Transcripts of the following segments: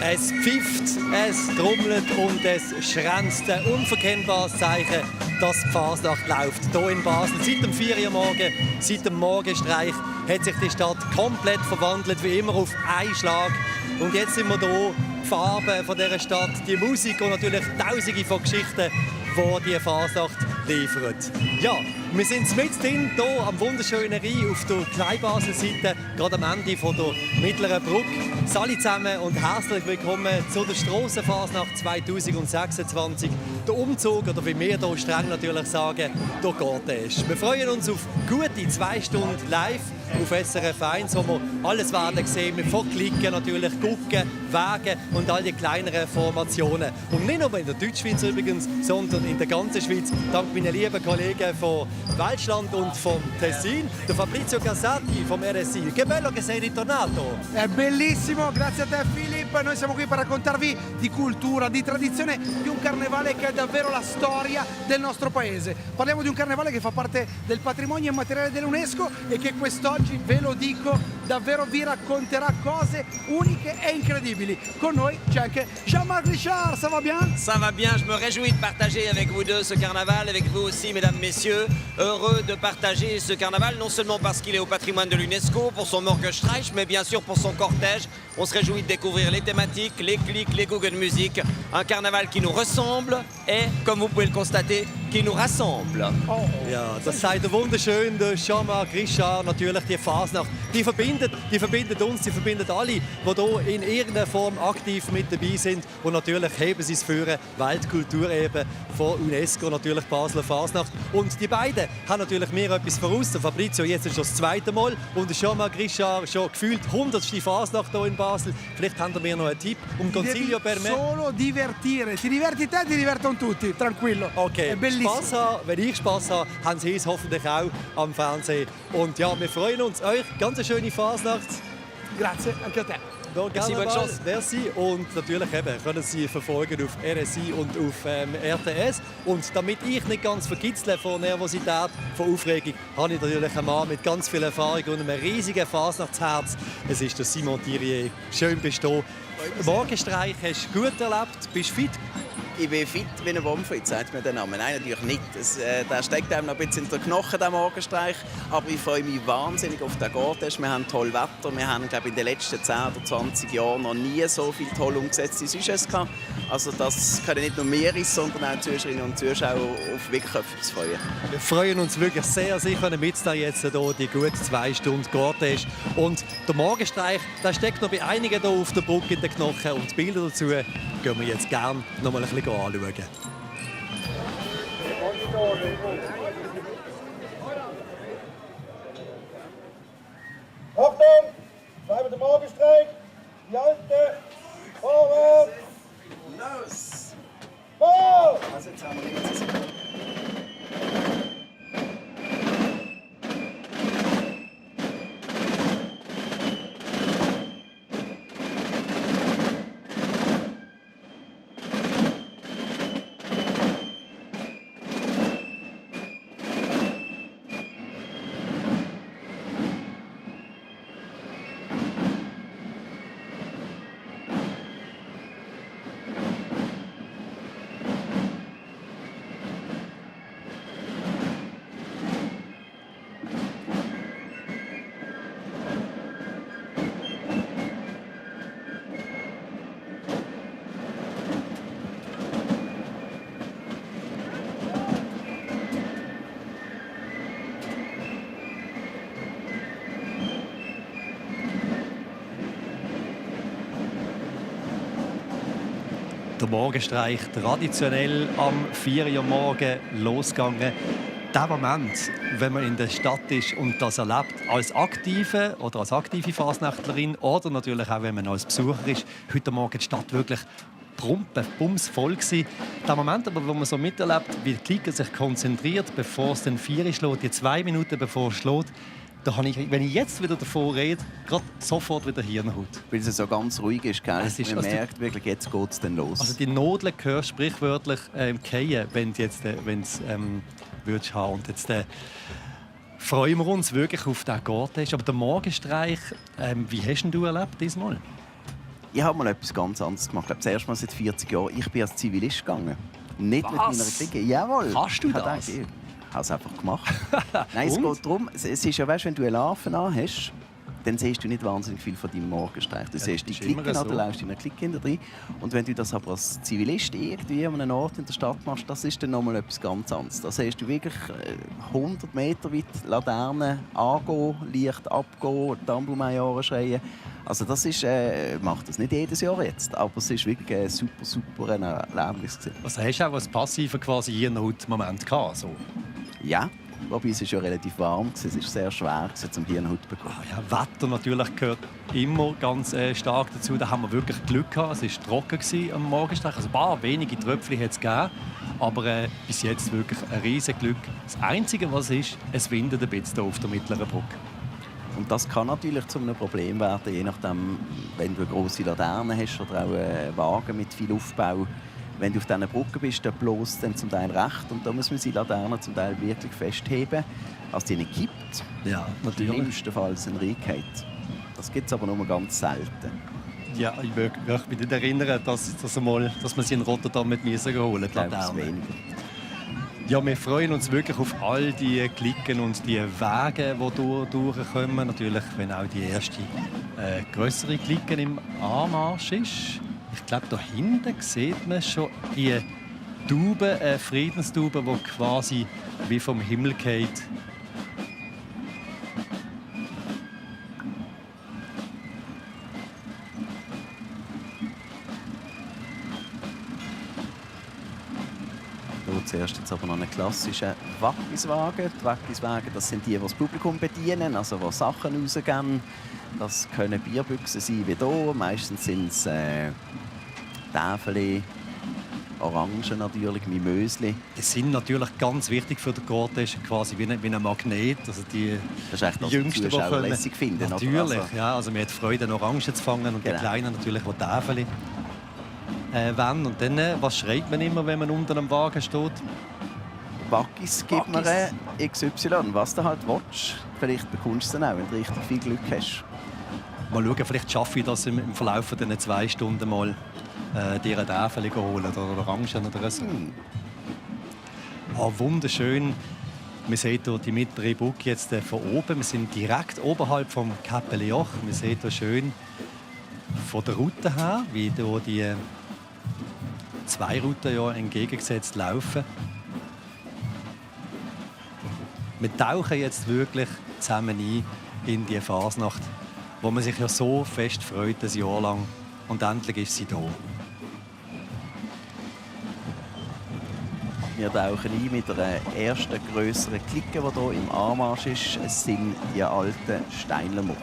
Es pfifft, es trommelt und es schränzt. Ein unverkennbares Zeichen, dass die Fasnacht läuft. Hier in Basel, seit dem 4 Uhr morgen, seit dem Morgenstreich, hat sich die Stadt komplett verwandelt, wie immer auf einen Schlag. Und jetzt sind wir hier, die Farben von dieser Stadt, die Musik und natürlich Tausende von Geschichten, die die Fasnacht liefert. Ja, wir sind mitten hier am wunderschönen Rhein auf der Kleinbasel-Seite, gerade am Ende von der Mittleren Brücke. Alle zusammen und herzlich willkommen zu der Strassenfasnacht 2026. Der Umzug, oder wie wir hier streng natürlich sagen, der Cortège. Wir freuen uns auf gute 2 Stunden live auf SRF 1, wo wir alles werden sehen, mit Klicken natürlich, gucken, Wegen und all die kleineren Formationen. Und nicht nur in der Deutschschweiz übrigens, sondern in der ganzen Schweiz, dank meinen lieben Kollegen von Welschland und vom Tessin, der Fabrizio Casati vom RSI. Che bello che sei ritornato! È bellissimo, grazie a te Filippo. Noi siamo qui per raccontarvi di cultura, di tradizione, di un carnevale che è davvero la storia del nostro paese. Parliamo di un carnevale che fa parte del patrimonio immateriale dell'UNESCO e che quest'oggi, ve lo dico, davvero vi racconterà cose uniche e incredibili. Con noi c'è anche Jean-Marc Richard, ça va bien? Ça va bien, je me réjouis de partager avec vous deux ce carnaval, avec vous aussi mesdames, messieurs. Heureux de partager ce carnaval, non seulement parce qu'il est au patrimoine de l'UNESCO, pour son Morgenstreich, mais bien sûr pour son cortège. On se réjouit de découvrir les thématiques, les clics, les Guggenmusik. Un carnaval qui nous ressemble et, comme vous pouvez le constater, qui nous rassemble. Oh. Ja, das sagt der wunderschön Jean-Marc Richard, natürlich die Fasnacht. Die verbindet uns, die verbindet alle, die hier in irgendeiner Form aktiv mit dabei sind. Und natürlich heben sie es für Weltkulturerbe von UNESCO, natürlich Basler Fasnacht. Und die beiden haben natürlich mir etwas voraus. Der Fabrizio jetzt ist schon das 2. Mal und Jean-Marc Richard schon gefühlt 100. Fasnacht hier in Basel. Vielleicht haben wir mir noch einen Tipp. Consiglio per me. Solo divertire. Ti diverti te, ti divertono tutti. Tranquillo. Okay. Spaß haben. Wenn ich Spaß habe, haben Sie es hoffentlich auch am Fernsehen. Und ja, wir freuen uns. Euch ganz eine schöne Fasnacht. Grazie, anche a te. Merci, bonne chance. Merci. Und natürlich können Sie verfolgen auf RSI und auf RTS. Und damit ich nicht ganz verkitzle von Nervosität, von Aufregung, habe ich natürlich einen Mann mit ganz viel Erfahrung und einem riesigen Fasnachtsherz. Es ist der Simon Thirier. Schön bist du. Morgenstreich hast du gut erlebt, bist fit? Ich bin fit wie ein Womfried, sagt mir der Name. Nein, natürlich nicht. Der steckt einem noch ein bisschen in den Knochen, der Morgenstreich. Aber ich freue mich wahnsinnig auf den Cortège. Wir haben toll Wetter. Wir haben, glaube ich, in den letzten 10 oder 20 Jahren noch nie so viel toll umgesetzte Sujets gehabt. Also das können nicht nur wir, sondern auch die Zuschauerinnen und Zuschauer auf wirklich etwas freuen. Wir freuen uns wirklich sehr sicher mit jetzt hier die gute 2 Stunden Cortège. Und der Morgenstreich, der steckt noch bei einigen hier auf der Brücke in den Knochen. Und die Bilder dazu gehen wir jetzt gerne noch mal ein bisschen anschauen. Achtung! Bleiben der Morgenstreich! Die Alte! Vorwärts! Los! Vor! Also jetzt haben wir nichts. Der Morgenstreich traditionell am 4 Uhr morgen losgegangen. Der Moment, wenn man in der Stadt ist und das erlebt, als Aktive oder als aktive Fasnächtlerin oder natürlich auch, wenn man als Besucher ist, heute Morgen die Stadt wirklich bumsvoll gewesen. Der Moment, aber, wo man so miterlebt, wie die Clique sich konzentriert, bevor es den 4 Uhr schlägt, die 2 Minuten bevor es schlägt, da habe ich, wenn ich jetzt wieder davon rede, gerade sofort wieder Hirnhaut. Weil es so ganz ruhig ist, gell? Es ist, man merkt wirklich, jetzt geht es dann los. Also die Nadeln hörst sprichwörtlich fallen, wenn du jetzt würdest haben. Und jetzt freuen wir uns wirklich auf den Cortège. Aber der Morgenstreich, wie hast du erlebt diesmal? Ich habe mal etwas ganz anderes gemacht. Ich glaube, das erste Mal seit 40 Jahren. Ich bin als Zivilist gegangen. Nicht mit meiner Clique. Jawohl. Kannst du das? Ich habe es einfach gemacht. Nein, es geht darum, es ist ja, weißt, wenn du eine Larve hast, dann siehst du nicht wahnsinnig viel von deinem Morgenstreich. Du siehst die Clique so. Oder läufst in einer Clique hinter drin. Und wenn du das aber als Zivilist irgendwie an einem Ort in der Stadt machst, das ist dann nochmal etwas ganz anderes. Da siehst du wirklich 100 Meter weit Laternen angehen, Licht abgehen, die Ampelmajore schreien. Also das ist, macht das nicht jedes Jahr jetzt, aber es ist wirklich ein super Erlebnis. Also hast du auch als passiver quasi Hirnhaut-Moment gehabt? So. Ja. Wobei es ist ja relativ warm, es ist sehr schwer zum Hirnhaut zu bekommen. Wetter natürlich gehört immer ganz stark dazu. Da haben wir wirklich Glück gehabt. Es war trocken am Morgenstreich. Also ein paar wenige Tröpfchen hat es gegeben. Aber bis jetzt wirklich ein riesiges Glück. Das Einzige, was ist, es windet ein bisschen hier auf der Mittleren Brücke. Und das kann natürlich zu einem Problem werden, je nachdem, wenn du eine grosse Laterne hast oder auch einen Wagen mit viel Aufbau. Wenn du auf dieser Brücke bist, dann bloß dann zum Teil recht. Und da muss man die Laterne zum Teil wirklich festheben, dass die nicht kippt. Ja, natürlich. Schlimmstenfalls ein Reingeht. Das gibt es aber nur ganz selten. Ja, ich möchte mich nicht erinnern, dass man sie in Rotterdam mit holen musste. Ja, wir freuen uns wirklich auf all die Klicken und die Wege, die durchkommen. Natürlich, wenn auch die erste größere Klicken im Anmarsch ist. Ich glaube, da hinten sieht man schon die Taube, Friedenstaube, die quasi wie vom Himmel geht. Zuerst jetzt aber noch einen klassischen Wackiswagen. Die Wackiswagen, das sind die das Publikum bedienen, also die Sachen rausgeben. Das können Bierbüchsen sein wie hier. Meistens sind es Täfeli, Orangen natürlich, Mimösli. Die sind natürlich ganz wichtig für den Cortège, quasi wie ein Magnet. Also die das ist echt das, Jüngsten, die Zuschauer lässig finden. Natürlich, also. ja. Also man hat Freude, eine Orange zu fangen und genau. Die Kleinen natürlich, die Täfeli wollen. Und dann, was schreibt man immer, wenn man unter einem Wagen steht? Wackis gibt man XY, was du halt willst. Vielleicht bekommst du es dann auch, wenn du richtig viel Glück hast. Mal schauen, vielleicht schaffe ich das im Verlauf dieser 2 Stunden mal dir eine Täfeli holen oder Orangen oder so. Wunderschön. Wir sehen hier die mittlere Brücke jetzt von oben. Wir sind direkt oberhalb vom Kapelle-Joch. Wir sehen hier schön von der Route her, wie hier die 2 Routen ja entgegengesetzt laufen. Wir tauchen jetzt wirklich zusammen ein in die Fasnacht, wo man sich ja so fest freut, ein Jahr lang. Und endlich ist sie da. Wir tauchen ein mit der ersten grösseren Clique, die hier im Anmarsch ist. Es sind die alten Steinlermoor.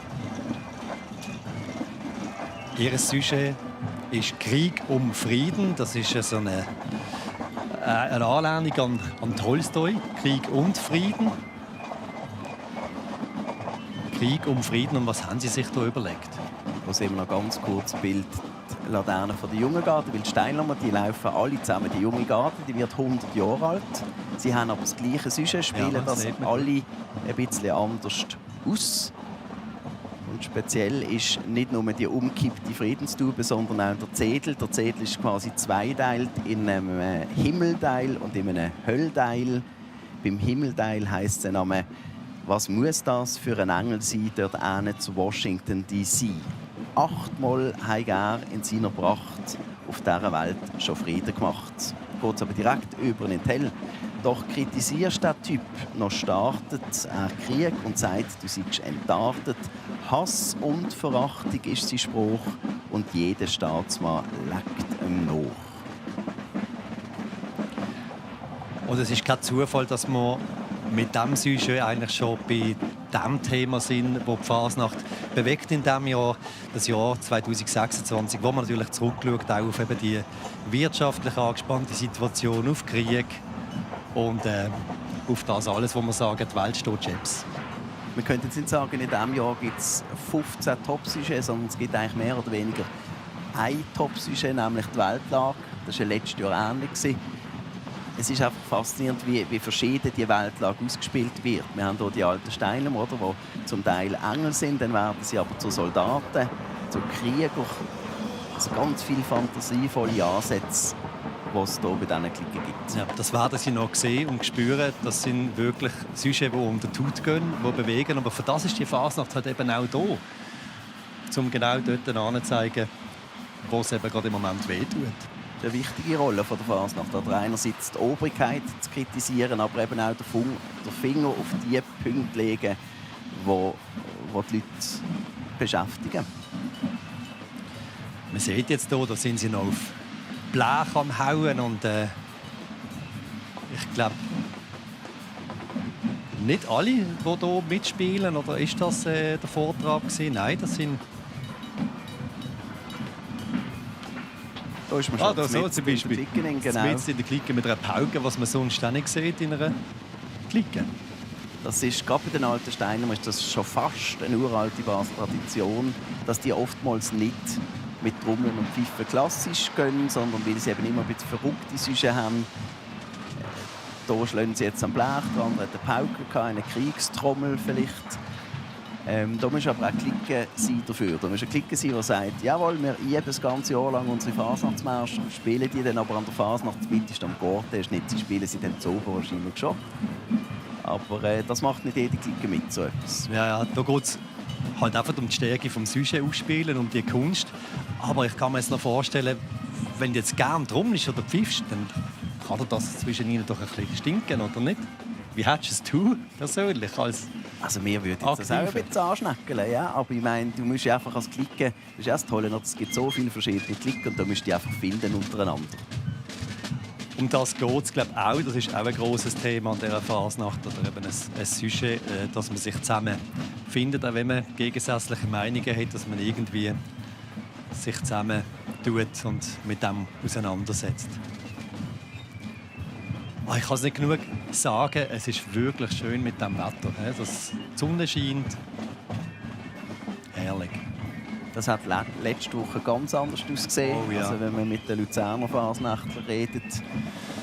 Ihr Sujet ist Krieg um Frieden. Das ist so eine Anlehnung an Tolstoi. Krieg und Frieden. Krieg um Frieden. Und was haben Sie sich da überlegt? Hier sehen wir noch ganz kurz ein Bild. Die Laterne von der jungen Garde, weil die Steinlermoor, die laufen alle zusammen. Die junge Garde, die wird 100 Jahre alt. Sie haben aber das gleiche Sujet, spielen ja, das alle ein bisschen anders aus. Und speziell ist nicht nur die umgekippte Friedenstaube, sondern auch der Zedel. Der Zedel ist quasi zweiteilt in einem Himmelteil und in einem Höllteil. Beim Himmelteil heisst es einmal, was muss das für ein Engel sein, dort zu Washington D.C. 8-mal hat er in seiner Pracht auf dieser Welt schon Frieden gemacht. Geht es aber direkt über in den Hell. Doch kritisierst du den Typ, noch startet er Krieg und sagt, du seist entartet. Hass und Verachtung ist sein Spruch und jeder Staatsmann legt ihm nach. Und es ist kein Zufall, dass wir mit diesem Sujet eigentlich schon bei dem Thema sind, das die Fasnacht bewegt in diesem Jahr, das Jahr 2026, wo man natürlich zurückschaut auf eben die wirtschaftlich angespannte Situation, auf Krieg und auf das alles, wo man sagen, die Welt steht Chips. Wir könnten nicht sagen, in diesem Jahr gibt es 15 Top-Sujets, sondern es gibt eigentlich mehr oder weniger ein Top-Sujet, nämlich die Weltlage. Das war letztes Jahr ähnlich. Es ist einfach faszinierend, wie verschieden die Weltlage ausgespielt wird. Wir haben hier die alten Steinlermoor, die zum Teil Engel sind, dann werden sie aber zu Soldaten, zu Kriegern. Also ganz viele fantasievolle Ansätze, die es hier bei diesen Klicken gibt. Ja, das werden Sie noch sehen und spüren. Das sind wirklich Sujets, die um die Haut gehen, die bewegen. Aber für das ist die Fasnacht halt eben auch da, um genau dort anzuzeigen, wo es eben gerade im Moment wehtut. Das ist eine wichtige Rolle von der Fasnacht. Oder einerseits die Obrigkeit zu kritisieren, aber eben auch den Finger auf die Punkte legen, die die Leute beschäftigen. Man sieht jetzt hier, da sind sie noch auf Blech am Hauen und ich glaube, nicht alle, die hier mitspielen, oder ist das der Vortrag gewesen? Nein, das sind... Da ist man schon da so zum Beispiel. Genau. Mit in der Clique mit einer Pauke, was man sonst nicht sieht in einer Clique. Das ist gerade bei den alten Steinern ist das schon fast eine uralte Basler Tradition, dass die oftmals nicht mit Trommeln und Pfeifen klassisch gehen, sondern weil sie eben immer ein bisschen verrückte Sujets haben. Hier schlagen sie jetzt am Blech, der andere hat eine Pauke, eine Kriegstrommel vielleicht. Da muss aber auch eine Clique sein dafür. Da muss eine Clique sein, die sagt, jawohl, wir üben das ganze Jahr lang unsere Fasnachtsmärsche, spielen die dann aber an der Fasnacht, zumindest am Gortest nicht. Sie spielen sie dann zu oben wahrscheinlich schon. Aber das macht nicht jede Clique mit, so etwas. Ja, da geht es halt einfach um die Stärke des Sujets ausspielen, um die Kunst. Aber ich kann mir jetzt noch vorstellen, wenn du jetzt gerne trommelst oder pfiffst, dann kann dir das zwischen ihnen doch ein bisschen stinken, oder nicht? Wie hättest du es persönlich Also mir würde das auch ein bisschen anschnäckeln, ja. Aber ich meine, du musst einfach als Clique, das ist das Tolle, es gibt so viele verschiedene Clique und da musst du die einfach finden untereinander. Um das geht es, glaube ich, auch. Das ist auch ein grosses Thema an dieser Fasnacht. Oder eben ein Sujet, dass man sich zusammen findet, auch wenn man gegensätzliche Meinungen hat, dass man irgendwie sich zusammen tut und mit dem auseinandersetzt. Ich kann es nicht genug sagen, es ist wirklich schön mit dem Wetter. Die Sonne scheint. Herrlich. Das hat letzte Woche ganz anders ausgesehen. Oh, ja. Also wenn man mit den Luzerner Fasnächtlern redet,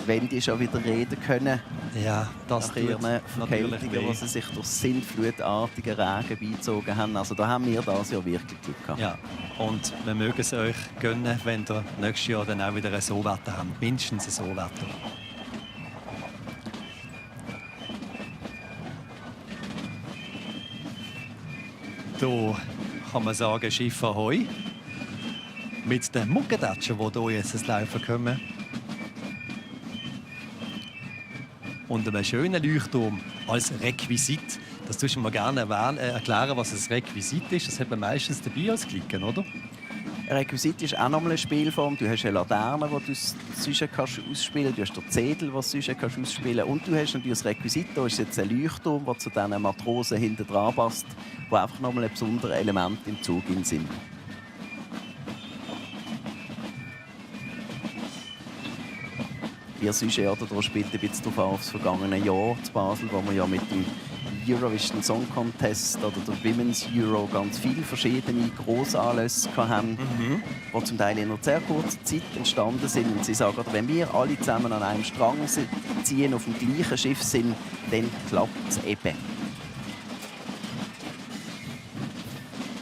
wenn die schon wieder reden können, ja, das nach ihren Verkältungen, die sie sich durch sintflutartige Regen beizogen haben. Also da haben wir das Jahr wirklich Glück gehabt. Ja, und wir mögen es euch gönnen, wenn ihr nächstes Jahr dann auch wieder ein So-Wetter habt. Mindestens ein So-Wetter. Hier kann man sagen, Schiff Ahoi. Mit den Muckedatschen, die hier jetzt ins Laufen kommen. Und einem schönen Leuchtturm als Requisit. Das tust du mir gerne erklären, was ein Requisit ist. Das hat man meistens dabei als Klicken, oder? Ein Requisit ist auch nochmal eine Spielform. Du hast eine Laterne, die du das Sujet ausspielen kannst. Du hast den Zedel, den das Sujet ausspielen kannst. Und du hast natürlich das Requisit. Da ist jetzt ein Leuchtturm, der zu diesen Matrosen hinten dran passt, die einfach nochmal ein besonderes Element im Zug sind. Ihr Sujet da spielt ein bisschen darauf auf das vergangene Jahr zu Basel, wo wir ja mit dem Eurovision Song Contest oder der Women's Euro ganz viele verschiedene Grossanlässe hatten, die zum Teil in einer sehr kurzen Zeit entstanden sind. Und sie sagen, wenn wir alle zusammen an einem Strang ziehen, auf dem gleichen Schiff sind, dann klappt es eben.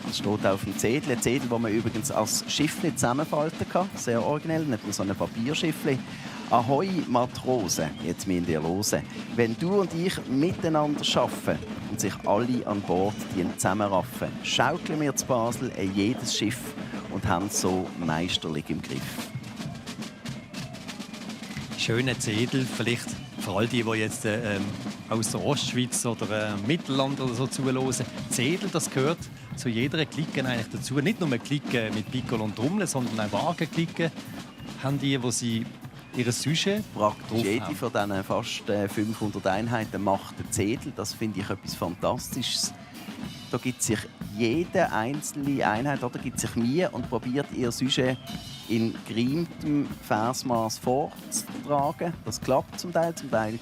Das steht auf dem Zedel. Ein Zedel, das man übrigens als Schiff nicht zusammenfalten kann. Sehr originell, nicht nur so ein Papierschiffchen. Ahoi Matrosen, jetzt müsst ihr hören. Wenn du und ich miteinander arbeiten und sich alle an Bord zusammenraffen, schaukeln wir zu Basel jedes Schiff und haben es so meisterlich im Griff. Schöner Zedel, vielleicht für all die jetzt aus der Ostschweiz oder Mittelland oder so zuhören. Zedel, das gehört zu jeder Clique eigentlich dazu. Nicht nur Clique mit Piccolo und Trommel, sondern auch Wagenklicken haben die, wo sie ihr Sujet praktisch jede von diesen fast 500 Einheiten macht einen Zedel. Das finde ich etwas Fantastisches. Da gibt sich jede einzelne Einheit oder gibt sich Mühe und probiert ihr Sujet in gereimtem Versmaß vorzutragen. Das klappt zum Teil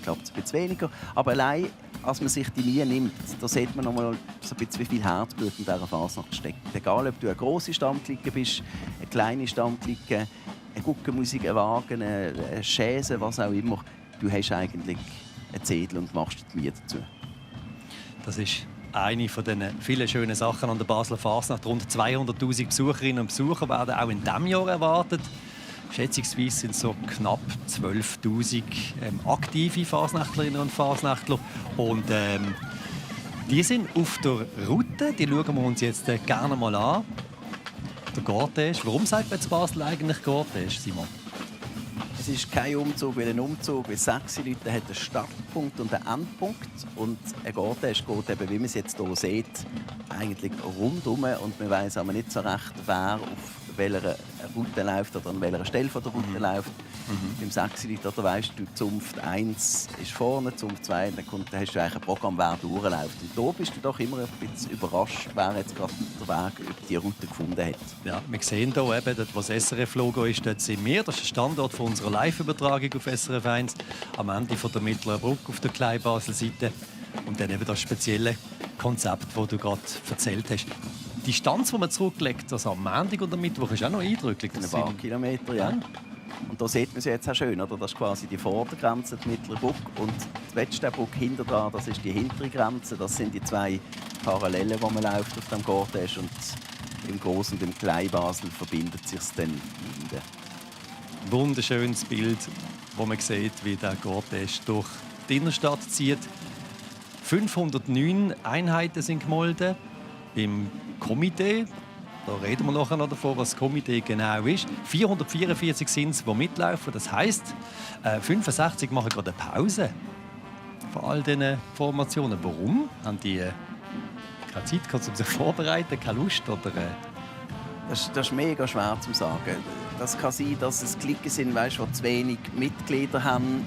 klappt es ein bisschen weniger. Aber allein, als man sich die Mühe nimmt, da sieht man noch mal so ein bisschen, wie viel Herzblut in dieser Fasnacht steckt. Egal, ob du eine grosse Stammklicke bist, eine kleine Stammklicke, eine Guckenmusik, ein Wagen, eine Chaise, was auch immer. Du hast eigentlich einen Zedel und machst die Mühe dazu. Das ist eine von den vielen schönen Sachen an der Basler Fasnacht. Rund 200'000 Besucherinnen und Besucher werden auch in diesem Jahr erwartet. Schätzungsweise sind es so knapp 12'000 aktive Fasnachtlerinnen und Fasnachtler. Und die sind auf der Route. Die schauen wir uns jetzt gerne mal an. Der Cortège. Warum sagt man in Basel eigentlich Cortège, Simon? Es ist kein Umzug wie ein Umzug, weil 6 Leute hat einen Startpunkt und einen Endpunkt. Und ein Cortège geht eben, wie man es jetzt hier sieht, eigentlich rundum. Und man weiss aber nicht so recht, wer auf welcher Route läuft oder an welcher Stelle von der Route läuft. Beim 6 Leute, da weisst du, Zunft 1 ist vorne, Zunft 2, dann hast du eigentlich ein Programm, wer durchläuft. Und da bist du doch immer ein bisschen überrascht, wer jetzt gerade den Weg über die Route gefunden hat. Ja, wir sehen hier, eben, dort, wo das SRF-Logo ist, dort sind wir. Das ist der Standort von unserer Live-Übertragung auf SRF 1 am Ende von der Mittleren Brücke auf der Kleinbasel-Seite. Und dann eben das spezielle Konzept, das du gerade erzählt hast. Die Distanz, die man zurücklegt, also am Montag und am Mittwoch, ist auch noch eindrücklich. Ein paar Kilometer, ja. Und da sieht man es jetzt auch schön, oder? Das ist quasi die Vordergrenze, die Mittlere Brücke. Und die Wettsteinbrücke hinter dran, das ist die hintere Grenze. Das sind die 2 Parallelen, die man läuft auf dem Cortège. Und im Groß- und im Kleinbasel verbindet sich es dann wieder. Wunderschönes Bild, wo man sieht, wie der Cortège durch die Innenstadt zieht. 509 Einheiten sind gemolden beim Komitee. Da reden wir nachher noch davon, was das Komitee genau ist. 444 sind es, die mitlaufen. Das heisst, 65 machen gerade eine Pause von all diesen Formationen. Warum? Haben die keine Zeit gehabt, um sich vorzubereiten, keine Lust? Oder, Das ist mega schwer zu sagen. Das kann sein, dass es Klicken sind, weißt, die zu wenig Mitglieder haben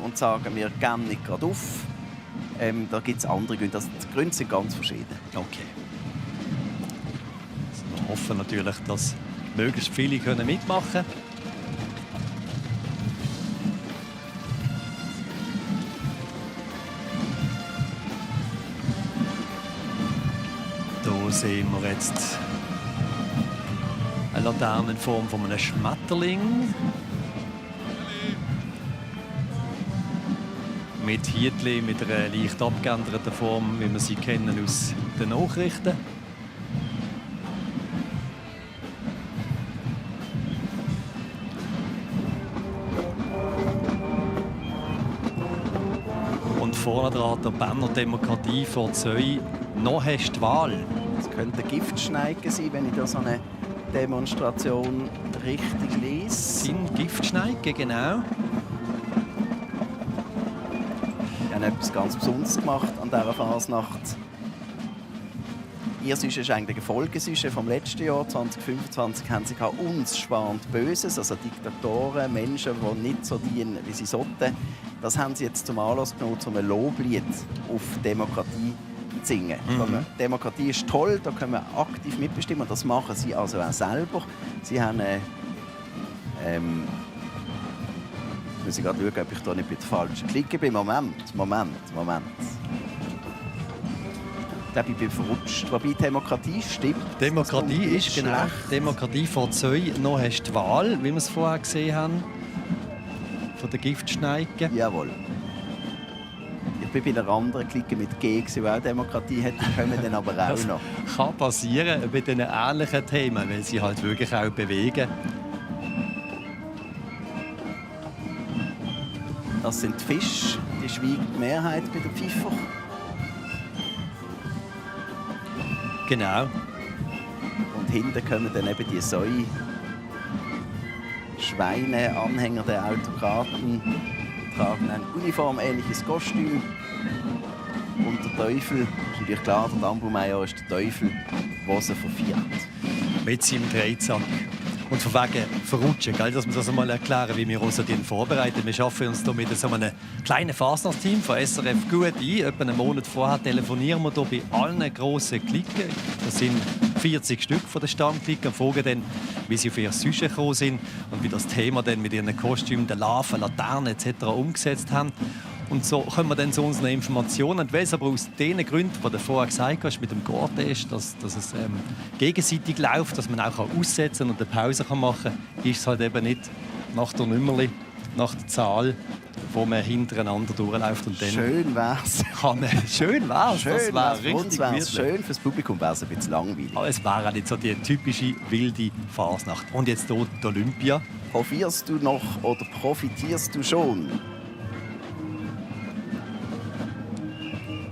und sagen, wir geben nicht gerade auf. Da gibt es andere Gründe. Die Gründe sind ganz verschieden. Okay. Wir hoffen natürlich, dass möglichst viele mitmachen können. Hier sehen wir jetzt eine Laterne in Form von einem Schmetterling. Mit Hietli, mit einer leicht abgeänderten Form, wie wir sie kennen aus den Nachrichten. Und vorne dran der Banner Demokratie vor Zeu. Noch hast du die Wahl. Es könnte eine Giftschneike sein, wenn ich da so eine Demonstration richtig lese. Sind Giftschneike, genau. Wir haben etwas ganz Besonderes gemacht an dieser Fasnacht. Ihr Sujet ist eigentlich ein Folgesujet vom letzten Jahr. 2025 haben sie «Uns spannt Böses», also Diktatoren, Menschen, die nicht so dienen, wie sie sollten. Das haben sie jetzt zum Anlass genommen, um ein Loblied auf Demokratie zu singen. Demokratie ist toll, da können wir aktiv mitbestimmen. Das machen sie also auch selber. Sie haben ich muss gerade schauen, ob ich da nicht bei der falschen klicke bin. Moment. Ich glaube, ich bin verrutscht. Wobei Demokratie stimmt. Demokratie ist genau. Schlecht. Demokratie vor Zeu. Noch hast du die Wahl, wie wir es vorher gesehen haben. Von der Giftschneike. Jawohl. Ich bin bei der anderen Clique mit G, die auch Demokratie hat. Die kommen dann aber auch noch. Das kann passieren bei diesen ähnlichen Themen, weil sie halt wirklich auch bewegen. Das sind die Fische, die schweigt die Mehrheit bei den Pfeifer. Genau. Und hinten kommen dann eben die Säue. Schweine, Anhänger der Autokraten, tragen ein uniformähnliches Kostüm. Und der Teufel, ist natürlich klar, der Dambumeyer ist der Teufel, der sie verführt. Mit seinem Dreizack. Und von wegen verrutschen, gell? Dass wir das einmal erklären, wie wir uns vorbereiten. Wir arbeiten uns hier mit so einem kleinen Fasnachtsteam von SRF gut ein. Etwa einen Monat vorher telefonieren wir hier bei allen grossen Klicken. Das sind 40 Stück von den Stammklicken. Und fragen dann, wie sie auf ihr Sujet gekommen sind und wie das Thema dann mit ihren Kostümen, den Larven, Laternen etc. umgesetzt haben. Und so kommen wir dann zu unseren Informationen. Und weil es aber aus den Gründen, die du vorher gesagt hast, mit dem Cortège, dass es gegenseitig läuft, dass man auch aussetzen und eine Pause machen kann, ist es halt eben nicht nach der Nummerli, nach der Zahl wo man hintereinander durchläuft. Und dann Schön wär's. Schön wär's. Das wäre richtig wär's. Schön fürs Publikum wäre es ein bisschen langweilig. Aber es wäre nicht so die typische wilde Fasnacht. Und jetzt hier die Olympia. Profitierst du noch oder profitierst du schon?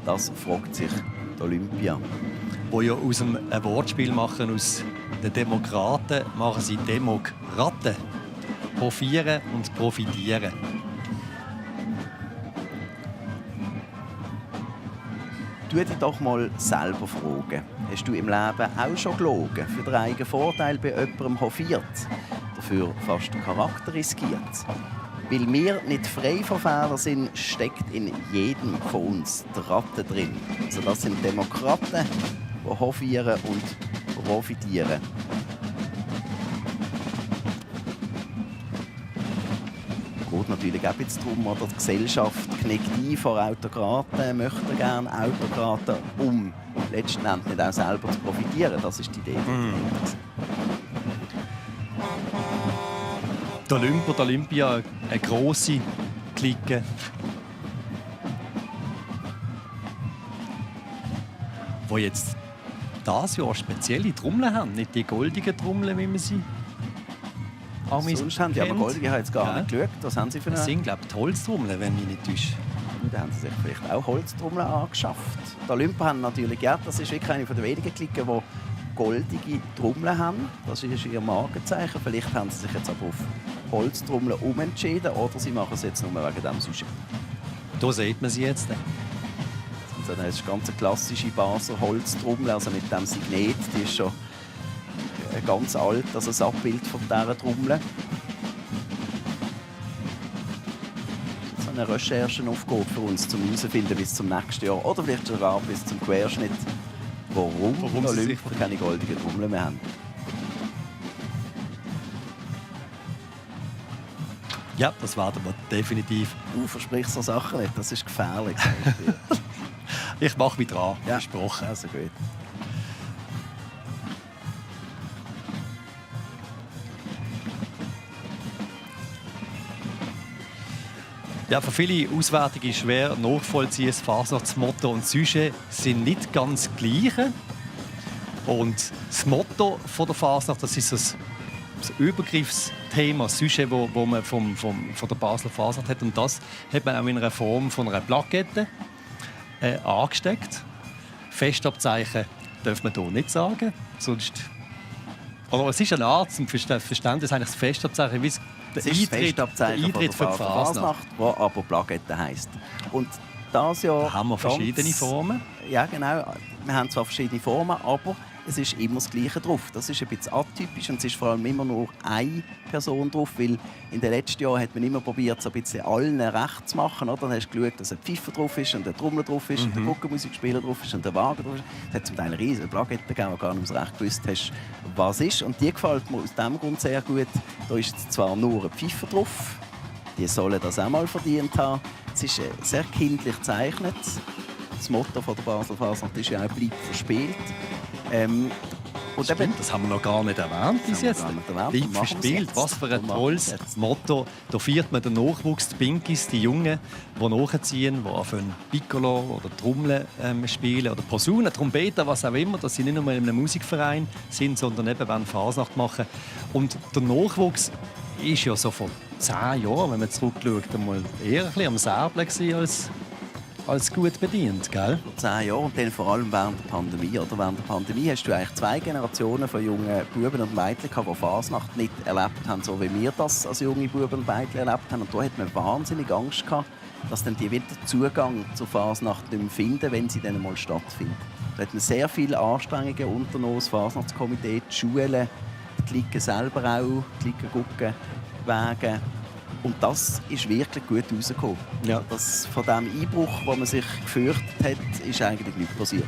Das fragt sich die Olympia. Wo ja aus einem Wortspiel machen, aus den Demokraten machen sie Demokraten. Profieren und profitieren. Tu dich doch mal selber fragen. Hast du im Leben auch schon gelogen, für den eigenen Vorteil bei jemandem hofiert, dafür fast den Charakter riskiert? Weil wir nicht frei von Fehlern sind, steckt in jedem von uns die Ratte drin. Also das sind Demokraten, die hofieren und profitieren. Es geht natürlich auch jetzt darum, oder die Gesellschaft knickt ein vor Autokraten, möchte gerne Autokraten, um letzten Endes nicht auch selber zu profitieren. Das ist die Idee. Die Olympia, eine grosse Clique. Die jetzt dieses Jahr spezielle Trommeln haben. Nicht die goldigen Trommeln, wie man sie sonst haben die aber goldige, ich habe jetzt gar nicht geschaut. Was haben sie für eine? Das sind, glaube ich, die Holztrommeln, wenn mich nicht täusche. Da haben sie sich vielleicht auch Holztrommeln angeschafft. Die Olymper haben natürlich, ja, das ist wirklich eine der wenigen Klicken, die goldige Trommeln haben. Das ist ihr Markenzeichen. Vielleicht haben sie sich jetzt aber auf Holztrommeln umentschieden oder sie machen es jetzt nur wegen dem Sujet. Da sieht man sie jetzt. Das ist eine ganz klassische Basler Holztrommel, also mit dem Signet. Die ist schon ganz alt, also das Abbild von dieser Trommel. Das ist eine Recherchenaufgabe für uns, um herauszufinden bis zum nächsten Jahr oder vielleicht sogar bis zum Querschnitt, warum die Olymper keine goldigen Trommeln mehr haben. Ja, das werden wir definitiv. Du versprichst so Sachen nicht, das ist gefährlich. Ich mache mich dran, ja, versprochen. Also gut. Ja, für viele Auswertungen ist schwer nachvollziehen. Das Fasnachtsmotto und das Sujet sind nicht ganz gleich. Und das Motto der Fasnacht, das ist das Übergriffsthema, das Sujet, das man von der Basler Fasnacht hat. Und das hat man auch in einer Form von einer Plakette angesteckt. Festabzeichen darf man hier nicht sagen. Sonst, oder es ist eine Art zum Verständnis, eigentlich das Festabzeichen, wie das ist das Festabzeichen für die Fasnacht, das aber Plakette heisst. Und das Jahr haben wir verschiedene Formen. Ja, genau. Wir haben zwar verschiedene Formen, aber es ist immer das Gleiche drauf. Das ist ein bisschen atypisch und es ist vor allem immer nur eine Person drauf, weil in den letzten Jahren hat man immer probiert, so ein bisschen allen recht zu machen. Oder? Dann hast du geschaut, dass ein Pfeifer drauf ist und ein Trommler drauf ist und ein Guckenmusikspieler drauf ist und ein Wagen drauf ist. Es hat zum Teil eine riesige Plakette gegeben, wo du gar nicht mehr so recht gewusst hast, was ist. Und die gefällt mir aus diesem Grund sehr gut. Da ist zwar nur ein Pfeifer drauf, die sollen das auch mal verdient haben. Es ist sehr kindlich gezeichnet. Das Motto der Basler Fasnacht ist ja auch «Bleib verspielt». Und stimmt, das haben wir noch gar nicht erwähnt bis jetzt. Bleib verspielt, was für ein tolles Motto. Da feiert man den Nachwuchs, die Pinkies, die Jungen, die nachziehen, die anfangen Piccolo oder Trommeln spielen oder Posaune, Trompete, was auch immer, dass sie nicht nur in einem Musikverein sind, sondern eben eine Fasnacht machen. Und der Nachwuchs ist ja so vor 10 Jahren, wenn man zurückschaut, einmal eher ein bisschen am Säbeln als gut bedient, gell? Vor 10 Jahren und dann vor allem während der Pandemie. Oder während der Pandemie hast du eigentlich 2 Generationen von jungen Buben und Mädchen gehabt, die Fasnacht nicht erlebt haben, so wie wir das als junge Buben und Mädchen erlebt haben. Und da hat man wahnsinnig Angst gehabt, dass dann die wieder Zugang zur Fasnacht nicht mehr finden, wenn sie dann mal stattfindet. Da hat man sehr viele Anstrengungen unternommen, das Fasnachtskomitee, die Schulen, die Klicken selber auch, die Klicken gucken, Wege. Und das ist wirklich gut rausgekommen. Ja. Von dem Einbruch, den man sich gefürchtet hat, ist eigentlich nichts passiert.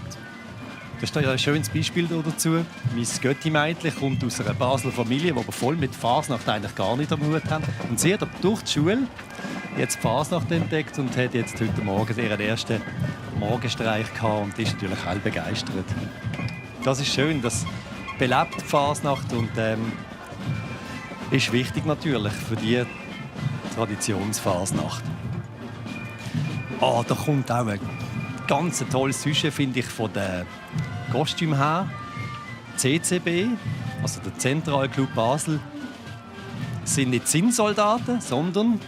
Das ist ja ein schönes Beispiel dazu. Mein Götti-Mädchen kommt aus einer Basler Familie, die aber voll mit Fasnacht eigentlich gar nicht am Hut haben. Und sie hat durch die Schule jetzt Fasnacht entdeckt und hat jetzt heute Morgen ihren ersten Morgenstreich gehabt und ist natürlich auch begeistert. Das ist schön, das belebt die Fasnacht und ist wichtig natürlich für die Traditionsfasnacht. Da kommt auch ein ganz tolles Sujet, finde ich, von den Kostümen her. CCB, also der Zentralclub Basel, sind nicht Zinnsoldaten, sondern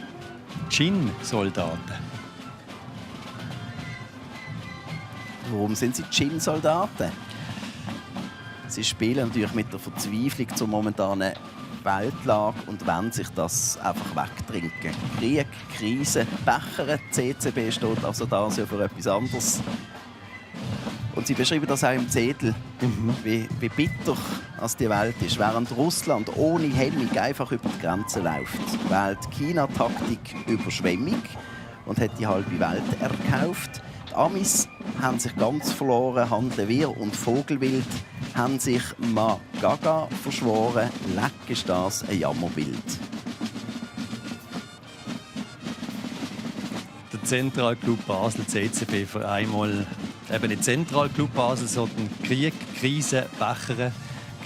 Gin-Soldaten. Warum sind sie Gin-Soldaten? Sie spielen natürlich mit der Verzweiflung zur momentanen Weltlage und wollen sich das einfach wegtrinken. Krieg, Krise, Becher. CCB steht also da für etwas anderes. Und sie beschreiben das auch im Zettel, wie bitter als die Welt ist. Während Russland ohne Hemmung einfach über die Grenze läuft, wählt China Taktik Überschwemmung und hat die halbe Welt erkauft. Die Amis haben sich ganz verloren, handeln wir und Vogelwild haben sich Magaga verschworen. Leck ist das ein Jammerbild. Der Zentralclub Basel, CCB, für einmal eben nicht Zentralclub Basel, sondern Krieg, Krise, Becher.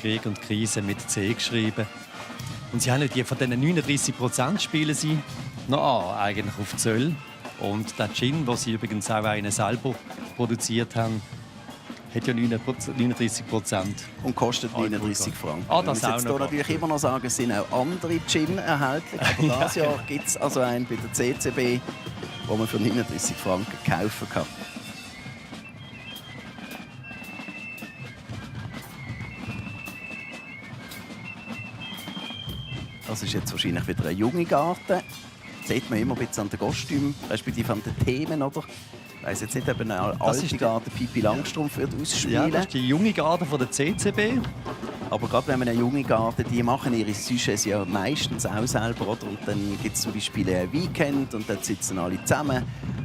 Krieg und Krise mit C geschrieben. Und sie haben die von diesen 39% spielen sie noch eigentlich auf Zöll. Und der Gin, den sie übrigens auch einen selber produziert haben, hat ja 39%. Und kostet 39 Franken. Das wir müssen jetzt hier natürlich immer noch sagen, es sind auch andere Gin erhältlich. Aber dieses Jahr gibt es also einen bei der CCB, den man für 39 Franken kaufen kann. Das ist jetzt wahrscheinlich wieder ein junge Garten. Das sieht man immer ein bisschen an den Kostümen, respektive an den Themen, oder? Ich weiss jetzt nicht, ob eine alte Garten Pippi Langstrumpf wird ausspielen. Ja, das ist die junge Garde von der CCB. Aber gerade wenn man eine junge Garten, die machen ihre Sujets ja meistens auch selber, oder? Und dann gibt es zum Beispiel ein Weekend und dann sitzen alle zusammen.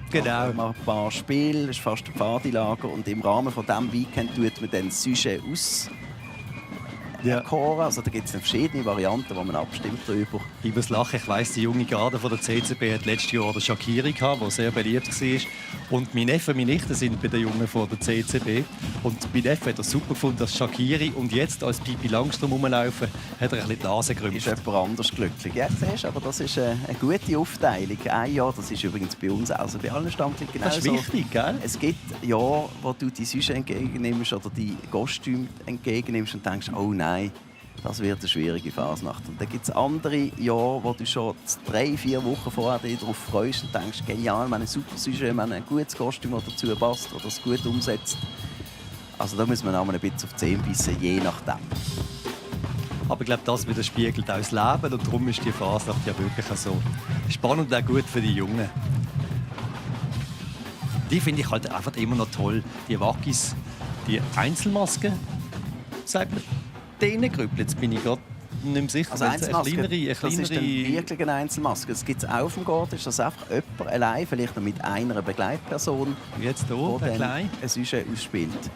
Genau. Machen ein paar Spiele, das ist fast ein Partylager. Und im Rahmen von diesem Weekend tut man dann Sujet aus. Ja. Also da gibt es verschiedene Varianten, wo man abstimmt darüber. Ich muss lachen. Ich weiss, die junge Garde von der CCB hat letztes Jahr den Shakiri gehabt, der sehr beliebt war. Und mein Neffe und meine Nichte sind bei den Jungen von der CCB. Und mein Neffe hat das super gefunden, dass Shakiri und jetzt als Pippi Langstrumpf rumlaufen, hat er ein bisschen die Nase gerümpft. Ist jemand anders glücklich? Ja, siehst du, aber das ist eine gute Aufteilung. Ein Jahr, das ist übrigens bei uns, also bei allen Stammklicken genau Das ist so. wichtig, gell? Es gibt Jahre, wo du die Süße entgegennimmst oder die Kostüme entgegennimmst und denkst, oh nein, das wird eine schwierige Fasnacht. Und dann gibt es andere Jahre, wo du schon 3-4 Wochen vorher dich darauf freust und denkst, genial, wir haben ein super Sujet, wir haben ein gutes Kostüm, das dazu passt oder es gut umsetzt. Also da muss man auch ein bisschen auf die Zähne bissen, je nachdem. Aber ich glaube, das widerspiegelt auch das Leben und darum ist die Fasnacht ja wirklich so spannend und auch gut für die Jungen. Die finde ich halt einfach immer noch toll. Die Wackis, die Einzelmasken, sagt man, denen Grüppel. Jetzt bin ich gerade nicht mehr sicher. Also Einzelmaske, das ist dann kleinere... wirklich eine Einzelmaske. Es gibt es auch auf dem Garten, ist das einfach jemand allein, vielleicht noch mit einer Begleitperson, Jetzt hier, der die Kleine. ein Sujet ausspielt.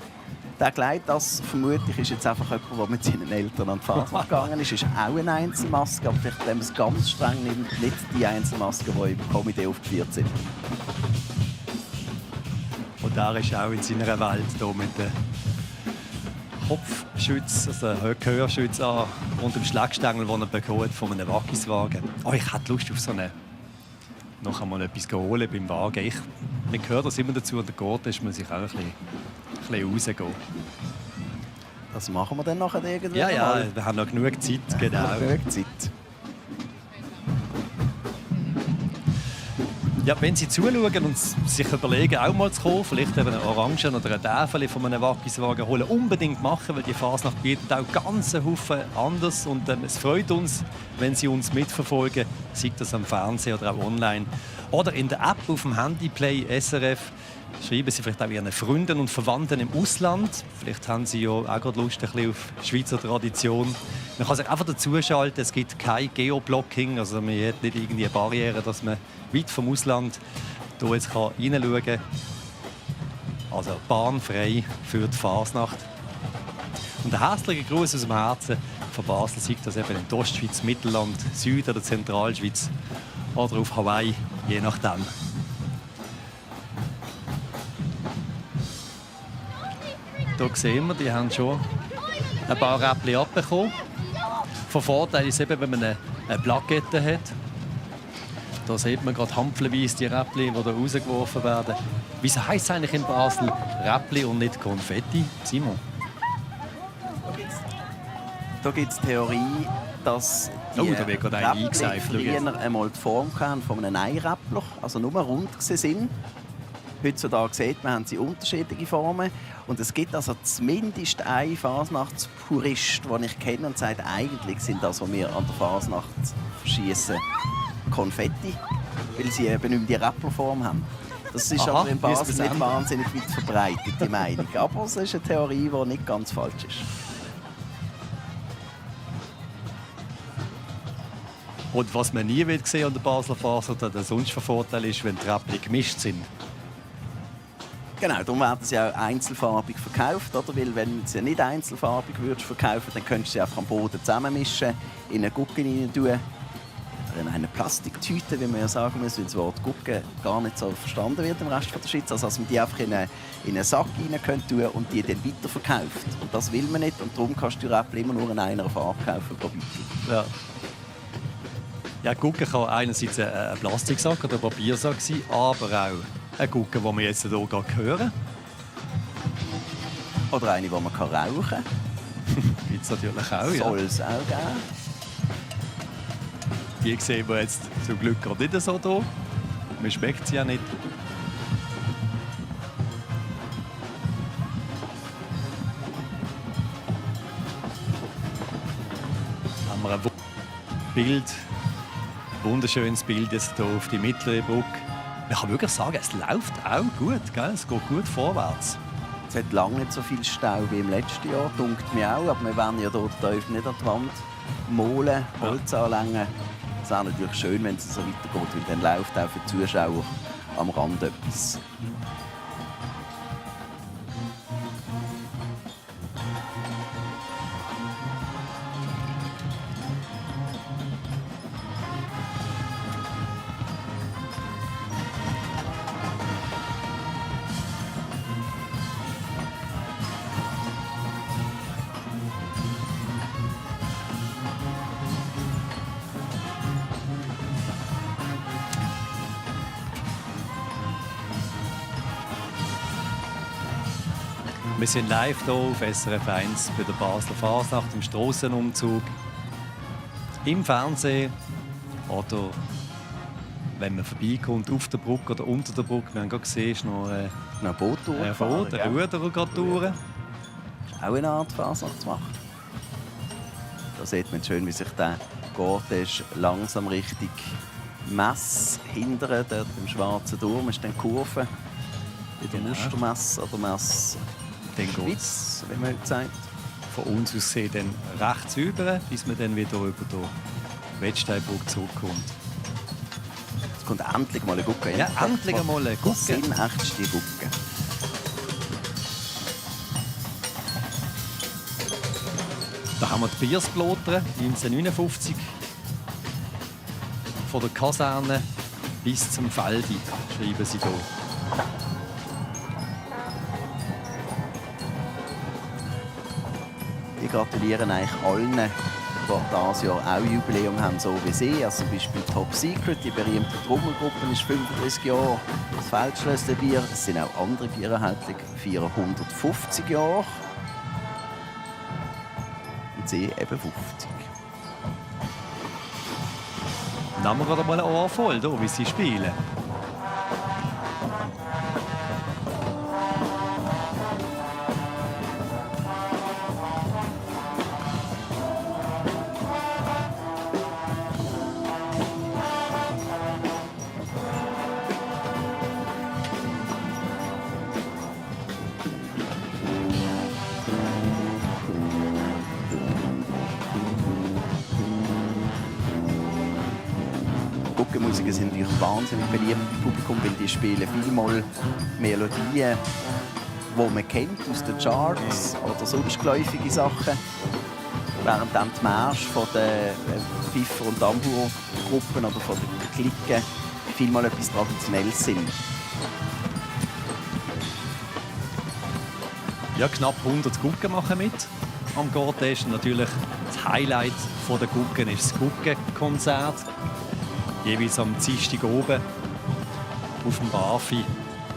Der Kleid, das vermutlich ist jetzt einfach jemand, der mit seinen Eltern an die Fasnacht gegangen ist. Ist auch eine Einzelmaske, aber vielleicht, wenn man es ganz streng nimmt, nicht die Einzelmaske, die im Komitee aufgeführt sind. Und er ist auch in seiner Welt hier mit dem Kopfschutz, also Gehörschutz an und dem Schlagstängel, den er bekommt von einem Wackiswagen. Oh, ich hätte Lust auf so eine... noch einmal etwas holen beim Wagen. Man gehört das immer dazu, und der Garten ist man sich auch ein bisschen rausgehen. Das machen wir dann nachher irgendwann Ja, mal. wir haben noch genug Zeit, genau. Genug Zeit. Ja, wenn Sie zuschauen und sich überlegen, auch mal zu kommen, vielleicht eben eine Orange oder ein Täfeli von einem Wackiswagen holen, unbedingt machen, weil die Fasnacht bietet auch ganz Haufen anders. Und es freut uns, wenn Sie uns mitverfolgen, sei das am Fernsehen oder auch online. Oder in der App auf dem Handyplay SRF. Schreiben Sie vielleicht auch Ihren Freunden und Verwandten im Ausland. Vielleicht haben Sie ja auch gerade Lust ein bisschen auf Schweizer Tradition. Man kann sich einfach dazuschalten, es gibt kein Geoblocking, also man hat nicht irgendwie eine Barriere, dass man weit vom Ausland hier jetzt reinschauen kann. Also bahnfrei für die Fasnacht. Und ein herzlicher Gruß aus dem Herzen von Basel, sei das eben in der Ostschweiz, Mittelland, Süd- oder Zentralschweiz oder auf Hawaii, je nachdem. Hier sehen wir, die haben schon ein paar Räppchen abbekommen. Von Vorteil ist eben, wenn man eine Plakette hat. Da sieht man gerade hampfenweise die Räppli, die da rausgeworfen werden. Wieso heisst es eigentlich in Basel Räppli und nicht Konfetti? Simon? Da gibt es die Theorie, dass die da wird gerade einer Räppli eingeseift. Schau jetzt. früher einmal die Form hatten von einem Eiräppler, also nur rund waren. Heutzutage sieht man, haben sie unterschiedliche Formen. Und es gibt also zumindest einen Fasnachtspurist, den ich kenne und sagt, eigentlich sind das, was wir an der Fasnacht verschießen, Konfetti, weil sie eben nicht mehr die Räpplerform haben. Das ist Aha, aber in Basel nicht ändern. wahnsinnig weit verbreitet, die Meinung. Aber es ist eine Theorie, die nicht ganz falsch ist. Und was man nie will sehen an der Basler Fasnacht, oder der sonst ein Vorteil ist, wenn die Räppli gemischt sind. Genau, darum werden sie auch einzelfarbig verkauft. Oder? Weil wenn du sie nicht einzelfarbig würdest verkaufen, dann könntest du sie einfach am Boden zusammenmischen, in eine Gurke rein tun. Oder in eine Plastiktüte, wie man ja sagen muss, weil das Wort Gurke gar nicht so verstanden wird im Rest der Schweiz. Also dass man die einfach in einen Sack rein tun und die dann weiterverkauft. Und das will man nicht und darum kannst du die Räppli immer nur in einer Farbe kaufen pro Beutel. Ja. Ja, Gurke kann einerseits ein Plastiksack oder ein Papiersack sein, aber auch eine Gurke, die wir jetzt hier gerade hören. Oder eine, die man rauchen kann. Gibt es natürlich auch, ja. Soll es auch geben. Die sehen wir jetzt zum Glück gerade nicht so hier. Man schmeckt sie ja nicht. Haben wir ein Bild, wunderschönes Bild jetzt hier auf die mittlere Brücke. Ich kann wirklich sagen, es läuft auch gut, gell? Es geht gut vorwärts. Es hat lange nicht so viel Stau wie im letzten Jahr, dunkt mir auch. Aber wir werden ja dort nicht an die Wand malen, Holz anlängen. Es wäre natürlich schön, wenn es so weitergeht, weil dann läuft auch für die Zuschauer am Rand etwas. Wir sind live hier auf SRF 1 bei der Basler Fasnacht im Strassenumzug. Im Fernsehen oder wenn man vorbeikommt, auf der Brücke oder unter der Brücke. Wir haben gerade gesehen, ist noch ein Boot, ein Ruder gerade durch. Auch eine Art Fasnachtsmacht. Da sieht man schön, wie sich der Cortège langsam Richtung Mess hindern, dort im schwarzen Turm ist dann die Kurve. Wie der Mustermess oder Mess Schweiz, wie man heute sagt. Von uns aus gesehen dann rechts über, bis man dann wieder über die Wettsteinbrücke zurückkommt. Es kommt endlich mal eine Gucke. Ja, endlich einmal eine Gucke. Das sind echte Gucke. Da haben wir die Biersblotre 1959. Von der Kaserne bis zum Feldi, schreiben sie hier. Wir gratulieren eigentlich allen, die dieses Jahr auch Jubiläum haben, so wie sie. Also zum Beispiel Top Secret, die berühmte Trommelgruppe, ist 35 Jahre. Das Feldschlösserbier, es sind auch andere Bier erhältlich, 450 Jahre. Und sie eben 50. Dann haben wir gerade mal ein Ohr voll, hier, wie sie spielen. Guckenmusiker sind natürlich wahnsinnig beliebt im Publikum, weil die spielen vielmal Melodien, die man kennt aus den Charts oder sonst geläufige Sachen. Während dann die Märsche von den Pfiffer- und Tambour-Gruppen oder von den Klicken vielmal etwas Traditionelles sind. Ja, knapp 100 Gucken machen mit am Cortège. Natürlich das Highlight der Gucken ist das Guckenkonzert. jeweils am Dienstag oben auf dem Barfi.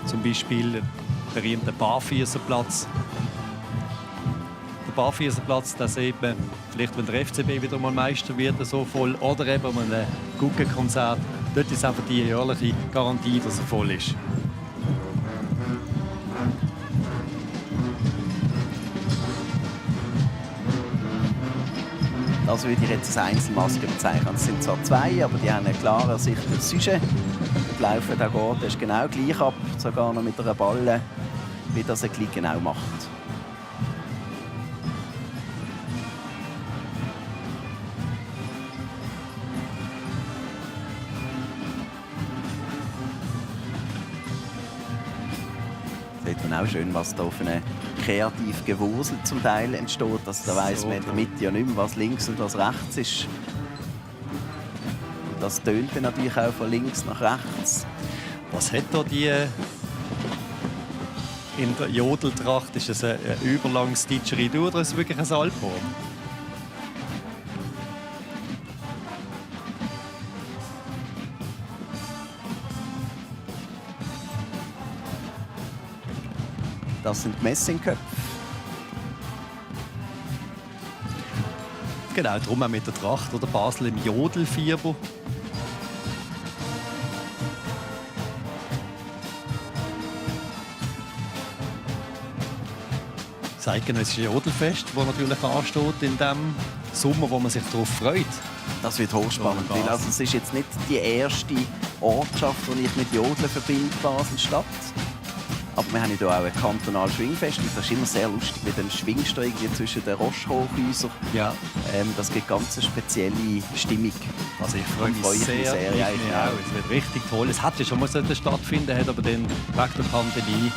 Zum Beispiel den berühmten Barfüßerplatz. Der Barfüßerplatz, den sieht man vielleicht, wenn der FCB wieder mal Meister wird, so voll. Oder eben an einem Guggenkonzert. Dort ist einfach die jährliche Garantie, dass er voll ist. Das würde ich jetzt als Einzelmaske bezeichnen. Es sind zwar zwei, aber die haben ein klar ersichtliches Sujet. Die laufen da geht, ist genau gleich ab, sogar noch mit einer Balle, wie das ein Glied genau macht. Sieht man auch schön, was da auf eine kreativ Gewursel zum Teil entsteht. Also da weiss man in der Mitte ja nicht mehr, was links und was rechts ist. Und das tönt dann natürlich auch von links nach rechts. Was hat da die in der Jodeltracht? Ist es ein überlanges Didgeridoo oder ist es wirklich ein Alphorn? Das sind Messingköpfe. Genau, darum auch mit der Tracht oder Basel im Jodelfieber. Das eidgenössische Jodelfest, das natürlich ansteht in dem Sommer, wo man sich darauf freut. Das wird hochspannend, weil also es ist jetzt nicht die erste Ortschaft, die ich mit Jodeln verbinde, Basel-Stadt. Aber wir haben hier auch ein kantonales Schwingfest. Und das ist immer sehr lustig mit den Schwingsteuern zwischen den Roschhochhäusern. Ja. Das gibt ganz eine spezielle Stimmung. Also ich freue mich sehr. Ja, es wird richtig toll. Es hätte schon mal stattfinden, hat aber dann wegen der Pandemie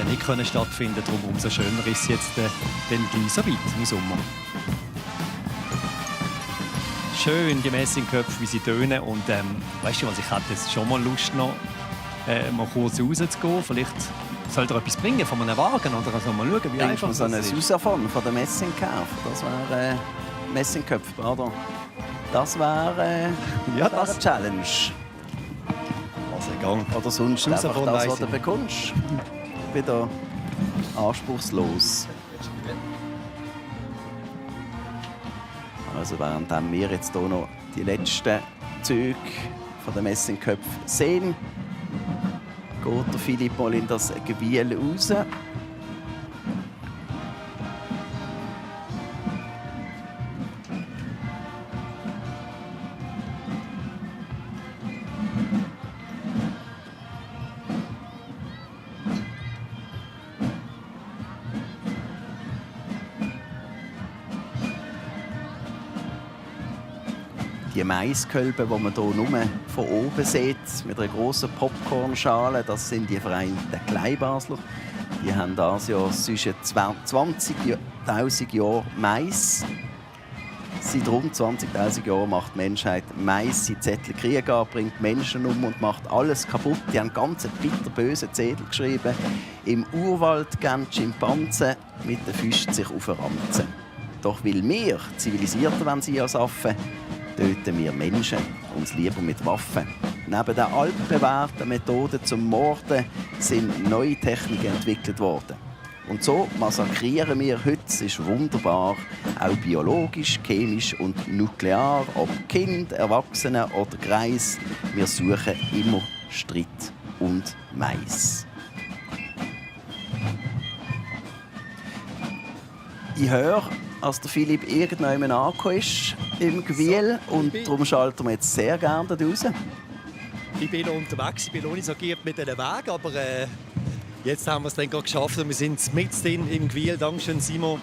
nicht können stattfinden. Darum umso schöner ist es jetzt dann gleich so weit im Sommer. Schön die Messingköpfe, wie sie tönen. Und weißt du was, ich hatte jetzt schon mal Lust noch, mal kurz rauszugehen. Vielleicht soll er etwas bringen von einem Wagen oder also mal schauen, wie einfach so eine das ist. Susafon von der Messing kaufen. Das wäre Messingköpfe, pardon. Das wäre eine Challenge. Also Gang. Oder sonst einfach Susafon das, was weiss du ich bekommst. Wieder anspruchslos. Also während wir jetzt hier noch die letzten Züge von den Messingköpfen sehen, geht der Philipp mal in das Gewühl raus. Die Maiskölben, die man hier nur von oben sieht, mit einer grossen Popcornschale, das sind die Vereinten Kleinbasler. Die haben das Jahr zwischen 20'000 Jahren Mais. Seit rund 20'000 Jahren macht die Menschheit Mais in Zettel Krieg an, bringt Menschen um und macht alles kaputt. Die haben ganz bitterböse Zettel geschrieben. Im Urwald gehen Schimpansen mit den Füßen sich auf den Ranzen. Doch weil wir zivilisierter wenn sie als Affen, töten wir Menschen, uns lieber mit Waffen. Neben den altbewährten Methoden zum Morden sind neue Techniken entwickelt worden. Und so massakrieren wir heute, es ist wunderbar, auch biologisch, chemisch und nuklear, ob Kind, Erwachsene oder Greis. Wir suchen immer Streit und Mais. Ich höre, als der Philipp irgendwann angekommen ist im Gewühl und darum schalten wir jetzt sehr gerne da raus. Ich bin noch unterwegs, ich bin noch nicht so geübt mit diesen Wegen, aber jetzt haben wir es dann gerade geschafft und wir sind mitten im Gewühl. Dankeschön, Simon.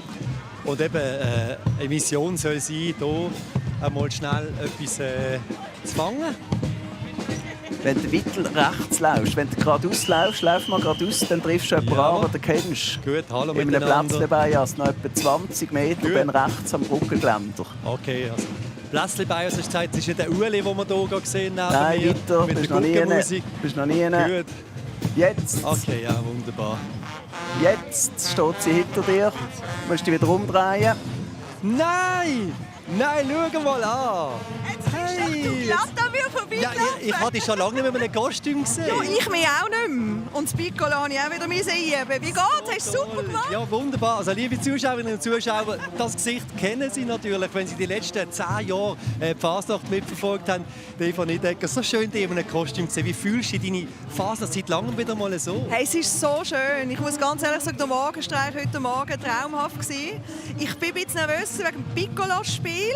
Und eben, eine Mission soll sein, hier einmal schnell etwas zu fangen. Wenn du weiter rechts läufst, wenn du geradeaus läufst, lauf mal geradeaus, dann triffst du jemanden an, den du kennst. Gut, hallo in miteinander. einem Plätzchen-Bias, noch etwa 20 Meter, dann rechts am Brückengeländer. Okay, also Plätzchen-Bias ist gesagt, das ist nicht der Ueli, den wir hier gesehen haben. Nein, weiter, mit bist der noch nie. Guggenmusik. Bist noch nie. Gut. Jetzt. Okay, ja, wunderbar. Jetzt steht sie hinter dir. Du musst dich wieder umdrehen. Nein! Nein, schau mal an! Jetzt bist doch du glatt an mir vorbei ich habe dich schon lange nicht mehr mit einem Kostüm gesehen. Ja, ich mich auch nicht mehr. Und das Piccolo habe ich auch wieder einüben. Wie geht's? Hast du super gemacht? Ja, wunderbar. Also, liebe Zuschauerinnen und Zuschauer, das Gesicht kennen Sie natürlich, wenn Sie die letzten 10 Jahre die Fasnacht mitverfolgt haben. Eva Niedecker, so schön, dich in einem Kostüm zu sehen. Wie fühlst du deine Fasnacht seit langem wieder mal so? Hey, es ist so schön. Ich muss ganz ehrlich sagen, der Morgenstreich heute Morgen traumhaft gewesen. Ich bin ein bisschen nervös wegen dem Piccolo-Spiel.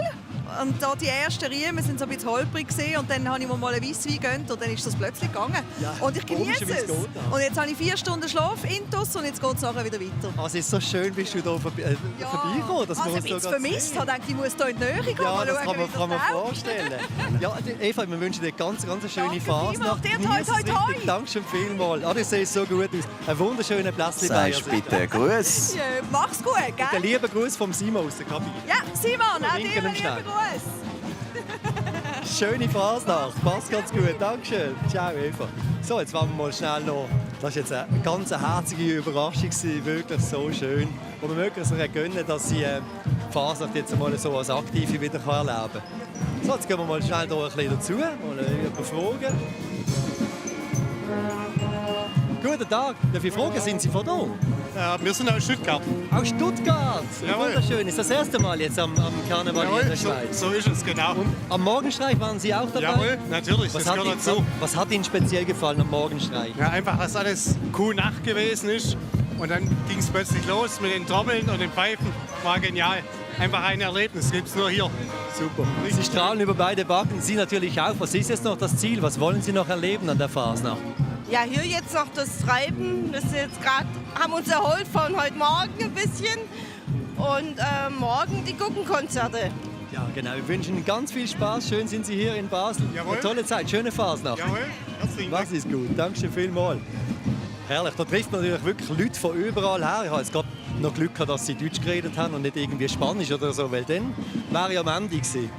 Und da die ersten Riemen sind so ein bisschen holprig gewesen. Und dann habe ich mir mal ein Weisswein gegönnt und dann ist das plötzlich gegangen. Ja, und ich genieße es. Und jetzt habe ich 4 Stunden Schlaf intus und jetzt geht es nachher wieder weiter. Also, es ist so schön, bist du hier vorbeigekommen. Also ein bisschen vermisst. Ich dachte, ich muss hier in die Nähe kommen. Ja, das schauen, kann man vorstellen. Ja, Eva, wir wünschen dir ganz eine schöne Fasnacht. Danke schön vielmals. Das sieht so gut aus. Ein wunderschöner Plätzchen bei Sagst bitte Gruß. Ja, mach's gut, gell? Der liebe Gruß vom Simon aus der Kabine. Ja, Simon, auch dir Winken am lieben Stein. Gruß. Schöne Fasnacht, passt ganz gut. Dankeschön. Ciao, Eva. So, jetzt wollen wir mal schnell noch. Das war jetzt eine ganz herzige Überraschung, wirklich so schön. Und wir mögen es ihr gönnen, dass sie die Fasnacht jetzt mal so als Aktive wieder erleben kann. So, jetzt gehen wir mal schnell hier ein bisschen dazu, mal jemanden fragen. Guten Tag, darf ich fragen, sind Sie von hier? Ja, wir sind aus Stuttgart. Aus Stuttgart? Jawohl. Wunderschön. Ist das erste Mal jetzt am Karneval hier in der Schweiz? So ist es, genau. Und am Morgenstreich waren Sie auch dabei? Jawohl, natürlich, das gehört dazu. Was hat Ihnen speziell gefallen am Morgenstreich? Ja, einfach, dass alles Kuhnacht gewesen ist. Und dann ging es plötzlich los mit den Trommeln und den Pfeifen. War genial. Einfach ein Erlebnis, gibt es nur hier. Super. Sie strahlen über beide Backen, Sie natürlich auch. Was ist jetzt noch das Ziel? Was wollen Sie noch erleben an der Fasnacht? Ja, hier jetzt noch das Treiben. Das ist jetzt haben uns erholt von heute Morgen ein bisschen. Und morgen die Guggenkonzerte. Ja, genau. Wir wünschen Ihnen ganz viel Spaß. Schön sind Sie hier in Basel. Jawohl. Eine tolle Zeit, schöne Fasnacht. Jawohl, herzlichen Dank. Was ist gut. Dankeschön vielmals. Herrlich, da trifft man natürlich wirklich Leute von überall her. Ich habe jetzt gerade noch Glück gehabt, dass sie Deutsch geredet haben und nicht irgendwie Spanisch oder so, weil dann wäre ich am Ende gewesen.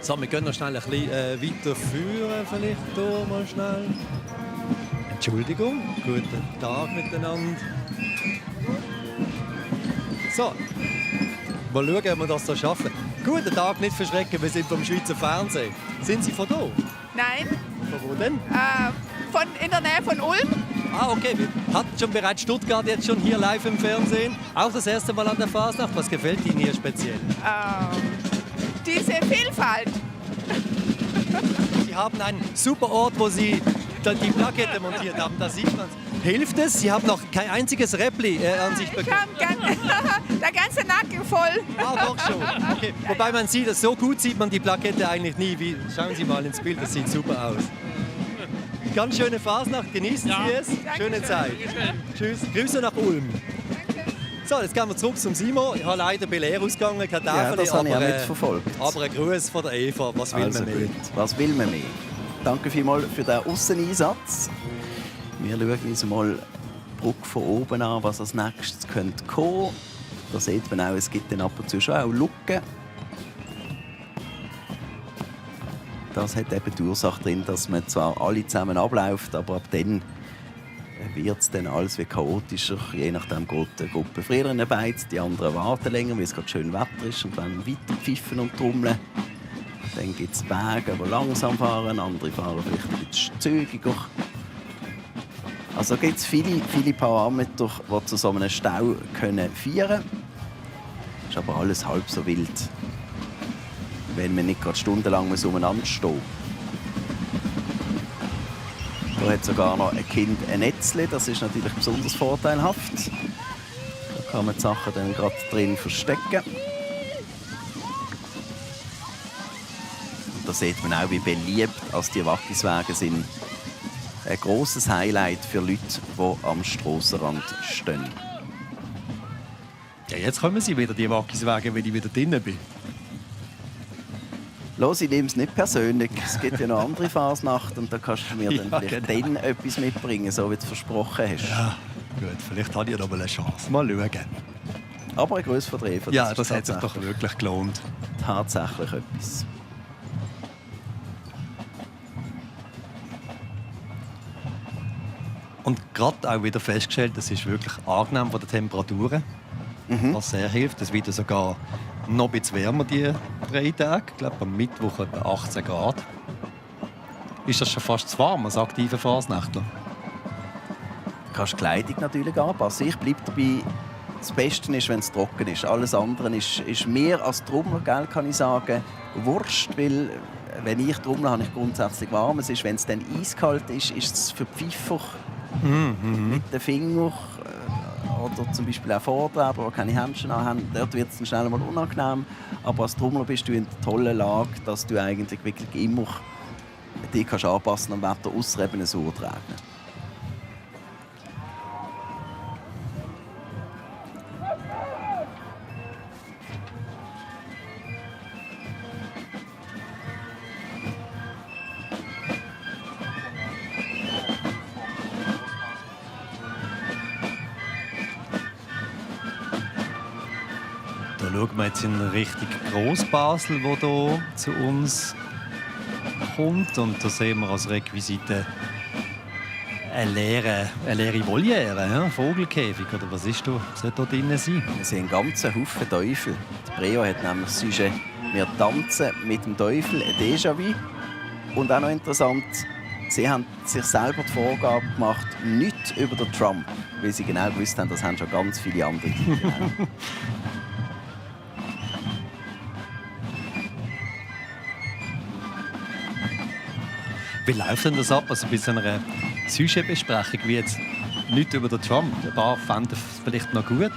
So, wir können noch schnell ein bisschen weiterführen, vielleicht hier mal schnell. Entschuldigung, guten Tag miteinander. So, mal schauen, ob wir das so schaffen. Guten Tag, nicht verschrecken, wir sind vom Schweizer Fernsehen. Sind Sie von hier? Nein, Von wo denn? in der Nähe von Ulm. Ah, okay. Wir hatten schon bereits Stuttgart jetzt schon hier live im Fernsehen. Auch das erste Mal an der Fasnacht. Was gefällt Ihnen hier speziell? Diese Vielfalt. Sie haben einen super Ort, wo Sie die Plakette montiert haben. Da sieht man es. Hilft es? Sie haben noch kein einziges Räppli an sich bekommen. Der ganze Nacken voll. Ah, doch schon. Okay. Wobei man sieht, so gut sieht man die Plakette eigentlich nie. Schauen Sie mal ins Bild, das sieht super aus. Ganz schöne Fasnacht, genießen Sie es. Schöne Zeit. Tschüss. Grüße nach Ulm. So, jetzt gehen wir zurück zum Simon. Ich habe leider leer ausgegangen, kein Ja, das habe ich auch mitverfolgt. Aber ein Gruß von der Eva. Was will man mehr? Gut. Was will man mehr? Danke vielmals für den Ausseneinsatz. Wir schauen uns mal die Brücke von oben an, was als nächstes kommen könnte. Da sieht man auch, es gibt dann ab und zu schon auch Lücken. Das hat eben die Ursache drin, dass man zwar alle zusammen abläuft, aber ab dann wird es dann alles wie chaotischer. Je nachdem geht die Gruppe früher in den Beiz, die anderen warten länger, weil es gerade schön Wetter ist und dann weiter pfiffen und trommeln. Dann gibt es Wege, die langsam fahren, andere fahren vielleicht ein bisschen zügiger. Also gibt es viele Parameter, die zu so einem Stau führen können. Ist aber alles halb so wild, wenn man nicht gerade stundenlang umeinander stehen muss. Da hat sogar noch ein Kind ein Netzchen, das ist natürlich besonders vorteilhaft. Da kann man die Sachen dann gerade drin verstecken. Und da sieht man auch, wie beliebt die Wackiswege sind. Ein grosses Highlight für Leute, die am Strassenrand stehen. Ja, jetzt kommen sie wieder, die Wackiswege, wenn ich wieder drinnen bin. Los, ich nehme es nicht persönlich. Es gibt ja noch andere Fasnacht und da kannst du mir dann vielleicht dann etwas mitbringen, so wie du versprochen hast. Ja, gut, vielleicht habe ich noch mal eine Chance. Mal schauen. Aber ein Gruß von der Eva. Ja, das hat sich doch wirklich gelohnt. Tatsächlich etwas. Und gerade auch wieder festgestellt, es ist wirklich angenehm von den Temperaturen, was sehr hilft. Es wird sogar noch ein bisschen wärmer, die Freitag. Ich glaube, am Mittwoch etwa 18 Grad. Ist das schon fast zu warm als aktiver Fasnachtler? Du kannst die Kleidung natürlich anpassen. Ich bleibe dabei, das Beste ist, wenn es trocken ist. Alles andere ist mehr als Trommler, gell, kann ich sagen, Wurst, weil wenn ich trommle, habe ich grundsätzlich warm. Es ist, wenn es dann eiskalt ist es für die Pfeifer mit den Fingern oder zum Beispiel auch Vortreiber, die keine Händchen haben. Dort wird es dann schnell mal unangenehm. Aber als Trommler bist du in der tollen Lage, dass du eigentlich wirklich immer dich kannst anpassen am Wetter, ausser eben es regnet. Da schauen wir jetzt in Richtung Grossbasel, wo hier zu uns kommt. Und da sehen wir als Requisite eine leere Voliere, ja? Vogelkäfig. Oder was ist da? Soll da drinnen sein? Wir sehen einen ganzen Haufen Teufel. Die Preo hat nämlich das Sujet «Wir tanzen mit dem Teufel», ein Déjà-vu. Und auch noch interessant, sie haben sich selber die Vorgabe gemacht, nichts über den Trump, weil sie genau gewusst haben, das haben schon ganz viele andere. Wie läuft denn das ab? Also bei so einer Sujet-Besprechung wie jetzt nichts über den Trump. Ein paar fänden es vielleicht noch gut.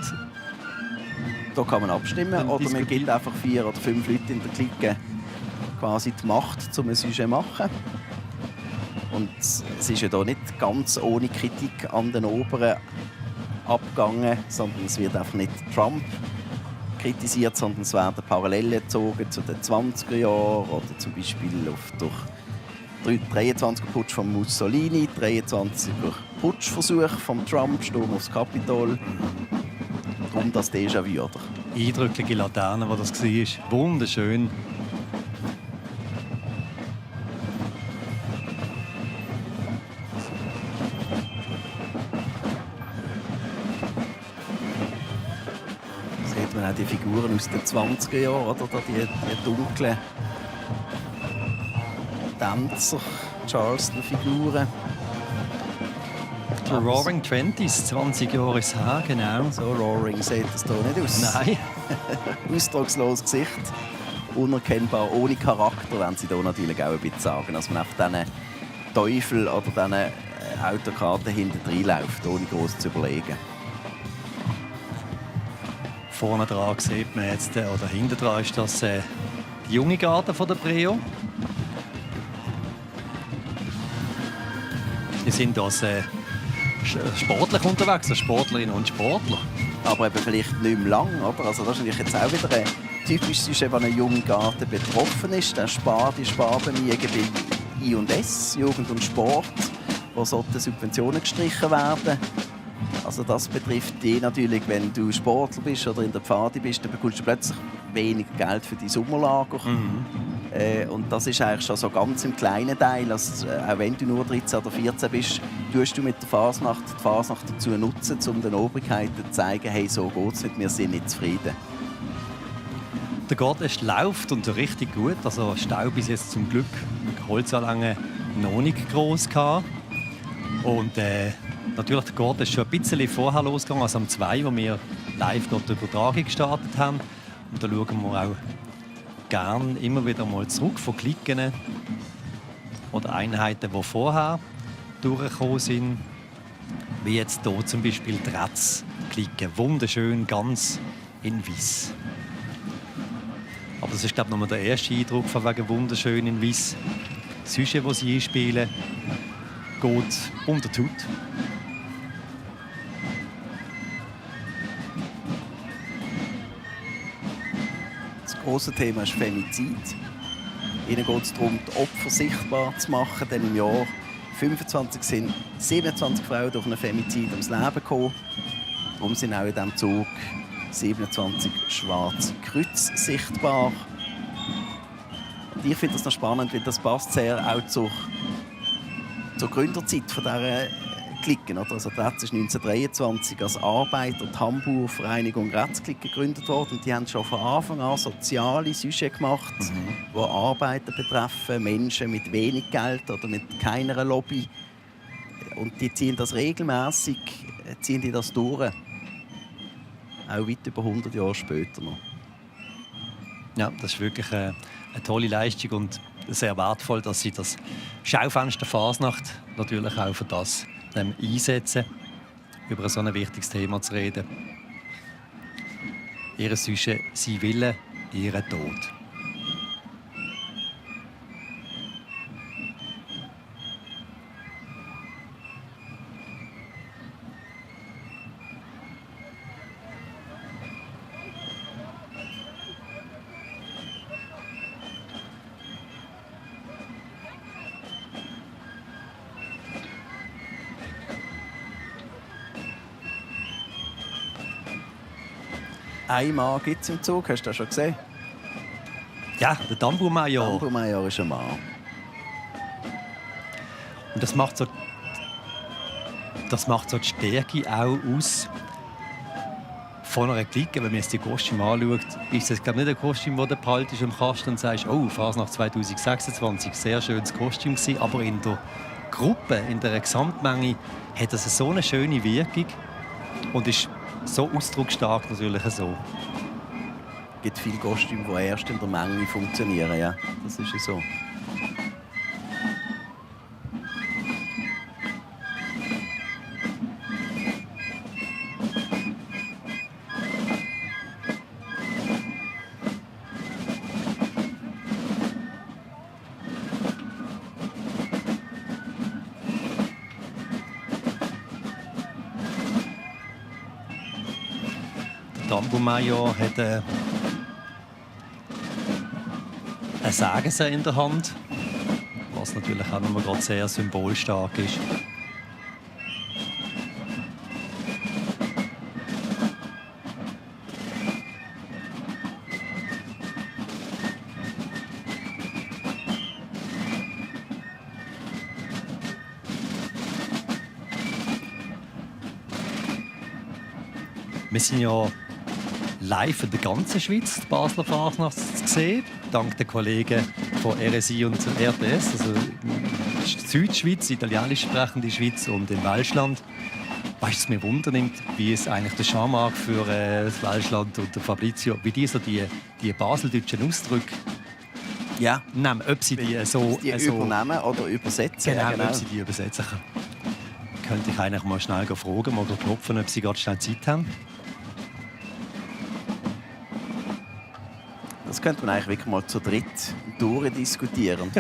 Da kann man abstimmen oder man gibt einfach 4 oder 5 Leute in der Clique quasi die Macht, um ein Sujet zu machen. Und es ist ja da nicht ganz ohne Kritik an den Oberen abgegangen, sondern es wird einfach nicht Trump kritisiert, sondern es werden Parallelen gezogen zu den 20er Jahren oder zum Beispiel auf durch 23er Putsch von Mussolini, 23er Putschversuch von Trump, Sturm aufs Kapitol. Darum das Déjà-vu, oder? Eindrückliche Laterne, wo das war. Wunderschön. Sieht man auch die Figuren aus den 20er Jahren, oder? Die dunklen Tänzer, Charleston-Figuren. Die Roaring Twenties, 20 Jahre ist es her, genau. So Roaring sieht das hier nicht aus. Nein. Ausdrucksloses Gesicht, unerkennbar, ohne Charakter, wenn sie hier natürlich auch ein bisschen sagen. Dass man auf diesen Teufel oder diesen Autokarten hinten reinläuft, ohne groß zu überlegen. Vorne dran sieht man jetzt, oder hinten dran ist das die junge Garde von der Preo. Die sind als sportlich unterwegs, als Sportlerinnen und Sportler. Aber eben vielleicht nicht mehr lang, oder? Also das ist natürlich jetzt auch wieder ein typisches Sujet, wenn ein junger Garten betroffen ist. Die Sparbemühungen bei I&S, Jugend und Sport, wo sollte Subventionen gestrichen werden. Also das betrifft dich natürlich, wenn du Sportler bist oder in der Pfade bist, dann bekommst du plötzlich weniger Geld für die Sommerlager. Und das ist eigentlich schon so ganz im kleinen Teil. Also, auch wenn du nur 13 oder 14 bist, tust du mit der Fasnacht die Fasnacht dazu nutzen, um den Obrigkeiten zu zeigen, hey, so geht es nicht, wir sind nicht zufrieden. Der Gartest läuft und richtig gut. Also Stau bis jetzt zum Glück Holzanlagen noch nicht gross gehabt. Und natürlich der Garten ist schon ein bisschen vorher losgegangen als am 2, wo wir live dort die Übertragung gestartet haben. Und da schauen wir auch gerne immer wieder mal zurück von Klicken oder Einheiten, die vorher durchgekommen sind. Wie jetzt hier zum Beispiel die Retz-Klicken. Wunderschön, ganz in Weiss. Aber das ist, glaube ich, noch der erste Eindruck von wegen wunderschön in Weiss. Das Sujet, das sie einspielen, geht unter die Haut. Das grosse Thema ist Femizid. Ihnen geht es darum, die Opfer sichtbar zu machen. Denn im Jahr 25 sind 27 Frauen durch einen Femizid ums Leben gekommen. Darum sind auch in diesem Zug 27 schwarze Kreuze sichtbar. Und ich finde das noch spannend, weil das passt sehr auch zur Gründerzeit von dieser Klicken. Oder? Also die Rätz ist 1923 als Arbeiter die Hamburger Vereinigung Rätzklicken gegründet worden. Und die haben schon von Anfang an soziale Sujets gemacht, die Arbeiter betreffen, Menschen mit wenig Geld oder mit keiner Lobby. Und die ziehen das regelmäßig durch. Auch weit über 100 Jahre später noch. Ja, das ist wirklich eine tolle Leistung und sehr wertvoll, dass sie das Schaufenster Fasnacht natürlich auch für das einsetzen, über so ein wichtiges Thema zu reden. Ihre Sujet, sie willen ihren Tod. Ein Mann gibt es im Zug, hast du das schon gesehen? Ja, der Tambourmajor. Der Tambourmajor ist ein Mann. Und das macht so die Stärke auch aus von einer Clique. Wenn man jetzt die Kostüme anschaut, ist es nicht ein Kostüm, das du behaltest im Kasten und sagst, oh, Fasnacht 2026, sehr schönes Kostüm gewesen. Aber in der Gruppe, in der Gesamtmenge, hat es so eine schöne Wirkung und ist so ausdrucksstark natürlich so. Es gibt viele Kostüme, die erst in der Menge funktionieren. Ja, das ist so. Der Tambourmajor hat eine Sägesel in der Hand, was natürlich auch noch gerade sehr symbolstark ist. Wir sind ja live in der ganzen Schweiz, die Basler Fasnacht, zu sehen. Dank den Kollegen von RSI und RTS, also die Südschweiz, die italienisch sprechende Schweiz und im Welschland. Weißt du, mir wundernimmt, wie es eigentlich der Jean-Marc für das Welschland und der Fabrizio, wie die so die baseldeutschen Ausdrücke nehmen, ob sie die so übernehmen oder übersetzen. Genau, genau. ob sie die übersetzen können. Könnte ich eigentlich mal schnell fragen, mal klopfen, ob sie gerade schnell Zeit haben. Das könnte man eigentlich wirklich mal zu dritt durchdiskutieren.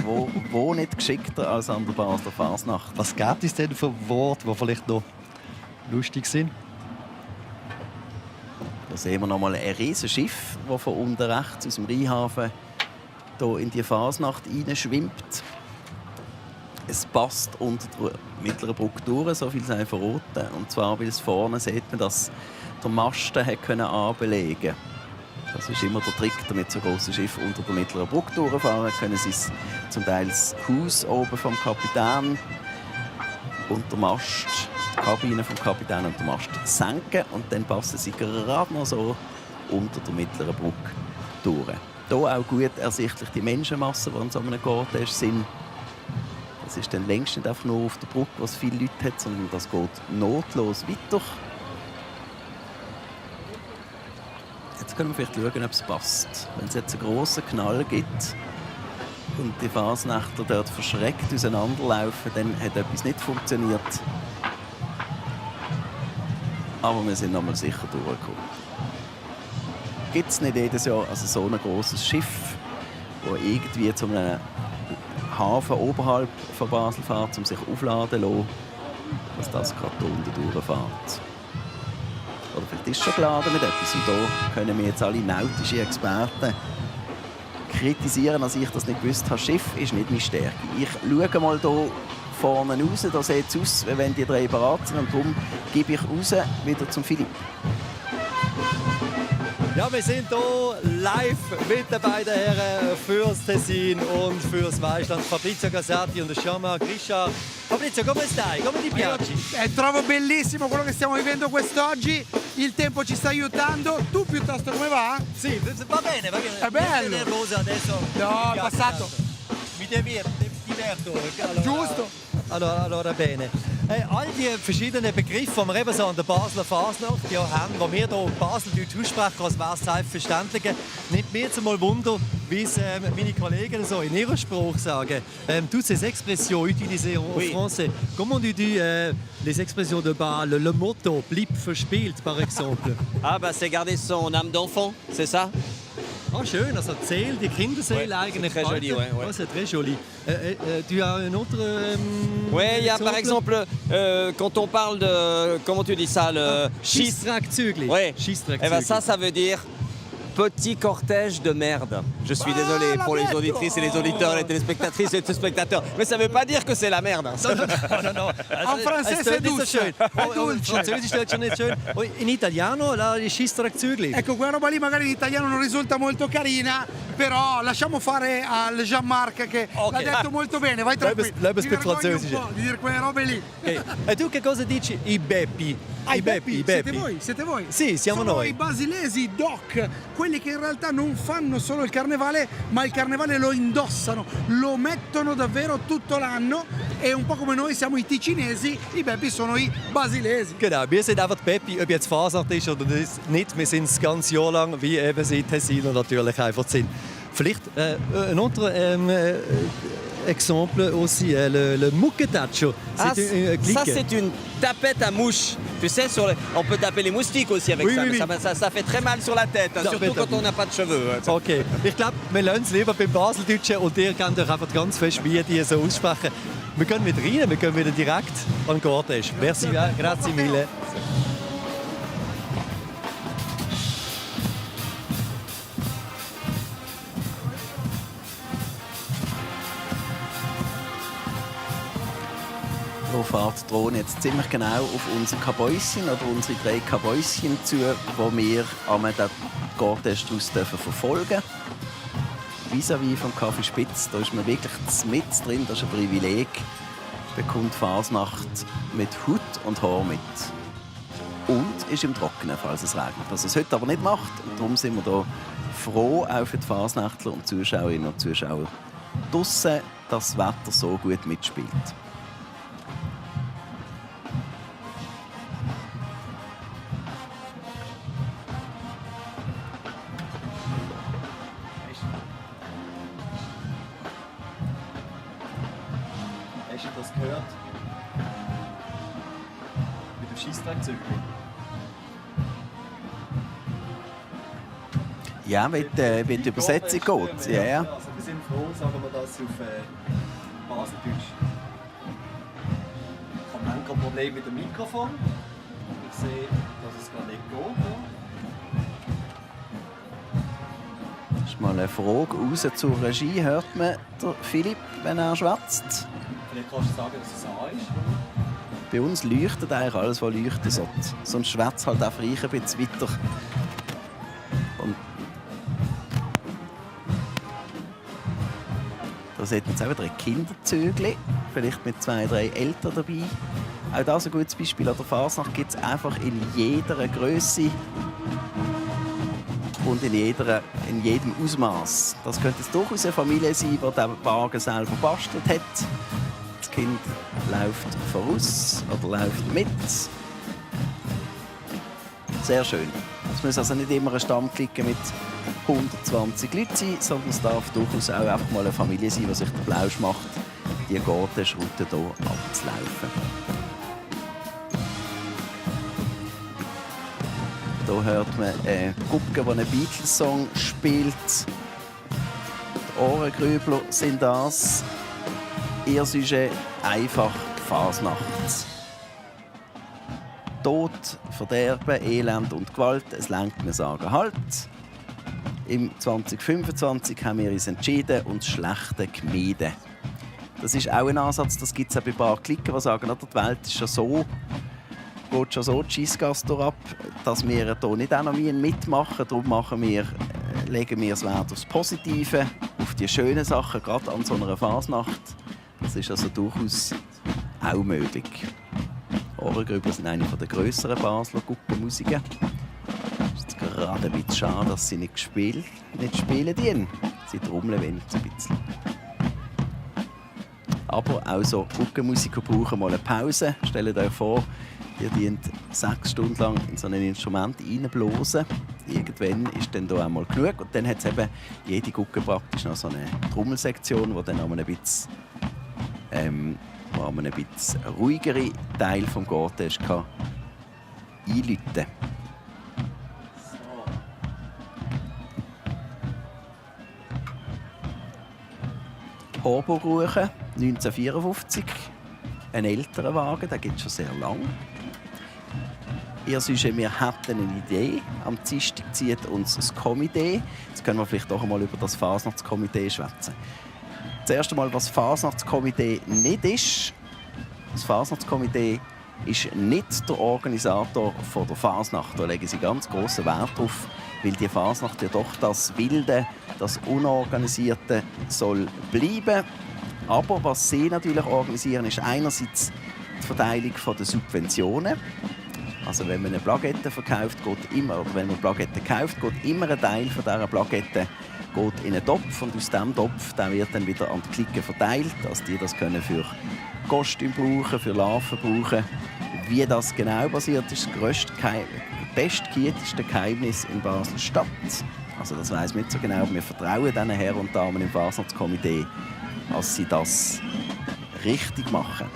Wo nicht geschickter als an der Basler Fasnacht? Was gibt es denn für Worte, die vielleicht noch lustig sind? Da sehen wir noch mal ein riesiges Schiff, das von unten rechts aus dem Rheinhafen hier in die Fasnacht hineinschwimmt. Es passt unter der Mittleren Brücke durch, so viel sei verraten. Und zwar, weil es vorne sieht man, dass der Masten anbelegen konnte. Das ist immer der Trick, damit so große Schiffe unter der Mittleren Brücke durchfahren können. Sie zum Teil das Haus oben vom Kapitän und der Mast, die Kabine vom Kapitän und der Mast senken und dann passen sie gerade noch so unter der Mittleren Brücke durch. Hier auch gut ersichtlich die Menschenmassen, die an so einem Cortège sind. Das ist dann längst nicht einfach nur auf der Brücke, was viele Leute hat, sondern das geht notlos weiter. Jetzt können wir vielleicht schauen, ob es passt. Wenn es jetzt einen grossen Knall gibt und die Fasnächtler dort verschreckt auseinanderlaufen, dann hat etwas nicht funktioniert. Aber wir sind noch mal sicher durchgekommen. Gibt es nicht jedes Jahr also so ein grosses Schiff, das irgendwie zu einem Hafen oberhalb von Basel fährt, um sich aufladen zu lassen, dass das gerade hier unten durchfährt? Oder vielleicht ist es schon geladen mit etwas. Und da können wir jetzt alle nautische Experten kritisieren, dass ich das nicht gewusst habe. Schiff ist nicht meine Stärke. Ich schaue mal hier vorne raus. Da sieht es aus, wie wenn die drei bereit sind. Und darum gebe ich raus wieder zum Philipp. Ja, wir sind hier live mit den beiden Herren fürs Tessin und fürs Weißland. Fabrizio Casati und Jean-Marc Richard. Fabrizio, come stai? Come ti piaci? Trovo bellissimo quello che stiamo vivendo quest'oggi. Il tempo ci sta aiutando. Tu piuttosto come va? Sì, va bene, va bene. È bello. Nervoso adesso. No, è passato. Mi diverto. Giusto. Allora bene. All die verschiedenen Begriffe, die wir eben so an der Basler Fasnacht haben, die wir hier in Baseldeutsch aussprechen, als wäre es selbstverständlich, nimmt mir jetzt mal Wunder, wie es meine Kollegen so in ihrem Spruch sagen. Toutes ces expressions utilisées en français, comment tu dis les expressions de bas, le motto « blieb verspielt » par exemple? Ah bah c'est garder son âme d'enfant, c'est ça? Ah, schön, also Seele, die Kinderseele eigentlich. Très joli, ouais. Oh, c'est très joli. Tu as un autre Oui, il y a par exemple, quand on parle de, comment tu dis ça, le Schießtragzügli. Ouais. Schießtragzügli. Eh ben ça veut dire petit cortège de merde. Je suis désolé pour les auditrices et les auditeurs, les téléspectatrices et les téléspectateurs, mais ça veut pas dire que c'est la merde. No. En francese è dolce. Französisch ist schon nicht schön. In Italiano la Schießtragzügli. Ecco, quella roba lì magari in italiano non risulta molto carina, però lasciamo fare al Jean-Marc che l'ha detto molto bene. Vai tranquillo. Bleib Ti più francese. di dire quelle robe lì. E tu che cosa dici? I beppi. I Beppi. Siete voi? Sì, siamo Sono noi. I basilesi, i doc, quelli che in realtà non fanno solo il carnevale, ma il carnevale lo indossano, lo mettono davvero tutto l'anno e un po' come noi siamo i ticinesi, i Beppi sono i basilesi. Genau, wir sind einfach die Beppi, ob jetzt Fasnacht ist oder nicht. Wir sind das ganze Jahr lang, wie eben sie Tessiner natürlich einfach sind. Vielleicht ein autre exemple aussi, le mucchetaggio. Ah, ça c'est une tapette à mouche. Tu sais, on peut taper les moustiques aussi avec ça, mais ça fait très mal sur la tête, surtout quand on n'a pas de cheveux. Okay, ich glaube, wir lassen es lieber beim Baseldeutschen und ihr könnt euch einfach ganz fest, wie die so aussprechen. Wir gehen wieder rein, wir gehen wieder direkt an den Cortège. Merci, grazie mille. Wo fährt die Drohne jetzt ziemlich genau auf unser Kabäuschen oder unsere 3 Kabäuschen zu, wo wir den Cortège verfolgen dürfen. Vis-à-vis vom Café Spitz, da ist man wirklich mit drin, das ist ein Privileg. Man bekommt Fasnacht mit Hut und Haar mit. Und ist im Trockenen, falls es regnet. Was es heute aber nicht macht. Und darum sind wir hier froh, auch für die Fasnachtler und Zuschauerinnen und Zuschauer draussen, dass das Wetter so gut mitspielt. Hast du das gehört? Mit dem Schießtragzügli? Ja, wenn die Übersetzung geht. Ja. Also wir sind froh, sagen wir das auf Baseldeutsch. Ich habe manchmal ein Problem mit dem Mikrofon. Ich sehe, dass es gar nicht geht. Das ist mal eine Frage raus zur Regie. Hört man den Philipp, wenn er schwätzt? Vielleicht kannst du sagen, dass es A ist. Bei uns leuchtet eigentlich alles, was leuchten sollte. Sonst schwätzt halt einfach ein bisschen weiter. Und da sieht man jetzt auch wieder ein Kinderzügli, vielleicht mit 2, 3 Eltern dabei. Auch das ein gutes Beispiel. An der Fasnacht gibt es einfach in jeder Größe und in jedem Ausmaß. Das könnte jetzt durchaus eine Familie sein, die den Wagen selber bastelt hat. Das Kind läuft voraus oder läuft mit. Sehr schön. Es muss also nicht immer ein Stammklick mit 120 Leuten sein, sondern es darf durchaus auch einfach mal eine Familie sein, die sich den Blausch macht, die Cortège-Route hier abzulaufen. Hier hört man eine Gruppe, die einen Beatles-Song spielt. Die Ohrengrübler sind das. Ihr Sujet einfach Fasnacht. Tod, Verderben, Elend und Gewalt, es lenkt, wir sagen Halt. Im 2025 haben wir uns entschieden und das Schlechte gemieden. Das ist auch ein Ansatz, das gibt es auch bei ein paar Klicken, die sagen, die Welt ist schon so geht schon so die Scheissgasse ab, dass wir hier nicht auch noch mitmachen. Darum legen wir es Wert aufs Positive, auf die schönen Sachen, gerade an so einer Fasnacht. Das ist also durchaus auch möglich. Ohrengrüber sind eine der grösseren Basler Guggenmusiker. Es ist gerade ein bisschen schade, dass sie nicht spielen dienen. Sie trommeln wenigstens ein bisschen. Aber auch so Guggenmusiker brauchen mal eine Pause. Stellt euch vor, ihr dient 6 Stunden lang in so ein Instrument reinblasen. Irgendwann ist dann da einmal genug. Und dann hat es eben jede Gugge praktisch noch so eine Trommelsektion, wo dann auch ein bisschen wo man ein bisschen ruhigere Teil des Garten einläuten kann. Horburg-Ruchen, 1954. Ein älterer Wagen, den gibt es schon sehr lange. Wir hatten eine Idee. Am Dienstag zieht uns das Komitee. Jetzt können wir vielleicht doch einmal über das Fasnachtskomitee schwätzen. Zuerst einmal, was das Fasnachtskomitee nicht ist. Das Fasnachtskomitee ist nicht der Organisator der Fasnacht. Da legen sie ganz grossen Wert drauf, weil die Fasnacht ja doch das Wilde, das Unorganisierte soll bleiben. Aber was sie natürlich organisieren, ist einerseits die Verteilung der Subventionen. Also wenn man eine Plakette verkauft, wenn man Plakette kauft, geht immer ein Teil von dieser Plakette in einen Topf, und aus diesem Topf wird dann wieder an die Klicken verteilt, dass die das können für Kostüme brauchen, für Larven brauchen. Wie das genau passiert, ist das bestgehütete Geheimnis in Basel-Stadt. Also das weiss man nicht so genau, aber wir vertrauen diesen Herren und Damen im Fasnachtskomitee, dass sie das richtig machen.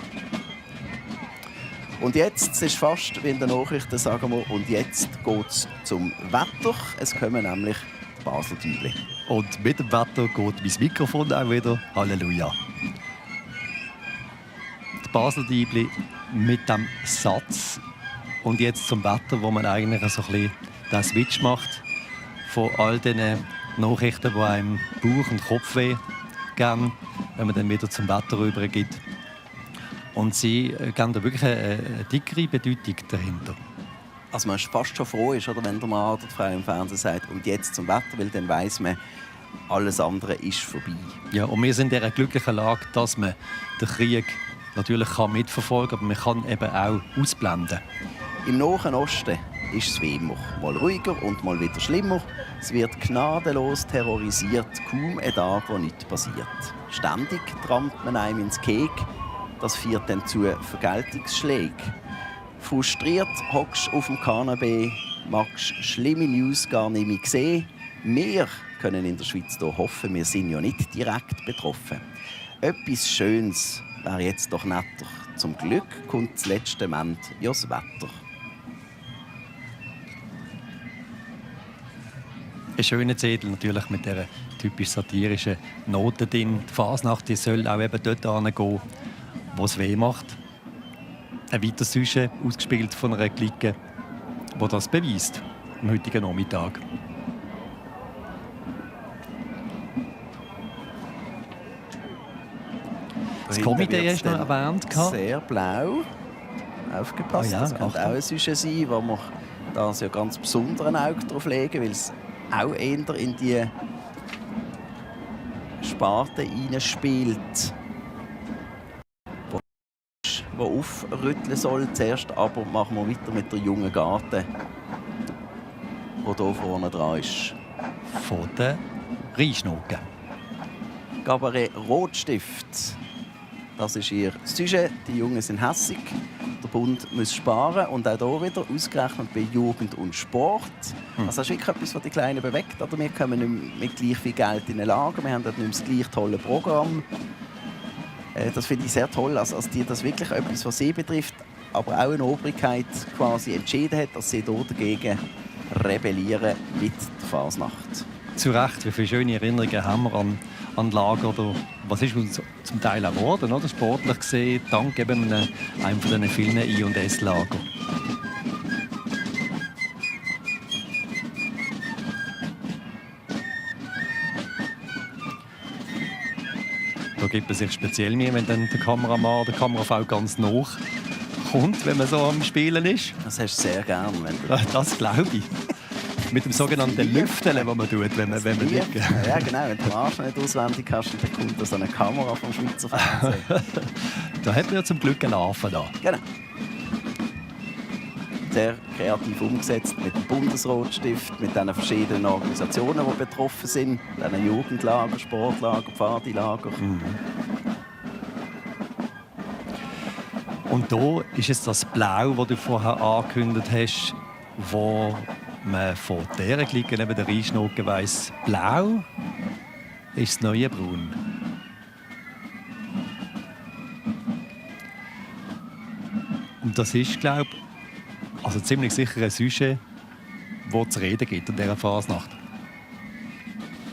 Und jetzt, es ist fast wie in den Nachrichten, sagen wir, und jetzt geht es zum Wetter. Es kommen nämlich die Basel-Tübli. Und mit dem Wetter geht mein Mikrofon auch wieder. Halleluja. Die Basel-Tübli mit dem Satz. Und jetzt zum Wetter, wo man eigentlich so ein bisschen den Switch macht von all diesen Nachrichten, die einem Bauch- und Kopfweh geben, wenn man dann wieder zum Wetter rübergeht. Und sie geben da wirklich eine dickere Bedeutung dahinter. Also man ist fast schon froh, oder, wenn der Mann oder die Frau im Fernsehen sagt, und jetzt zum Wetter, weil dann weiss man, alles andere ist vorbei. Ja, und wir sind in dieser glücklichen Lage, dass man den Krieg natürlich mitverfolgen kann, aber man kann eben auch ausblenden. Im Nahen Osten ist es wie immer. Mal ruhiger und mal wieder schlimmer. Es wird gnadenlos terrorisiert, kaum ein Tag, wo nichts passiert. Ständig trampt man einem ins Keg. Das führt dann zu Vergeltungsschlägen. Frustriert hockst du auf dem Kanapee, magst schlimme News gar nicht mehr sehen. Wir können in der Schweiz hier hoffen, wir sind ja nicht direkt betroffen. Etwas Schönes wäre jetzt doch netter. Zum Glück kommt das letzte Moment ja das Wetter. Ein schöner Zettel natürlich mit dieser typisch satirischen Note drin. Die Fasnacht die soll auch eben dort hingehen, wo es weh macht. Ein weiteres Sujet, ausgespielt von einer Clique, die das beweist am heutigen Nachmittag. Das Komitee hast du noch erwähnt. Sehr blau. Aufgepasst. Das könnte auch ein Sujet sein, wo wir da ja ganz besonderen Auge drauf legen, weil es auch eher in die Sparte hineinspielt, die aufrütteln soll. Zuerst aber machen wir weiter mit der jungen Garten, die hier vorne dran ist. Von den Rheinschnucken. Cabaret Rotstift. Das ist ihr Sujet. Die Jungen sind hässig. Der Bund muss sparen. Und auch hier wieder ausgerechnet bei Jugend und Sport. Also das ist wirklich etwas, was die Kleinen bewegt. Oder wir kommen nicht mehr mit gleich viel Geld in den Lager. Wir haben nicht mehr das gleich tolle Programm. Das finde ich sehr toll, also die das wirklich etwas, was sie betrifft, aber auch eine Obrigkeit quasi entschieden hat, dass sie dort dagegen rebellieren mit der Fasnacht. Zu Recht, wie viele schöne Erinnerungen haben wir an Lager. Oder was ist uns zum Teil auch geworden, oder? Sportlich gesehen, dank eben einem von diesen vielen I&S-Lager. Da gibt es sich speziell mehr, wenn dann der Kameramann oder der Kamerafrau ganz nah kommt, wenn man so am Spielen ist. Das hast du sehr gern. Das glaube ich. Mit dem sogenannten Lüfteln, das man tut, wenn man liegt. Ja, genau. Wenn du den Arsch nicht auswendig hast, dann kommt da so eine Kamera vom Schweizer Fernsehen. Da hat man ja zum Glück einen Affen da. Genau. Sehr kreativ umgesetzt mit dem Bundesrotstift, mit den verschiedenen Organisationen, die betroffen sind. Den Jugendlager, Sportlager, Pfadilager. Und hier ist es das Blau, das du vorher angekündigt hast, wo man von dieser Clique neben der Rheinschnurke weiss, blau ist das neue Braun. Und das ist, glaube ich, also ziemlich sicher ein Sujet, das zu reden gibt an dieser Fasnacht.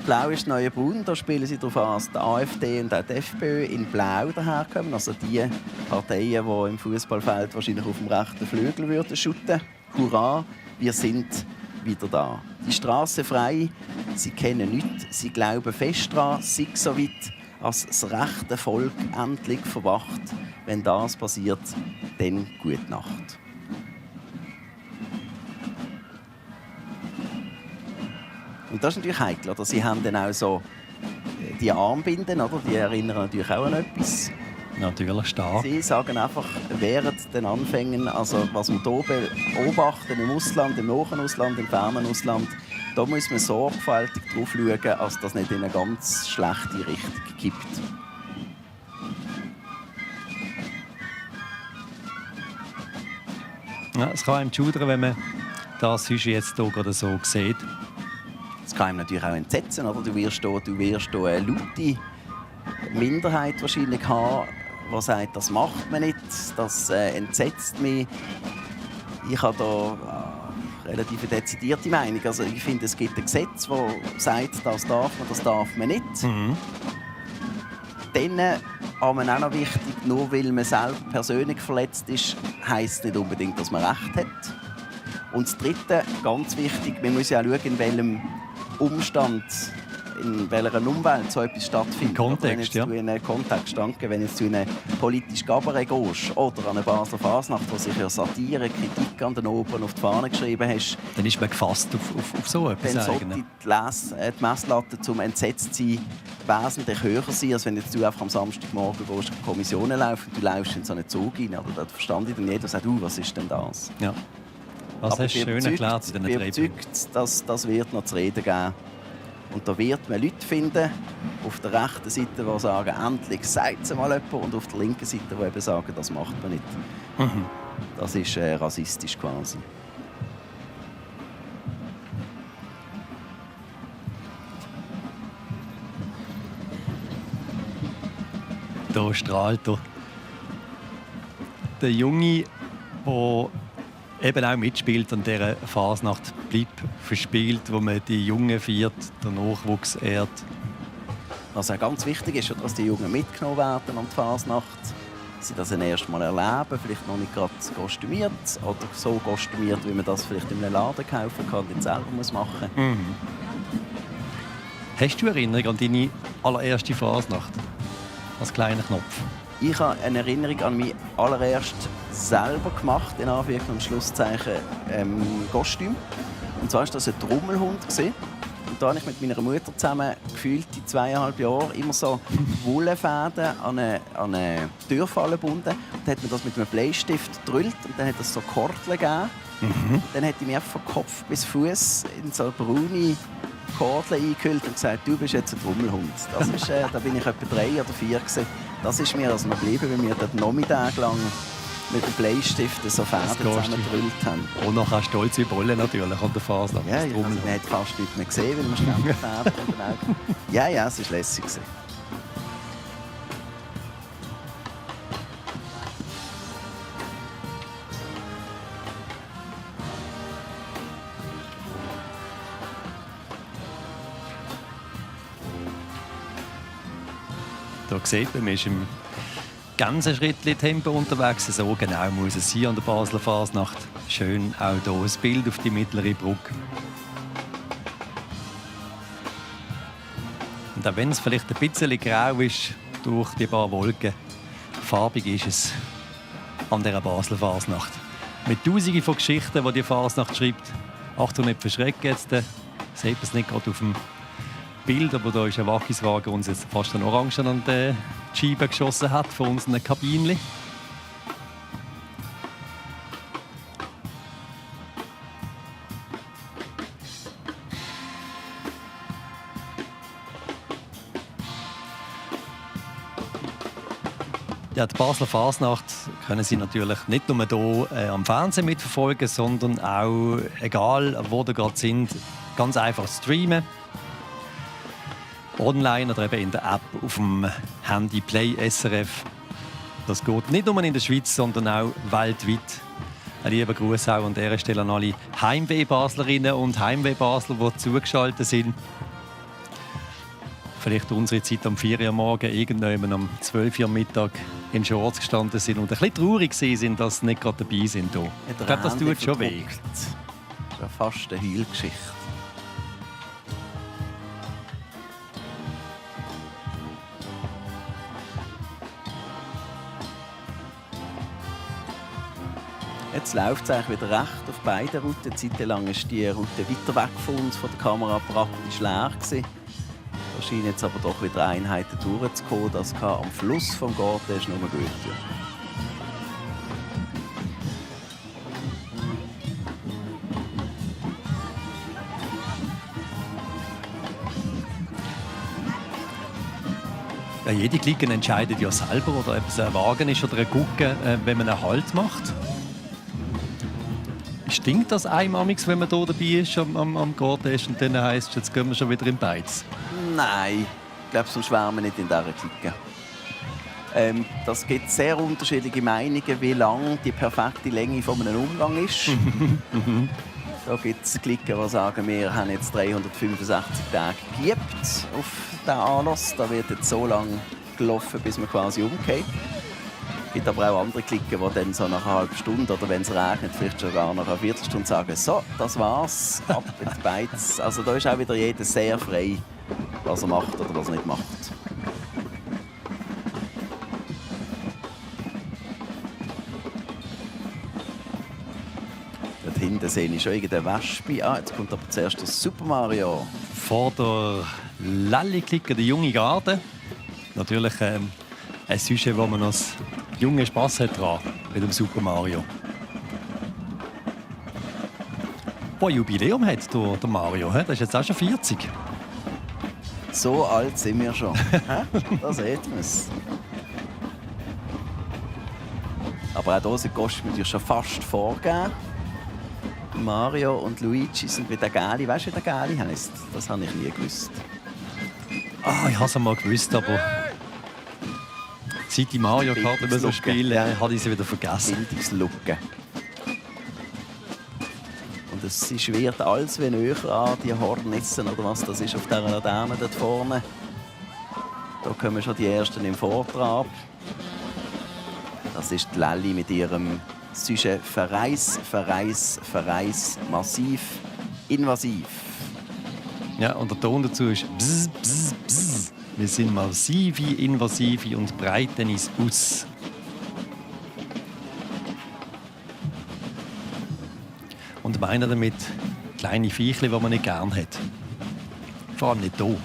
Blau ist das neue Braun. Da spielen sie darauf an, dass die AfD und auch die FPÖ in Blau daherkommen. Also die Parteien, die im Fußballfeld wahrscheinlich auf dem rechten Flügel würden shooten. Hurra, wir sind wieder da. Die Straße frei, sie kennen nichts, sie glauben fest daran, sei so weit, als das rechte Volk endlich verwacht. Wenn das passiert, dann gute Nacht. Und das ist natürlich heikel. Oder? Sie haben dann auch so die Armbinden, oder? Die erinnern natürlich auch an etwas. Natürlich stark. Sie sagen einfach, während den Anfängen, also was wir hier beobachten im Ausland, im nahen Ausland, im fernen Ausland, da muss man sorgfältig darauf schauen, dass das nicht in eine ganz schlechte Richtung kippt. Ja, es kann einem schudern, wenn man das jetzt hier gerade so sieht. Das kann einem natürlich auch entsetzen. Oder? Du wirst hier eine laute Minderheit wahrscheinlich haben, die sagt, das macht man nicht, das entsetzt mich. Ich habe da relativ dezidierte Meinung. Also ich finde, es gibt ein Gesetz, das sagt, das darf man nicht. Dann aber auch noch wichtig, nur weil man selber persönlich verletzt ist, heisst nicht unbedingt, dass man Recht hat. Und das Dritte, ganz wichtig, man muss ja auch schauen, in welchem Umstand, in welcher Umwelt so etwas stattfindet. Kontext, wenn du in einen Kontext danke, wenn du in einen politischen Kabarett gehst oder an eine Basler Fasnacht, wo sich ja Satire, Kritik an den Opern auf die Fahne geschrieben hast, dann ist man gefasst auf so etwas. Dann sollte die Messlatte zum Entsetztsein wesentlich höher sein, als wenn du einfach am Samstagmorgen gehst, die Kommissionen laufen und du läufst in so einen Zug rein. Da verstand ich dann jeder und sagt, was ist denn das? Ja. Was hast du schön erklärt in den Treppen? Ich bin überzeugt, dass das wird noch zu reden geben. Und da wird man Leute finden, auf der rechten Seite, die sagen, endlich sagt es mal jemand, und auf der linken Seite, die eben sagen, das macht man nicht. Das ist rassistisch quasi. Da strahlt der Junge, der eben auch mitspielt an dieser Fasnacht, bleibt verspielt, wo man die Jungen feiert, den Nachwuchs ehrt. Was auch ganz wichtig ist, dass die Jungen mitgenommen werden an die Fasnacht. Sie das erst mal erleben, vielleicht noch nicht gerade kostümiert oder so kostümiert, wie man das vielleicht in einem Laden kaufen kann, den selber machen muss. Hast du Erinnerung an deine allererste Fasnacht als kleiner Knopf? Ich habe eine Erinnerung an mich allererst selber gemacht, in Anführungs- und Schlusszeichen Kostüm. Und zwar war das ein Trommelhund. Und da habe ich mit meiner Mutter zusammen gefühlt die 2,5 Jahre immer so Wollfäden an eine Türfalle gebunden. Und dann hat man das mit einem Bleistift gedrüllt und dann hat es so Kordeln gegeben. Dann hat ich mich von Kopf bis Fuß in so braune Kordeln eingehüllt und gesagt, du bist jetzt ein Trommelhund. Das ist, da bin ich etwa 3 oder 4 gewesen. Das ist mir also noch geblieben, weil wir dort Nachmittag lang mit dem Bleistift so Fäden zusammengedrüllt haben. Und nachher stolze Bolle natürlich an der Fasnacht. Ja, also man hat fast nichts mehr gesehen, weil man schnell Fäden in den Augen. Ja, es war lässig. Da sieht man, man ist im ganzen Schrittli-Tempo unterwegs. So genau muss es sein an der Basler Fasnacht. Schön auch hier ein Bild auf die mittlere Brücke. Und auch wenn es vielleicht ein bisschen grau ist durch die paar Wolken, farbig ist es. an dieser Basler Fasnacht. Mit Tausenden von Geschichten, die Fasnacht schreibt. Achtung, nicht verschrecken jetzt. Seht ihr es nicht gerade auf dem Bild, aber da ist ein Wachswagen, der uns jetzt fast einen Orangen an die Scheibe geschossen hat von unseren Kabinchen. Ja, die Basler Fasnacht können Sie natürlich nicht nur hier am Fernsehen mitverfolgen, sondern auch, egal wo Sie gerade sind, ganz einfach streamen. Online oder eben in der App auf dem Handy Play SRF. Das geht nicht nur in der Schweiz, sondern auch weltweit. Ein lieber Gruß auch an dieser Stelle an alle Heimweh-Baslerinnen und Heimweh-Basler, die zugeschaltet sind. Vielleicht unsere Zeit am 4 Uhr morgen, irgendwann am 12 Uhr Mittag in Shorts gestanden sind und ein bisschen traurig sind, dass sie nicht gerade dabei sind. Hier. Ich glaube, das tut schon weh. Das ist fast eine Heulgeschichte. Jetzt läuft es eigentlich wieder recht auf beiden Routen. Zeitlang ist die Route weiter weg von uns, von der Kamera praktisch leer gewesen. Da scheinen jetzt aber doch wieder Einheiten durchzukommen. Das kann am Fluss vom Garten ist nur gut. Ja, jede Clique entscheidet ja selber, oder ob es ein Wagen ist oder ein Gucken, wenn man einen Halt macht. Stinkt das einmal, wenn man hier dabei ist, am Garten ist und dann heisst es, jetzt gehen wir schon wieder in Beiz? Nein, ich glaube, sonst wären wir nicht in dieser Clique. Das gibt sehr unterschiedliche Meinungen, wie lang die perfekte Länge von einem Umgang ist. Da gibt es Klicken, die sagen, wir haben jetzt 365 Tage geübt auf diesen Anlass. Da wird jetzt so lange gelaufen, bis man quasi umgeht. Es gibt aber auch andere Klicken, die dann so nach einer halben Stunde oder wenn es regnet, vielleicht schon gar nach einer Viertelstunde sagen, so, das war's, ab in die Beiz. Also da ist auch wieder jeder sehr frei, was er macht oder was er nicht macht. Dort hinten sehe ich schon irgendeine Wespe. Ah, jetzt kommt aber zuerst der Super Mario. Vor der Lalli-Clique, der junge Garde. Natürlich ein Sujet, wo man noch jungen Spass hat dran, mit dem Super Mario. Ein Jubiläum hat der Mario, der ist jetzt auch schon 40. So alt sind wir schon. Da sieht man es. Aber auch hier sind die Kostüme schon fast vorgegeben. Mario und Luigi sind bei der Gali. Weißt du, wie der Gali heisst? Das habe ich nie gewusst. Ah, ich habe es mal gewusst, aber seit die Mario Kart so spielen, habe ich sie wieder vergessen. Bildungslucke. Und es schwirrt alles wie näher an die Hornissen oder was das ist auf dieser Laterne dort vorne. Da kommen schon die ersten im Vortrab. Das ist die Lalli mit ihrem Sujet Verreis, massiv, invasiv. Ja, und der Ton dazu ist bzz, bzz, bzz. Wir sind massive, invasive und breiten uns aus. Und meinen damit kleine Viechli, die man nicht gerne hat. Vor allem nicht hier.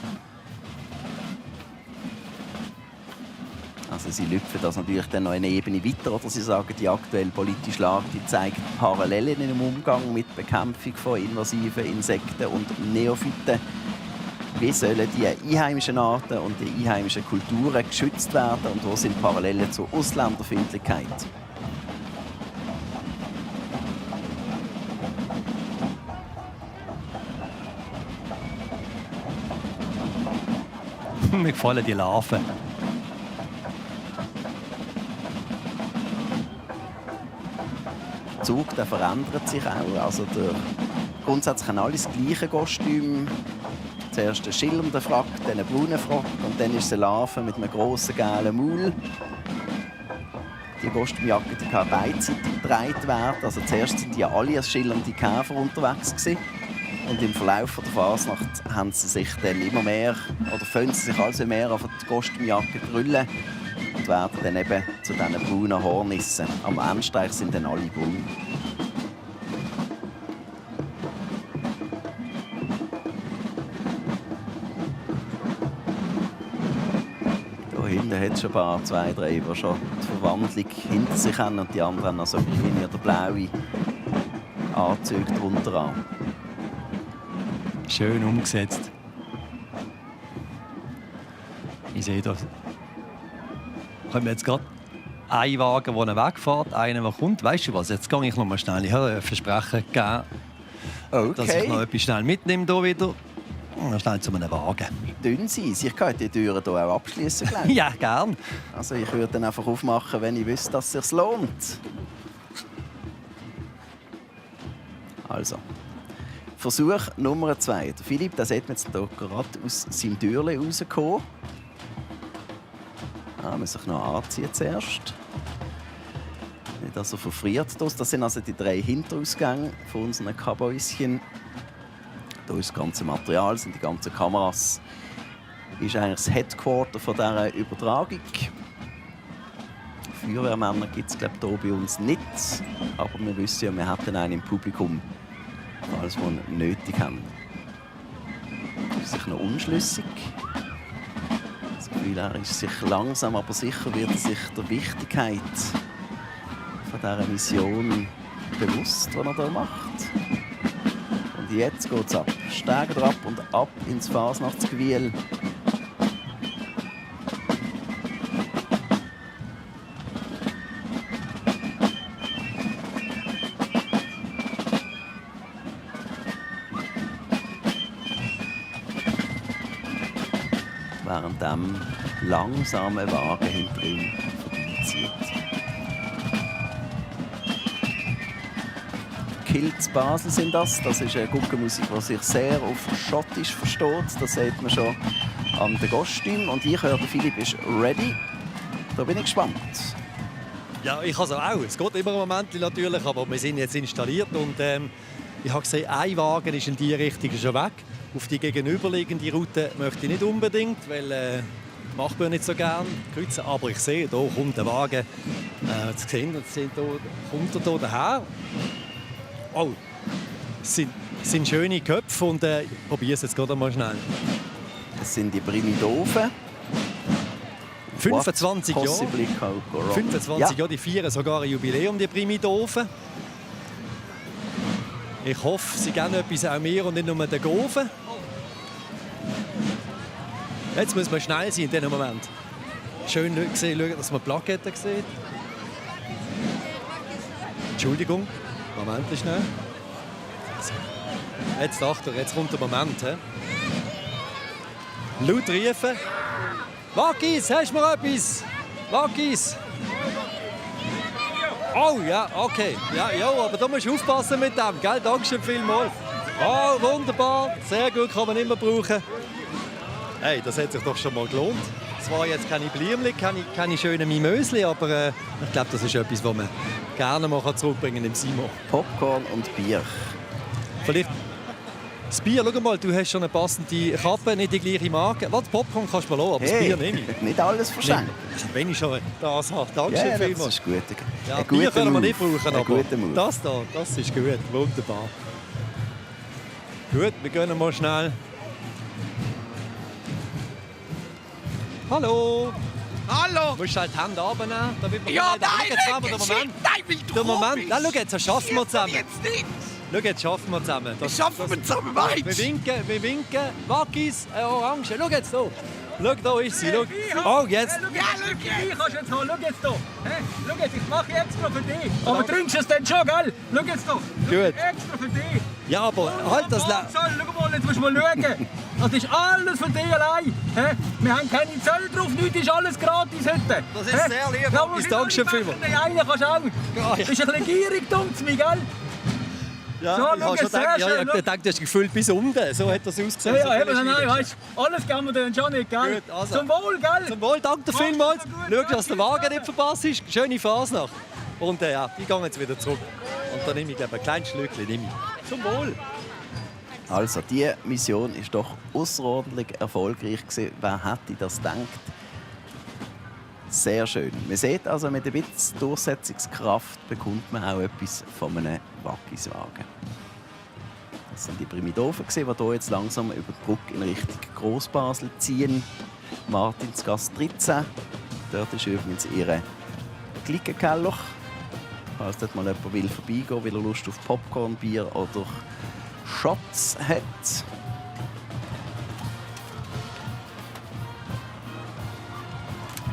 Also sie lüpfen das natürlich dann noch eine Ebene weiter. Oder sie sagen, die aktuelle politische Lage die zeigt Parallelen im Umgang mit Bekämpfung von invasiven Insekten und Neophyten. Wie sollen die einheimischen Arten und die einheimischen Kulturen geschützt werden und wo sind Parallelen zur Ausländerfeindlichkeit? Mir gefallen die Larven. Der Zug der verändert sich auch. Also grundsätzlich haben alle das gleiche Kostüm. Zuerst ein schillernder Frack, dann ein brauner Frack und dann ist es eine Larve mit einem grossen gelben Maul. Die Kostümjacke die kann beidseitig getragen werden. Also zuerst waren die alle als schillernde Käfer unterwegs gewesen. Und im Verlauf der Fasnacht haben sie sich dann immer mehr, oder fangen sie sich also mehr auf die Kostümjacke drüllen. und werden dann eben zu diesen braunen Hornissen. Am Endstreich sind dann alle braun. Da hinten hat es schon ein paar, 2, 3, die schon die Verwandlung hinter sich haben und die anderen haben noch so grüne oder blaue Anzüge drunter an. Schön umgesetzt. Ich sehe das. Kommen jetzt gerade ein Wagen, der wegfährt, einer, der kommt. Weißt du was? Jetzt gehe ich noch mal schnell. Ich habe ein Versprechen gegeben, dass ich noch etwas schnell mitnehme hier wieder. Und dann schnell zu einem Wagen. Dünn sein. Ich kann die Türen hier auch abschließen. Ja, gern. Also ich würde dann einfach aufmachen, wenn ich wüsste, dass es sich lohnt. Also. Versuch Nummer 2. Philipp, das hat man jetzt hier gerade aus seinem Türchen rausgekommen. Muss ich noch anziehen zuerst. Nicht, dass er verfriert. Das sind also die 3 Hinterausgänge von unseren Kabäuschen. Hier ist das ganze Material, sind die ganzen Kameras. Das ist eigentlich das Headquarter von dieser Übertragung. Feuerwehrmänner gibt es, glaube ich, hier bei uns nicht. Aber wir wissen ja, wir hätten einen im Publikum, falls wir ihn nötig haben. Das ist sicher noch unschlüssig. Das Gefühl, er ist sich langsam, aber sicher wird er sich der Wichtigkeit von dieser Mission bewusst, die er hier macht. Und jetzt geht es ab. Steigen wir ab und ab ins Fasnachtsgewühl. Während dem langsame Wagen hinter ihm vorbeizieht. Kills Basel sind das. Das ist eine Guckenmusik, die sich sehr auf Schottisch versteht. Das sieht man schon an den Kostümen. Und ich höre, Philipp ist ready. Da bin ich gespannt. Ja, ich also auch. Es geht immer einen Moment natürlich, aber wir sind jetzt installiert und ich habe gesehen, ein Wagen ist in die Richtung schon weg. Auf die gegenüberliegende Route möchte ich nicht unbedingt, weil macht man nicht so gerne kreuzen. Aber ich sehe, hier kommt der Wagen. Jetzt sehen Sie, kommt er hier daher. Oh, es sind schöne Köpfe und ich probiere es jetzt gerade mal schnell. Das sind die Primidoven. 25 Jahre. 25 Jahre, die feiern sogar ein Jubiläum, die Primidoven. Ich hoffe, sie geben etwas auch mir und nicht nur den Goven. Jetzt muss man schnell sein in diesem Moment. Schön sehen, dass man Plaketten sieht. Entschuldigung, Moment schnell. Jetzt Achtung, jetzt kommt der Moment. He? Laut rufen. Wackis, hast du mir etwas? Wackis. Oh ja, okay. Ja, aber da musst du aufpassen mit dem, gell? Dankeschön vielmals. Oh, wunderbar. Sehr gut, kann man immer brauchen. Hey, das hat sich doch schon mal gelohnt. Es waren jetzt keine Blümchen, keine schönen Mimösli, aber ich glaube, das ist etwas, was man gerne mal zurückbringen im Simon. Popcorn und Bier. Vielleicht das Bier, schau mal, du hast schon eine passende Kappe, nicht die gleiche Marke. Was, Popcorn kannst du mal lassen, aber das Bier nehme ich. Nicht alles verschenkt. Wenn ich schon das habe, danke schön vielmals. Das ist gut. Ja, Bier können wir nicht brauchen, aber das hier, das ist gut, wunderbar. Gut, wir gehen mal schnell. Hallo! Hallo! Du musst halt die Hände runternehmen, damit wir ja, nein, Der Moment, schau, jetzt schaffen wir zusammen. Jetzt nicht. Schau, jetzt schaffen wir zusammen. Das schaffen wir zusammen, weit. Wir winken. Wackis, Orange. Schau jetzt hier. Schau, da ist sie. Schau. Oh, jetzt. Ja, schau, ich kannst jetzt holen. Schau jetzt hier. Schau jetzt, ich mache extra für dich. Aber trinkst du es denn schon, gell? Schau jetzt hier. Gut. Extra für dich. Ja, aber halt das... Schau mal, jetzt musst du mal schauen. Das ist alles für dich allein. Wir haben keine Zölle drauf, nichts ist alles gratis heute. Das ist sehr lieb. Ja, Dankeschön vielmals. Einen kannst du auch. Das ist ein bisschen gierig, dummt's mich, gell? Ja, so, ich habe schon gedacht, du hast gefüllt bis unten. So hat das ausgesehen. Ja, so nein, weißt, alles geben wir dann schon nicht, gell? Gut, also. Zum Wohl, gell? Zum Wohl, danke dir vielmals. Schau, dass der Wagen nicht verpasst ist. Schöne Fasnacht. Und ja, ich gehe jetzt wieder zurück. Und dann nehme ich, glaube ich, ein kleines Schlückchen. Zum Wohl. Also, diese Mission ist doch außerordentlich erfolgreich gewesen. Wer hätte das gedacht? Sehr schön. Man sieht also, mit ein bisschen Durchsetzungskraft bekommt man auch etwas von einem Wackiswagen. Das waren die Primidoven, die hier jetzt langsam über die Brücke in Richtung Grossbasel ziehen. Martinsgasse 13. Dort ist übrigens ihr Glickenkeller. Falls dort mal jemand will vorbeigehen, weil er Lust auf Popcorn, Bier oder Shots hat.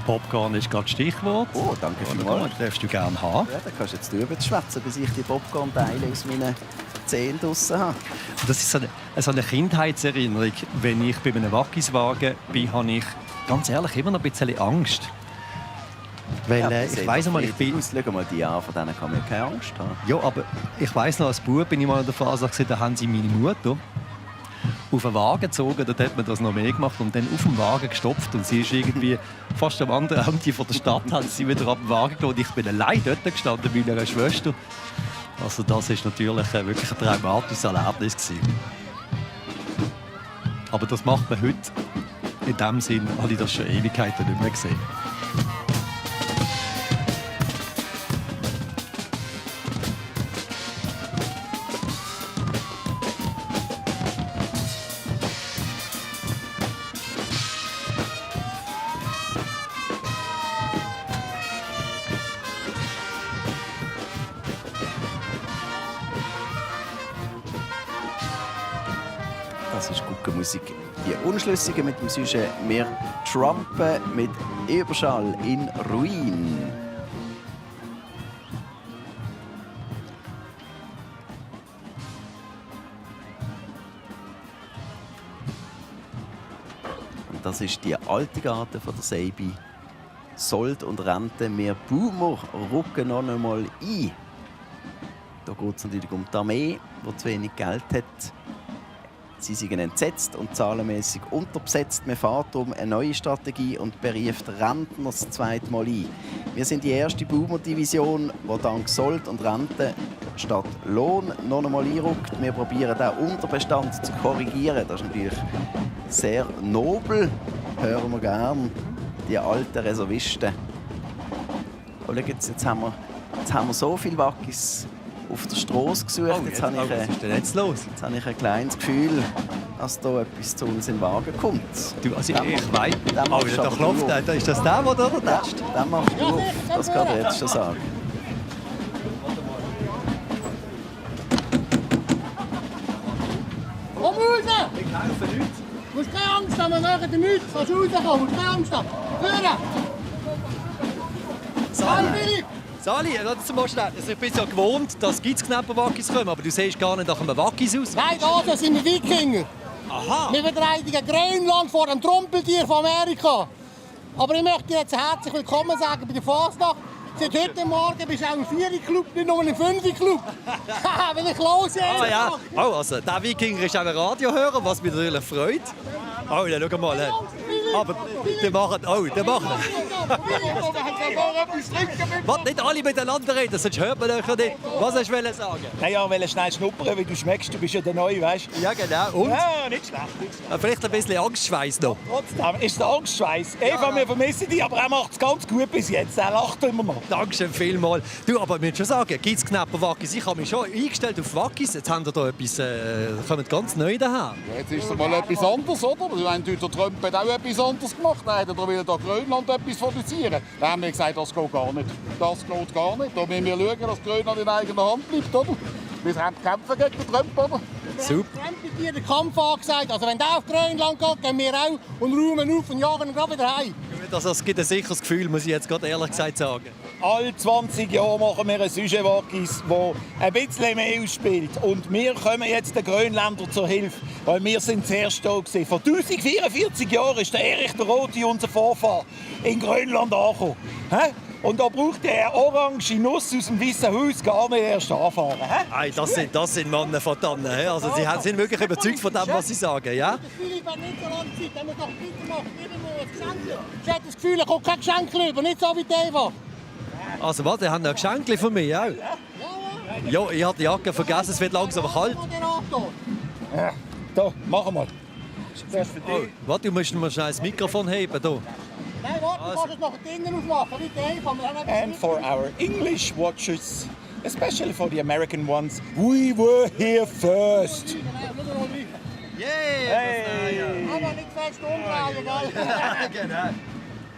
Popcorn ist gerade das Stichwort. Oh, danke vielmals. Das darfst du gerne haben. Ja, dann kannst du jetzt drüber schwätzen, bis ich die Popcorn-Teile aus meinen Zähnen draussen habe. Das ist so eine Kindheitserinnerung. Wenn ich bei einem Wackiswagen bin, habe ich ganz ehrlich immer noch ein bisschen Angst. Weil ich weiss noch mal, ich bin... Schau mal die an, von denen kann man keine Angst haben. Ja, aber ich weiss noch, als Bub bin ich mal an der Phase gesehen, da haben sie meine Mutter auf den Wagen gezogen, dort hat man das noch mehr gemacht und dann auf dem Wagen gestopft und sie ist irgendwie fast am anderen Ende von der Stadt, hat sie wieder ab dem Wagen gelassen und ich bin allein dort gestanden mit meiner Schwester. Also das ist natürlich wirklich ein traumatisches Erlebnis gewesen. Aber das macht man heute. In dem Sinn habe ich das schon Ewigkeiten nicht mehr gesehen. Das ist gute Musik. Die Unschlüssigen mit dem Sujet «Wir Trumpen mit Überschall in Ruin». Und das ist die alte Garten von der Seibi. Sold und Rente, wir Boomer rücken noch einmal ein. Da geht es natürlich um die Armee, die zu wenig Geld hat. Sie sind entsetzt und zahlenmäßig unterbesetzt. Man fährt darum eine neue Strategie und beruft Rentner das zweite Mal ein. Wir sind die erste Boomer-Division, die dank Sold und Rente statt Lohn noch einmal einrückt. Wir probieren den Unterbestand zu korrigieren. Das ist natürlich sehr nobel. Hören wir gerne die alten Reservisten. Oh, jetzt haben wir so viele Wackis auf der Straße gesucht. Was ist denn jetzt los? Jetzt habe ich ein kleines Gefühl, dass da etwas zu uns in den Wagen kommt. Du, also ich weiss. Oh, da klopft er. Ist das der, der da tätscht? Ja, den machst du auf. Das kann ich jetzt schon sagen. Komm raus! Ich helfe nicht. Du musst keine Angst haben, wir machen dir nichts. Kannst rauskommen, du musst keine Angst haben. Führen! Philipp! Sali, das mal schnell. Also ich bin ja gewohnt, dass Gitzknäpper-Wackis kommen, aber du siehst gar nicht nach einem Wackis aus. Nein, das sind die Wikinger. Aha. Wir verteidigen Grönland vor dem Trumpeltier von Amerika. Aber ich möchte dir jetzt herzlich willkommen sagen bei der Fasnacht. Seit heute Morgen bist du auch im 4er-Club, nicht nur im 5er-Club. Wenn ich los Ah ja, oh, also der Wikinger ist auch ein Radiohörer, was mich natürlich freut. Oh, dann schau mal. Aber die machen... Oh, die machen... Was, nicht alle miteinander reden, sonst hört man euch ja nicht. Was hast du sagen? Naja, ich wollte schnell schnuppern, wie du schmeckst. Du bist ja der Neue, weißt du? Ja, genau. Und? Ja, nicht schlecht. Vielleicht ein bisschen Angstschweiß noch. Trotzdem ist der Angstschweiß. Eva, wir vermissen dich, aber er macht es ganz gut bis jetzt. Er lacht immer noch. Dankeschön vielmals. Du, aber ich muss schon sagen, Gitzknäpper-Wackis, ich habe mich schon eingestellt auf Wackis. Jetzt haben wir da etwas, kommt ganz neu daher. Jetzt ist es mal etwas anderes, oder? Wenn der Trump hat auch etwas anderes gemacht hat, oder will da Grönland etwas produzieren. Dann haben wir gesagt, das geht gar nicht. Das geht gar nicht. Da müssen wir schauen, dass Grönland in eigener Hand bleibt, oder? Wir kämpfen gegen den Trump, oder? Super. Trump hat dir den Kampf angesagt. Also wenn der auf Grönland geht, gehen wir auch und räumen auf und jagen ihn gerade wieder heim. Also, es gibt ein sicheres Gefühl, muss ich jetzt gerade ehrlich gesagt sagen. Alle 20 Jahre machen wir ein Sujet-Wackis, das ein bisschen mehr ausspielt. Und wir kommen jetzt den Grönländern zur Hilfe, weil wir sind zuerst da gewesen. Vor 1044 Jahren ist der Erich der Rote, unser Vorfahr, in Grönland angekommen. Und da braucht der orange Nuss aus dem Weißen Haus gar nicht erst anfahren. Hey, das sind Männer von dann. Also, sie sind wirklich überzeugt von dem, was sie sagen. Ja? Philipp hat nicht so lange Zeit, dann muss doch bitte machen. Gib mir mal ein Geschenk. Ich habe das Gefühl, er kommt kein Geschenk rüber, nicht so wie die Eva. Also was, ihr habt noch ein Geschenk von mir auch? Ja, ich habe die Jacke vergessen, es wird langsam kalt. Ja, da, machen wir. Das ist für dich. Oh, warte, du musst mal schnell das Mikrofon heben. Da. Nein, warte, du kannst es nachher drinnen aufmachen, nicht einfach. And for our English watchers, especially for the American ones, we were here first. Hey! Aber nicht fest umdrehen, gell? Genau.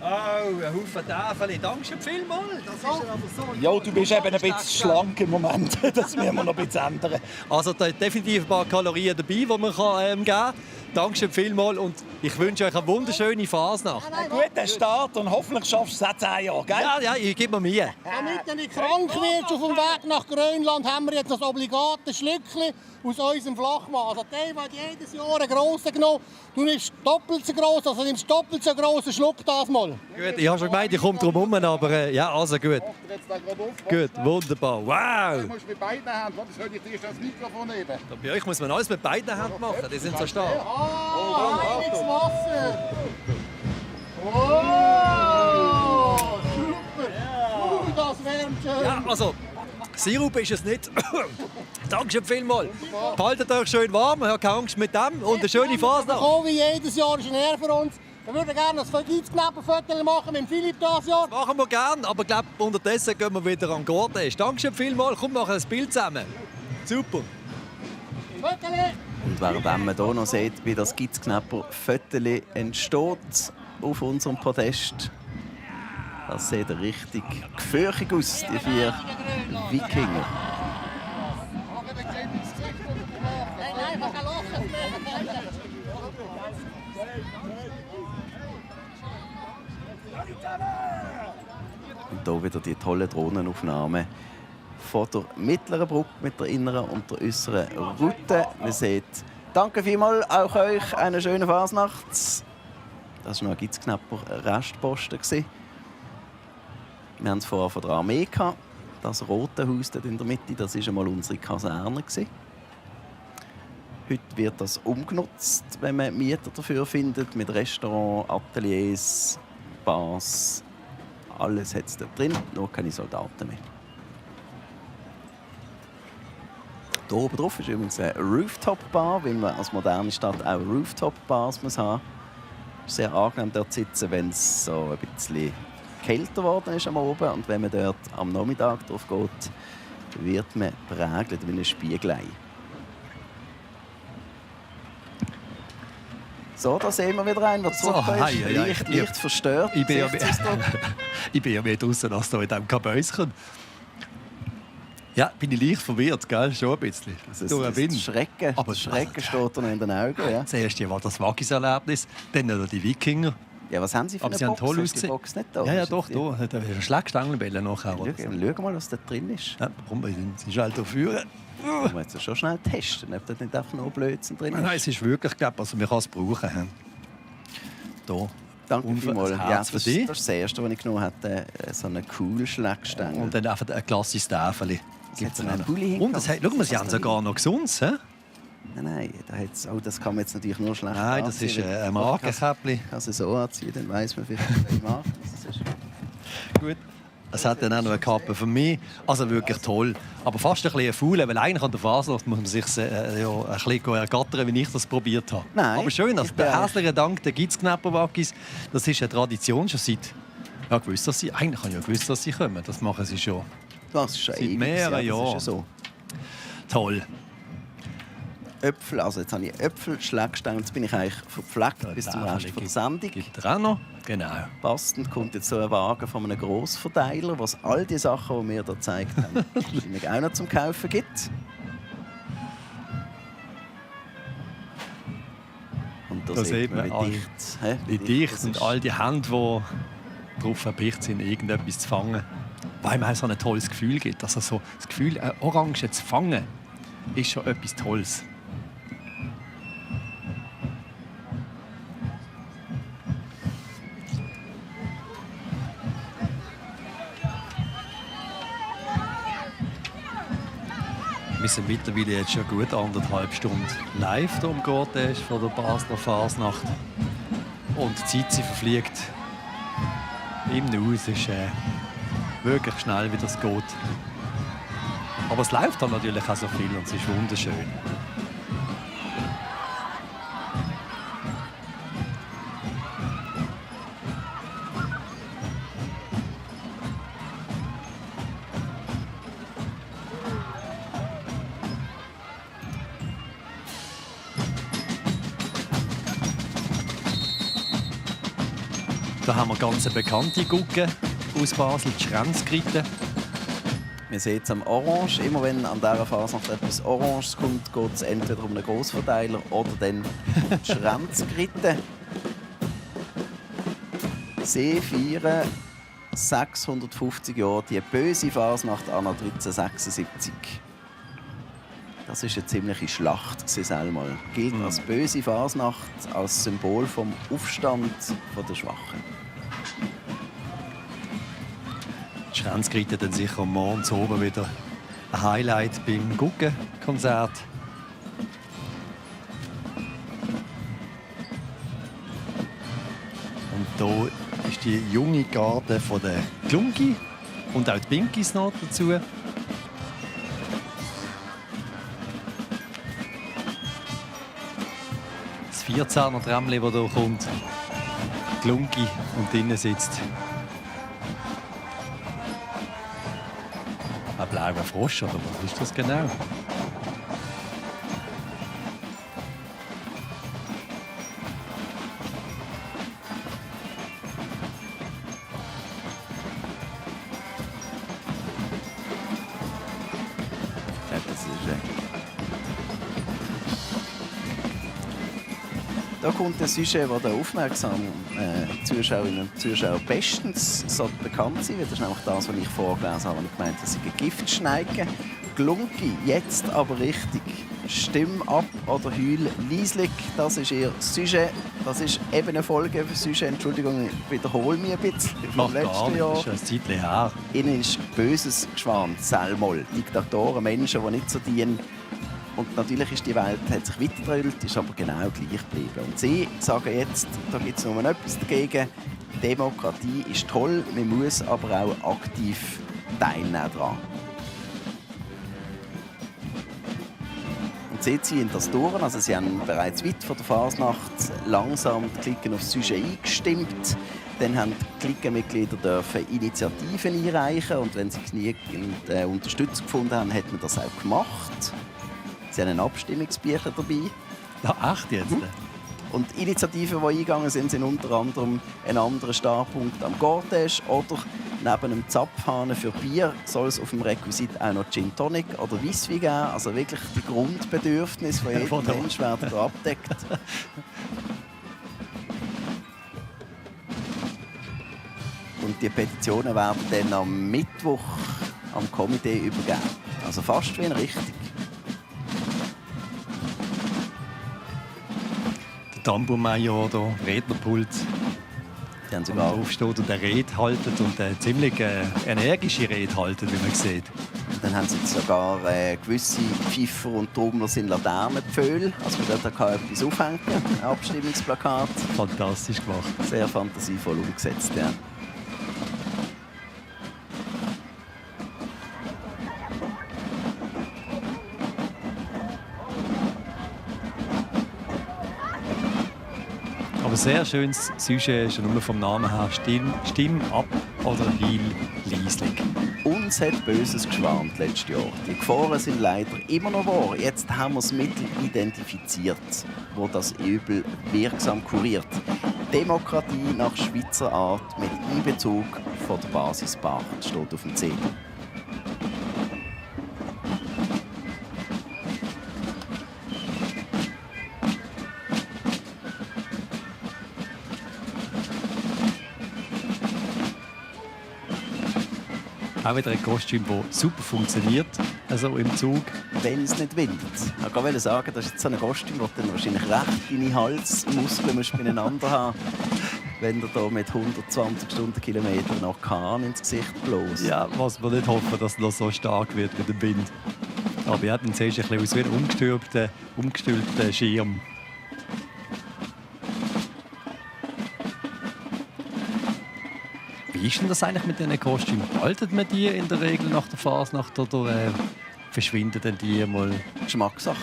Oh, ein Haufen Tafel. Dankeschön vielmals. Das ist aber so. Ja, du bist eben ein bisschen schlank im Moment. Das müssen wir noch ein bisschen ändern. Also da sind definitiv ein paar Kalorien dabei, die man geben kann. Dankeschön vielmals und ich wünsche euch eine wunderschöne Fasnacht. Einen guten Start und hoffentlich schaffst du es 10 Jahre, gell? Ja, ich gebe mir Mühe. Damit du nicht krank wirst auf dem Weg nach Grönland, haben wir jetzt das obligate Schlückchen aus unserem Flachmaß. Also der wird jedes Jahr einen grossen genommen. Du nimmst doppelt so gross, also nimmst doppelt so grossen Schluck das mal. Gut, ich habe schon gemeint, ich komme drum herum, aber ja, also gut. Gut, wunderbar. Wow! Du musst mit beiden Händen, das soll ich dir das Mikrofon nehmen. Bei euch muss man alles mit beiden Händen machen, die sind so stark. Heiliges Wasser! Oh, super! Das wärmt schön! Ja, also, Sirup ist es nicht. Dankeschön vielmals. Haltet euch schön warm, habt keine Angst mit dem und eine schöne Fasnacht. So wie jedes Jahr ist ein Ehre für uns. Wir würden gerne ein Vergizknappenfoto machen mit Philipp dieses Jahr. Das machen wir gerne, aber ich glaube, unterdessen gehen wir wieder an Gordes. Dankeschön vielmals, komm, machen ein Bild zusammen. Super. Und während man hier noch sieht, wie das Gitzknapper-Föteli entsteht auf unserem Podest, das sieht richtig gefürchtig aus, die 4 Wikinger. Und hier wieder die tolle Drohnenaufnahme von der mittleren Brücke mit der inneren und der äußeren Route. Man sieht, danke vielmals auch euch, eine schöne Fasnacht. Das war noch ein Gitzknapper Restposten. Wir haben es vorher von der Armee gehabt. Das rote Haus dort in der Mitte, das war einmal unsere Kaserne. Heute wird das umgenutzt, wenn man Mieter dafür findet, mit Restaurants, Ateliers, Bars. Alles hat es dort drin, nur keine Soldaten mehr. Hier oben drauf ist übrigens eine Rooftop-Bar, weil man als moderne Stadt auch Rooftop-Bars muss haben. Es ist sehr angenehm dort zu sitzen, wenn es so ein bisschen kälter geworden ist am Oben. Und wenn man dort am Nachmittag drauf geht, wird man prägelt wie ein Spiegelei. So, da sehen wir wieder einen, der zurückkommt. Leicht verstört. Ich bin ja mehr draußen als hier in diesem Kabäuschen. Ja, bin ich leicht verwirrt, gell? Schon ein bisschen. Das Schrecken, aber Schrecken steht da noch in den Augen. Ja. Zuerst war das Waggis-Erlebnis, dann noch die Wikinger. Ja, was haben Sie für aber eine sie Box? Haben toll ausgesehen. Die Box nicht da? Ja, doch, da. Da ist eine Schlagstangenbälle nachher. Schau mal, was da drin ist. Ja, warum? Sie ist halt dafür. Wir müssen jetzt schon schnell testen, ob da nicht einfach noch Blödsinn drin ist. Nein, es ist wirklich, also wir können es brauchen. Hier. Danke vielmals. Ja, das ist dich. Das Erste, was ich genommen hatte, so eine coole Schlagstange. Und dann einfach ein klassisches Täfeli. Und das schau mal, sie haben sogar noch gesund. Nein, das kann man jetzt natürlich nur schlecht Nein, das ist ein Markenkäppli. Kann sie so anziehen, dann weiss man vielleicht, wie Marke das ist. Gut. Es hat dann auch noch eine Kappe für mich. Also wirklich toll. Aber fast ein bisschen faul, weil eigentlich an der Fasnacht muss man sich ein bisschen ergattern, wie ich das probiert habe. Nein, aber schön, also herzlichen Dank, der Gitzknapper-Waggis. Das ist eine Tradition schon seit... Ja, gewusst, dass sie, eigentlich habe ich ja gewusst, dass sie kommen. Das machen sie schon. Das ist schon seit mehreren Jahren. Ja so. Toll. Äpfel, also jetzt habe ich Äpfelschlägstangen, jetzt bin ich eigentlich verpflegt bis zum Rest der Sendung. Gibt es auch noch? Genau. Passend kommt jetzt so ein Wagen von einem Grossverteiler, was all die Sachen, die wir hier gezeigt haben, wahrscheinlich auch noch zum Kaufen gibt. Und da sieht man, wie dicht und all die Hände, die darauf erpicht sind, irgendetwas zu fangen. Weil man so ein tolles Gefühl gibt. Also so das Gefühl, eine Orange zu fangen, ist schon etwas Tolles. Wir sind mittlerweile jetzt schon gut 1,5 Stunden live hier am Gordes von der Basler Fasnacht. Und die Zeit sie verfliegt im Nu. Es ist wirklich schnell, wie das geht. Aber es läuft dann natürlich auch so viel und es ist wunderschön. Da haben wir ganz eine bekannte Gucke aus Basel, die Schränzgritten. Wir sehen es am Orange. Immer wenn an dieser Fasnacht etwas Oranges kommt, geht es entweder um einen Grossverteiler oder dann die Schränzgritten. Sie feiern 650 Jahre die böse Fasnacht Anno 1376. Das war eine ziemliche Schlacht einmal. Gilt als böse Fasnacht, als Symbol vom Aufstand der Schwachen. Die Schränzgritten dann sicher morgens oben wieder ein Highlight beim Guggenkonzert. Und hier ist die junge Garde von der Glungi und auch die Pinkis noch dazu. Das 14er Tramli, das hier kommt. Die Glungi und drinnen sitzt ein blauer Frosch, oder was ist das genau? Da kommt ein Sujet, das den aufmerksamen Zuschauerinnen und Zuschauern bestens bekannt sein wird. Das ist nämlich das, was ich vorgelesen habe, als ich gemeint habe, das sind Giftschnecken. Glungi, jetzt aber richtig. Stimm ab oder heul leislich, das ist ihr Sujet. Das ist eben eine Folge für Sujet. Entschuldigung, ich wiederhole mich ein bisschen. Vom letzten Jahr. Das ist ein Zeitchen her. Ihnen ist Böses geschwant, Selmol. Diktatoren, Menschen, die nicht so dienen. Und natürlich ist die Welt hat sich weitergedreht, ist aber genau gleich geblieben. Und sie sagen jetzt, da gibt es nur etwas dagegen. Demokratie ist toll, man muss aber auch aktiv teilnehmen daran. Und sie ziehen das durch. Also sie haben bereits weit vor der Fasnacht langsam die Klicken aufs Sujet eingestimmt. Dann haben die Klickenmitglieder dürfen Initiativen einreichen und wenn sie genügend Unterstützung gefunden haben, hat man das auch gemacht. Sie haben einen Abstimmungsbücher dabei. Ja, echt jetzt? Und die Initiativen, die eingegangen sind, sind unter anderem ein anderer Startpunkt am Cortège oder neben einem Zapfhahn für Bier soll es auf dem Requisit auch noch Gin Tonic oder Weisswein geben. Also wirklich die Grundbedürfnisse von jedem Mensch werden da abgedeckt. Und die Petitionen werden dann am Mittwoch am Komitee übergeben. Also fast wie ein richtig. Tambourmajor, der Rednerpult, die sogar aufsteht und eine Rede haltet und eine ziemlich energische Rede haltet, wie man sieht. Und dann haben sie sogar gewisse Pfeifer und Trommler sind Laternenpföhle. Also man kann etwas aufhängen, ein Abstimmungsplakat. Fantastisch gemacht. Sehr fantasievoll umgesetzt, ja. Aber sehr schönes Sujet, schon nur vom Namen her. Stimm ab oder heil leislich. Uns hat Böses geschwant letztes Jahr. Die Gefahren sind leider immer noch wahr. Jetzt haben wir das Mittel identifiziert, wo das Übel wirksam kuriert. Demokratie nach Schweizer Art mit Einbezug von der Basisbar steht auf dem Zettel. Auch wieder ein Kostüm, das super funktioniert, also im Zug. Wenn es nicht windet. Ich wollte sagen, das ist jetzt so ein Kostüm, das dann wahrscheinlich recht deine Halsmuskeln beieinander haben, wenn du da mit 120 Stundenkilometern nach Kahn ins Gesicht bloß. Ja, was wir nicht hoffen, dass es noch so stark wird mit dem Wind. Aber ja, dann siehst du ein bisschen aus wie ein umgestülpter Schirm. Wie ist denn das eigentlich mit diesen Kostümen? Haltet man die in der Regel nach der Fasnacht oder verschwinden denn die mal? Geschmackssache.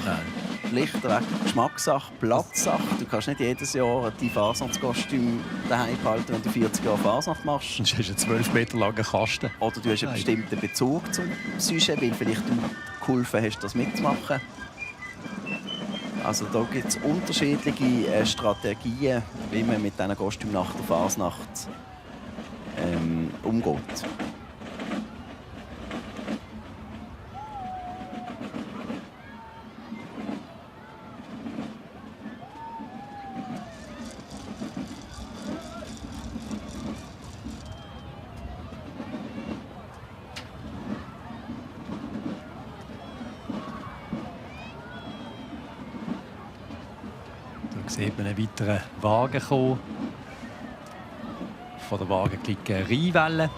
Schlichtweg Geschmackssache, Platzsache. Du kannst nicht jedes Jahr die Fasnachtskostüm daheim behalten, wenn du 40 Jahre Fasnacht machst. Sonst hast du einen 12 Meter langen Kasten. Oder du hast einen bestimmten Bezug zum Sujet, weil vielleicht du geholfen hast, das mitzumachen. Also da gibt es unterschiedliche Strategien, wie man mit diesen Kostümen nach der Fasnacht umgeht. Da sieht man einen weiteren Wagen kommen. Von der Wagenklicke Rheinwelle.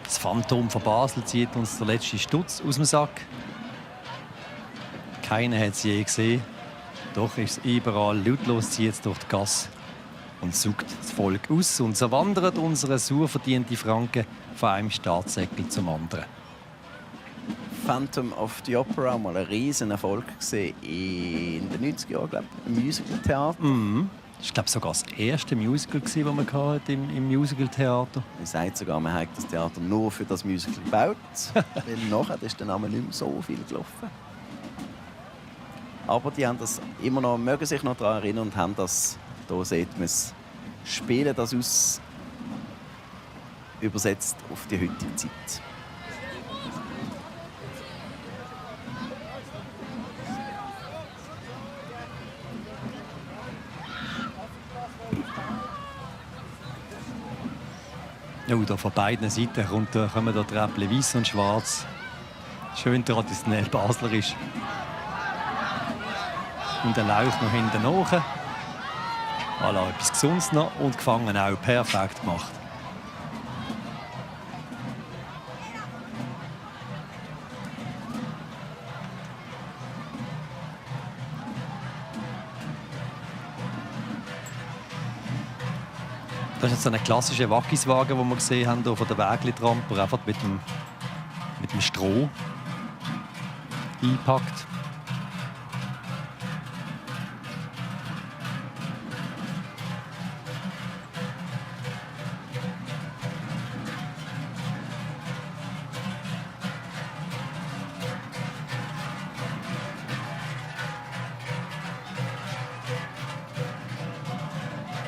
Das Phantom von Basel zieht uns der letzte Stutz aus dem Sack. Keiner hat es je gesehen. Doch ist es überall lautlos, zieht es durch die Gasse und saugt das Volk aus. Und so wandert unsere sauer verdiente Franken von einem Staatssäckel zum anderen. Phantom of the Opera mal ein riesen Erfolg gesehen in den 90er Jahren, glaube ich, im Musical-Theater. Das war, glaube ich, sogar das erste Musical, das man hatte im Musical-Theater. Man sagt sogar, man hat das Theater nur für das Musical gebaut. Weil nachher ist der Name nicht mehr so viel gelaufen. Aber die haben das immer noch, mögen sich noch daran erinnern und haben das, hier sieht man es, spielen das aus, übersetzt auf die heutige Zeit. Ja, da von beiden Seiten kommen da Treppchen weiß und schwarz. Schön traditionell baslerisch. Und der Lauch noch hinten nach. Voilà, etwas Gesundes noch und gefangen auch. Perfekt gemacht. Das ist jetzt so ein klassischer Wackiswagen, den wir gesehen haben hier von der Wägli-Tramper, einfach mit dem Stroh eingepackt.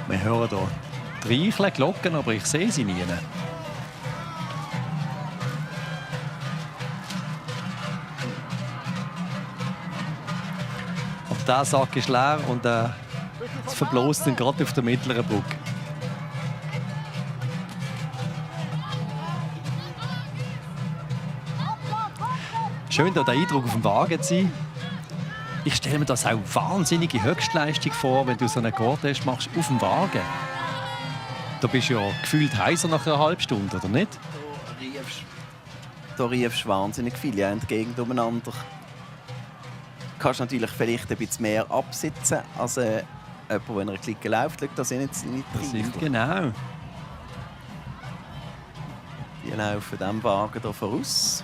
Wir hören hier Streicheln, Glocken, aber ich sehe sie nie. Aber der Sack ist leer und es verblasst ihn gerade auf der mittleren Brücke. Schön, da der Eindruck auf dem Wagen zu sein. Ich stelle mir das auch wahnsinnige Höchstleistung vor, wenn du so einen Cortège machst auf dem Wagen. Da bist du ja gefühlt heiser nach einer halben Stunde, oder nicht? Da riefst du wahnsinnig viel entgegen umeinander. Du kannst natürlich vielleicht ein bisschen mehr absitzen als jemand, der in einer Clique läuft. Das sind jetzt nicht das genau. Die laufen diesem Wagen hier voraus.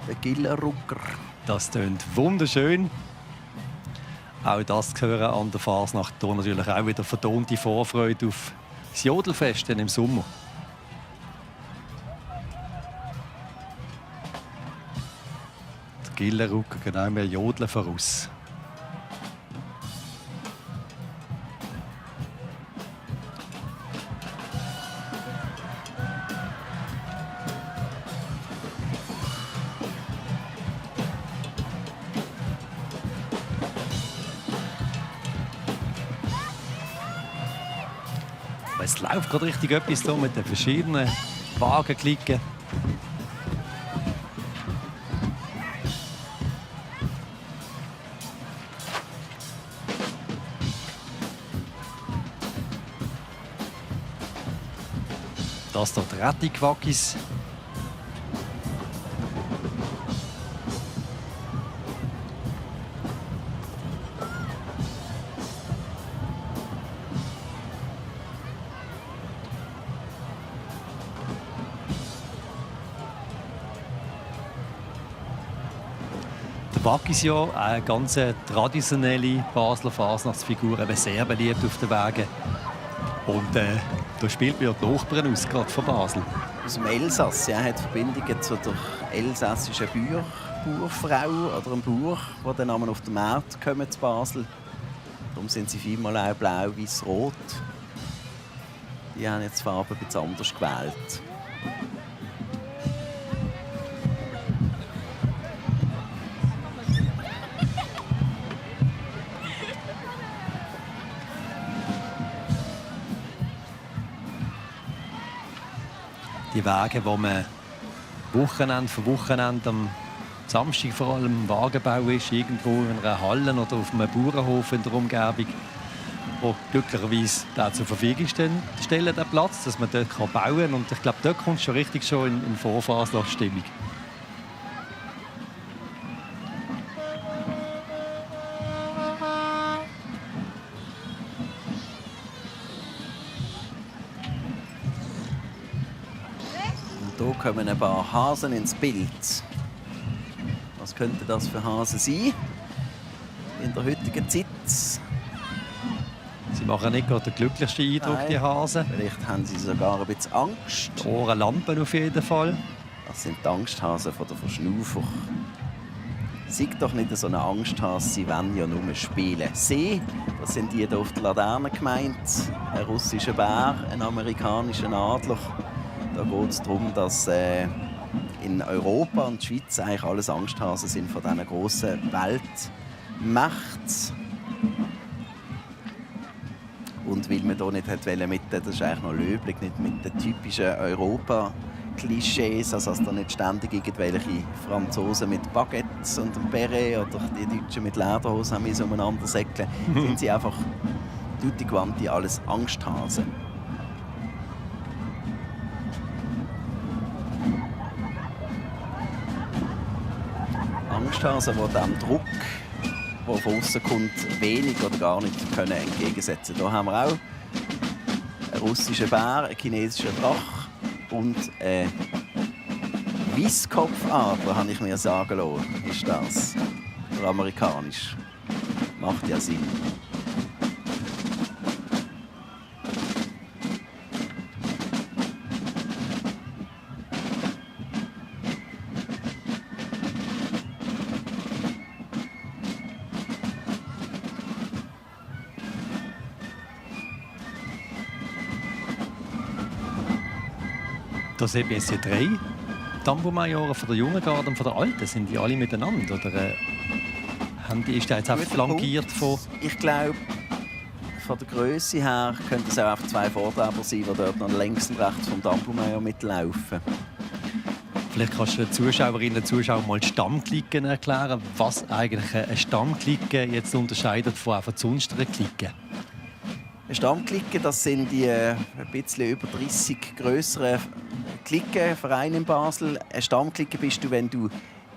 Der Gillerrucker. Das tönt wunderschön. Auch das zu hören an der Fasnacht. Hier natürlich auch wieder vertonte Vorfreude auf das Jodelfest im Sommer. Der Gillerrucker, genau, wir jodeln voraus. Es läuft gerade richtig etwas hier mit den verschiedenen Wagenklicken. Das hier die Rettigwackis. Wackis ja eine ganz traditionelle Basler Fasnachtsfigur, eben sehr beliebt auf den Wegen. Und da spielt man ja die Nachbarn aus, gerade von Basel. Aus dem Elsass, ja, hat Verbindungen zu der elsässischen Bauerfrau oder ein Bauer, die dann einmal auf den Markt kommen zu Basel. Darum sind sie vielmal auch blau, weiß, rot. Die haben jetzt die Farbe ein bisschen anders gewählt. Die Wege, die man Wochenende für Wochenende am Samstag vor allem im Wagenbau ist, irgendwo in einer Halle oder auf einem Bauernhof in der Umgebung, wo glücklicherweise da zur Verfügung stellen, den Platz, dass man dort bauen kann. Und ich glaube, dort kommt es schon richtig in Vorfahrtsstimmung. Hier kommen ein paar Hasen ins Bild. Was könnte das für Hasen sein in der heutigen Zeit? Sie machen nicht gerade den glücklichsten Eindruck, Nein. Die Hasen. Vielleicht haben sie sogar ein bisschen Angst. Die Ohrenlampen auf jeden Fall. Das sind die Angsthasen von der Verschnaufer. Sei doch nicht so eine Angsthase, sie wollen ja nur spielen. Sie, das sind die hier auf der Laterne gemeint. Ein russischer Bär, ein amerikanischer Adler. Da geht es darum, dass in Europa und der Schweiz eigentlich alles Angsthasen sind von diesen grossen Weltmächten. Und weil man hier nicht das ist eigentlich noch löblich, nicht mit den typischen Europa-Klischees, also dass da nicht ständig irgendwelche Franzosen mit Baguettes und einem Beret oder die Deutschen mit Lederhosen haben umeinander säckeln, sind sie einfach tutti quanti alles Angsthasen. Angsthasen, die dem Druck, der von außen kommt, wenig oder gar nicht können entgegensetzen können. Hier haben wir auch einen russischen Bär, einen chinesischen Drache und einen Weisskopfadler, habe ich mir sagen lassen, ist das. Oder amerikanisch. Macht ja Sinn. Da sind jetzt die 3 Tambourmajore von der jungen Garde und von der alten. Sind die alle miteinander? Oder ist der jetzt einfach flankiert von... Ich glaube, von der Größe her könnten es auch einfach 2 Vortreiber sein, die dort noch links und rechts vom Tambourmajor mitlaufen. Vielleicht kannst du den Zuschauerinnen und Zuschauern mal die Stammklicken erklären, was eigentlich eine Stammklicke jetzt unterscheidet von sonstigen Klicken. Eine Stammklicke, das sind die ein bisschen über 30 grösseren Klickenvereine in Basel. Eine Stammklicke bist du, wenn du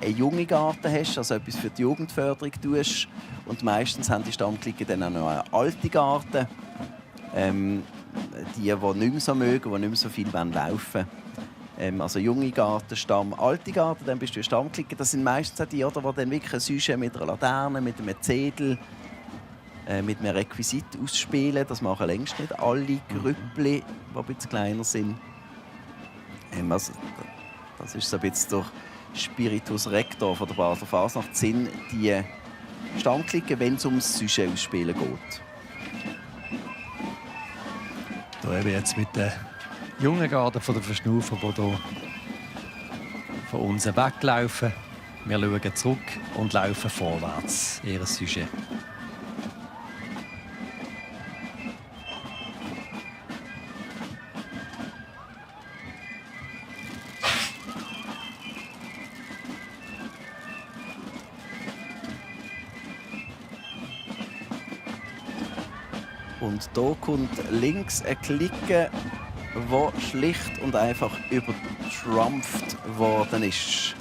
eine junge Garde hast, also etwas für die Jugendförderung tust. Und meistens haben die Stammklicken dann auch noch eine alte Garde. Die nicht mehr so mögen, die nicht mehr so viel laufen wollen. Also junge Garde, Stamm, alte Garde, dann bist du eine Stammklicke. Das sind meistens auch die, die dann wirklich ein Sujet mit einer Laterne, mit einem Zedel, mit einem Requisit ausspielen. Das machen längst nicht alle Grüppli, die ein bisschen kleiner sind. Also, das ist so ein bisschen der Spiritus Rector von der Basler Fasnacht, sind die Stammklicken, wenn es ums Sujet ausspielen geht. Da eben jetzt mit der jungen Garde von der Verschnaufer, die hier von uns weglaufen. Wir schauen zurück und laufen vorwärts, ihr Sujet. Und hier kommt links eine Clique, die schlicht und einfach übertrumpft worden ist.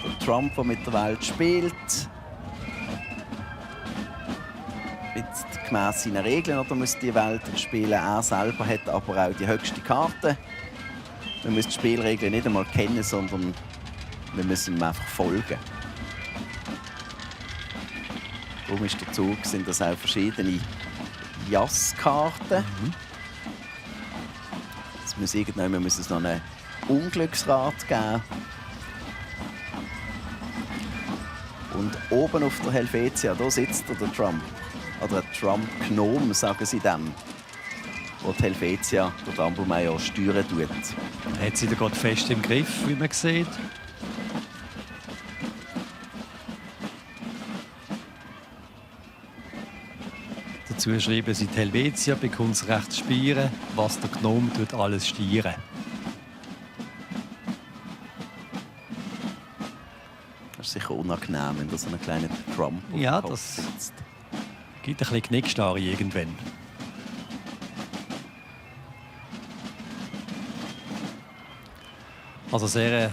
Der Trump, der mit der Welt spielt, jetzt gemäss seinen Regeln, oder muss die Welt spielen. Er selber hat aber auch die höchste Karte. Wir müssen die Spielregeln nicht einmal kennen, sondern wir müssen ihm einfach folgen. Darum ist der Zug, sind das auch verschiedene Jasskarten. Wir müssen es noch ein Unglücksrad geben. Und oben auf der Helvetia, da sitzt der Trump. Oder ein Trump-Gnom, sagen sie dem. Wo die Helvetia, der Tambourmajor, steuern tut. Hat sie da gerade fest im Griff, wie man sieht. Dazu schreiben sie, die Helvetia bekommt das Recht zu spielen, was der Gnome tut, alles stieren. Das ist sicher unangenehm, wenn da so ein kleiner Trump auf Ja, dem Kopf das sitzt. gibt ein bisschen Knickstarre irgendwann. Also sehr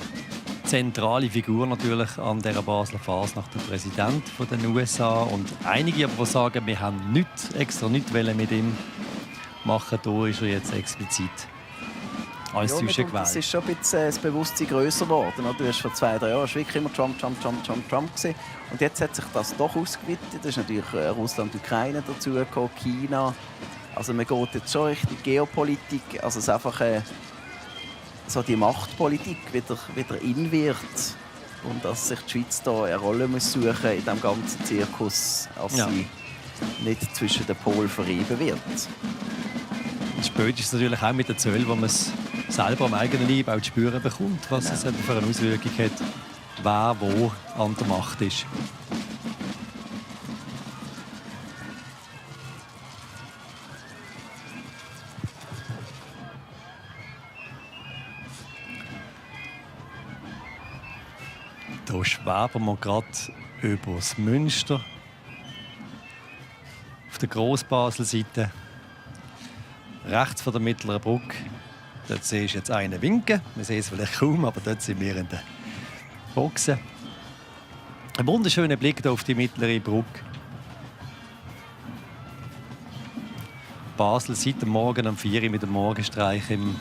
zentrale Figur natürlich an dieser Basler Fasnacht, der Präsident der USA. Und einige aber sagen, wir haben extra nichts mit ihm machen. Da ist er jetzt explizit als Deutscher gewählt. Es ist schon ein bisschen das Bewusstsein grösser geworden. Du hast vor 2-3 Jahren wirklich immer Trump gesehen. Und jetzt hat sich das doch ausgeweitet. Da ist natürlich Russland, Ukraine dazugekommen, China. Also man geht jetzt schon Richtung Geopolitik. Also es ist einfach so die Machtpolitik wieder in wird. Und dass sich die Schweiz da eine Rolle muss suchen in diesem ganzen Zirkus, als sie nicht zwischen den Polen verrieben wird. Spätestens natürlich auch mit den Zöllen, wo man es selber am eigenen Leib auch zu spüren bekommt, was es für eine Auswirkung hat, wer wo an der Macht ist. Hier schweben wir gerade über das Münster. Auf der Grossbasel-Seite, rechts von der Mittleren Brücke. Dort siehst du jetzt einen winken. Wir sehen es vielleicht kaum, aber dort sind wir in der Boxen. Ein wunderschöner Blick hier auf die Mittlere Brücke. Basel seit dem Morgen um 4 Uhr mit dem Morgenstreich im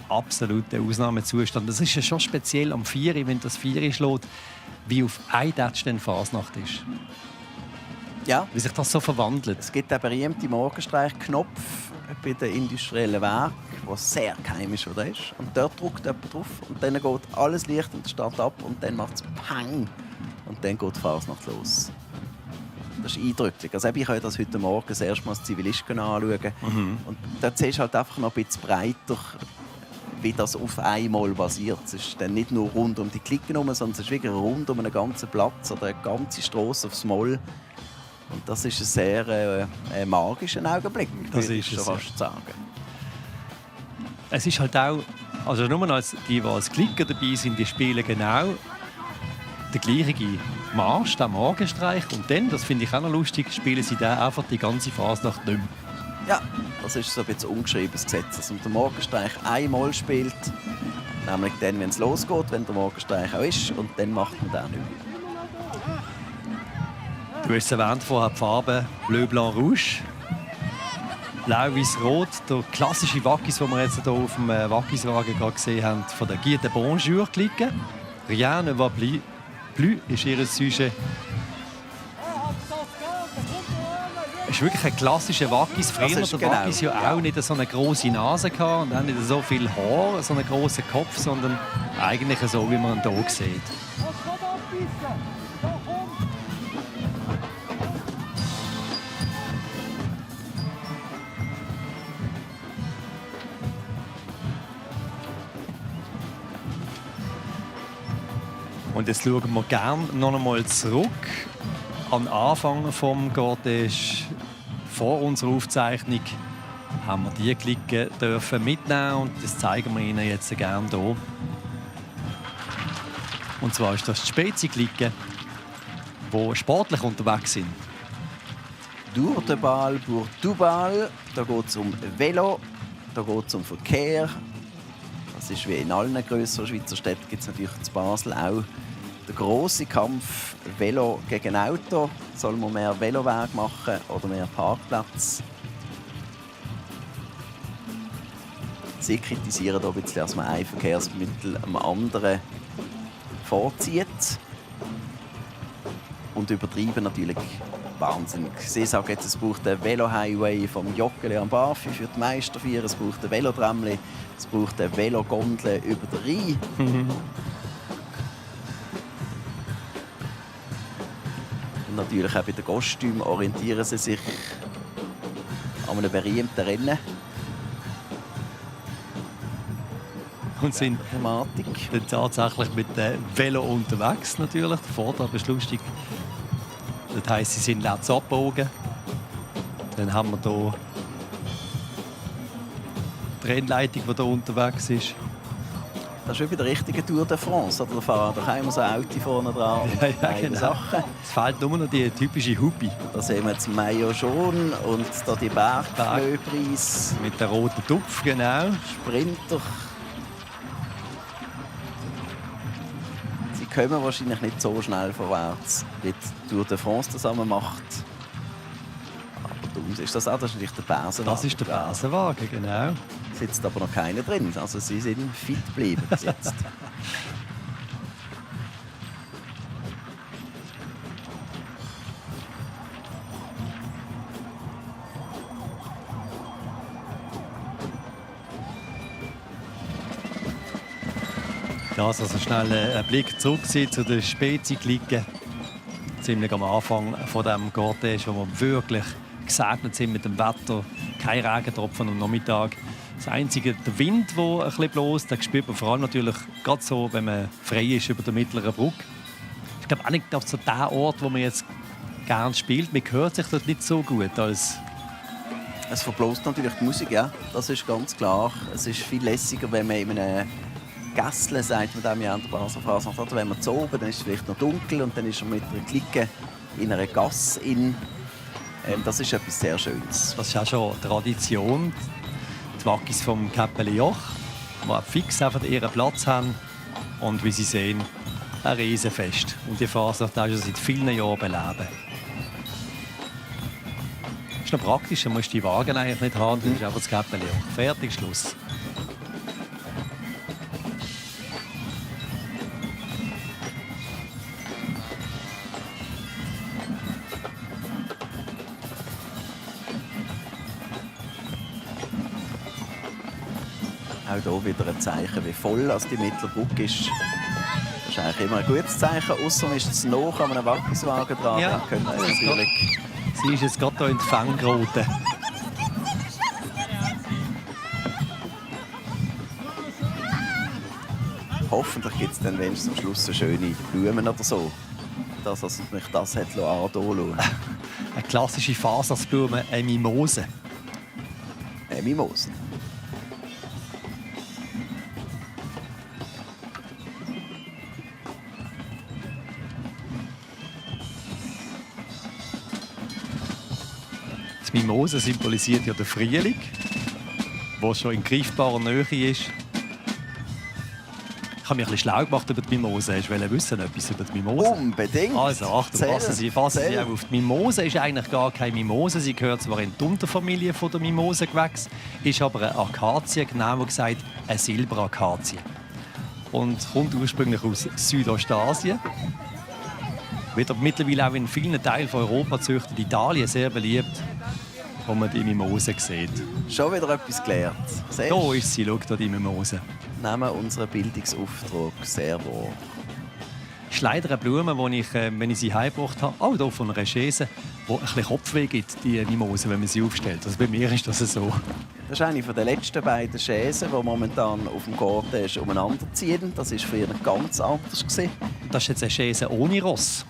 absoluten Ausnahmezustand. Das ist ja schon speziell am 4 Uhr, wenn das 4 Uhr schlägt, wie auf ein Tatsch denn Fasnacht ist. Ja. Wie sich das so verwandelt. Es gibt den berühmten Morgenstreichknopf bei den industriellen Werken, der sehr geheim ist, oder ist. Und dort drückt jemand drauf und dann geht alles Licht in der Stadt ab und dann macht es Pang und dann geht die Fasnacht los. Das ist eindrücklich. Also ich habe das heute Morgen das erste Mal als Zivilist anschauen. Und dort siehst du halt einfach noch ein bisschen breiter, wie das auf einmal basiert. Es ist dann nicht nur rund um die Klicken herum, sondern es ist wirklich rund um einen ganzen Platz oder eine ganze Strasse aufs Moll. Und das ist ein sehr magischer Augenblick, würde ich schon fast sagen. Es ist halt auch, also nur als die als Klicker dabei sind, die spielen genau den gleichen Marsch, den Morgenstreich. Und dann, das finde ich auch noch lustig, spielen sie dann einfach die ganze Phase nicht mehr. Ja, das ist so ein bisschen ungeschriebenes Gesetz. Dass der Morgenstreich einmal spielt, nämlich dann, wenn es losgeht, wenn der Morgenstreich auch ist, und dann macht man den nicht mehr. Du hast es erwähnt vorher, die Farben Bleu, Blanc, Rouge. Blau, Weiß, Rot. Der klassische Wackis, den wir jetzt hier auf dem Wackiswagen gesehen haben, von der Guy de Bonjour klicken. Rien ne va plus ist ihr Sujet. Es ist wirklich ein klassischer Wackis. Früher hatte der Wackis ja auch nicht so eine grosse Nase und auch nicht so viel Haar, so einen grossen Kopf, sondern eigentlich so, wie man ihn hier sieht. Und jetzt schauen wir gerne noch einmal zurück an den Anfang des Cortège. Vor unserer Aufzeichnung haben wir die Clique dürfen mitnehmen und das zeigen wir Ihnen jetzt gerne hier. Und zwar ist das die Spezi-Clique, die sportlich unterwegs sind. Durch den Ball, durch du Ball, da geht es um Velo, da geht es um Verkehr. Das ist wie in allen grösseren Schweizer Städten, gibt es natürlich in Basel auch der grosse Kampf Velo gegen Auto. Soll man mehr Veloweg machen oder mehr Parkplatz? Sie kritisieren hier ein bisschen, dass man ein Verkehrsmittel am anderen vorzieht. Und übertreiben natürlich wahnsinnig. Sie sagen jetzt, es braucht einen Velo-Highway vom Joggeli am Barfi für die Meisterfeier, es braucht ein Velotramli, es braucht eine Velogondel über den Rhein. natürlich auch bei den Kostümen orientieren sie sich an einem berühmten Rennen. Und sind dann tatsächlich mit dem Velo unterwegs natürlich. Der Vortrag ist lustig. Das heisst, sie sind letzt abgebogen. Dann haben wir hier die Rennleitung, die hier unterwegs ist. Das ist wie bei der richtigen Tour de France. Oder da fahren doch immer so Auto vorne dran. Ja, genau. Sachen. Es fehlt nur noch die typische Hupi. Da sehen wir jetzt Maillot jaune und da die Bergflöhpreis. Mit dem roten Tupf, genau. Sprinter. Sie kommen wahrscheinlich nicht so schnell vorwärts, wie die Tour de France zusammen macht. Aber ist das auch? Das ist natürlich der Persenwagen. Das ist der Persenwagen, genau. Sitzt aber noch keiner drin. Also sie sind fit geblieben bis jetzt. Das also schnell ein Blick zurück zu den Spezi-Klicken. Ziemlich am Anfang von dem Cortège, wo wir wirklich gesegnet sind mit dem Wetter. Kein Regentropfen am Nachmittag. Das Einzige, der Wind, der ein bisschen bläst, den spürt man vor allem natürlich gerade so, wenn man frei ist über der mittleren Brücke. Ich glaube auch nicht so der Ort, wo man jetzt gerne spielt. Man hört sich dort nicht so gut als... Es verbläst natürlich die Musik, ja. Das ist ganz klar. Es ist viel lässiger, wenn man in einem Gässle, sagt man dem ja an der Basler Fasnacht, oder wenn man zu oben, dann ist es vielleicht noch dunkel und dann ist man mit einer Clique in einer Gasse in. Das ist etwas sehr Schönes. Das ist auch schon Tradition. Die Wackis vom Käppeli-Joch, die fix einfach ihren Platz haben. Und wie Sie sehen, ein Riesenfest. Und die Fasnacht auch schon seit vielen Jahren beleben. Das ist noch praktisch, man muss die Wagen eigentlich nicht haben, das ist einfach das Käppeli-Joch. Fertig, Schluss. Auch hier wieder ein Zeichen, wie voll die Mittelbrücke ist. Das ist eigentlich immer ein gutes Zeichen, außer man ist jetzt noch an einem Wackiswagen dran. Ja, dann könnte es natürlich... Sie ist jetzt gerade hier in die Fänge geraten. Hoffentlich gibt es dann wenigstens am Schluss so schöne Blumen oder so. Dass mich das hat anlassen. Eine klassische Fasnachtsblume, eine Mimose. Eine Mimose. Die Mimose symbolisiert ja den Frühling, der schon in greifbarer Nähe ist. Ich habe mich ein bisschen schlau gemacht über die Mimose. Hast du wissen, etwas über die Mimose? Unbedingt. Also Achtung, passen Sie auch auf. Die Mimose ist eigentlich gar keine Mimose. Sie gehört zwar in die Unterfamilie der Mimosengewächse, ist aber eine Akazie, genauer gesagt eine Silberakazie. Und kommt ursprünglich aus Südostasien. Wird mittlerweile auch in vielen Teilen von Europa gezüchtet. Italien sehr beliebt, wo man die Mimose sieht. Schon wieder etwas gelernt. Siehst? Da ist sie, schau, da die Mimose. Nehmen unseren Bildungsauftrag sehr wahr. Das ist leider eine Blume, die ich, wenn ich sie heimgebracht habe, auch hier von einer Chaise, die ein bisschen Kopfweh gibt, die Mimose, wenn man sie aufstellt. Also bei mir ist das so. Das ist eine der letzten beiden Chaisen, die momentan auf dem Cortège umeinander ziehen. Das war früher ganz anders. Das ist jetzt eine Chaise ohne Ross.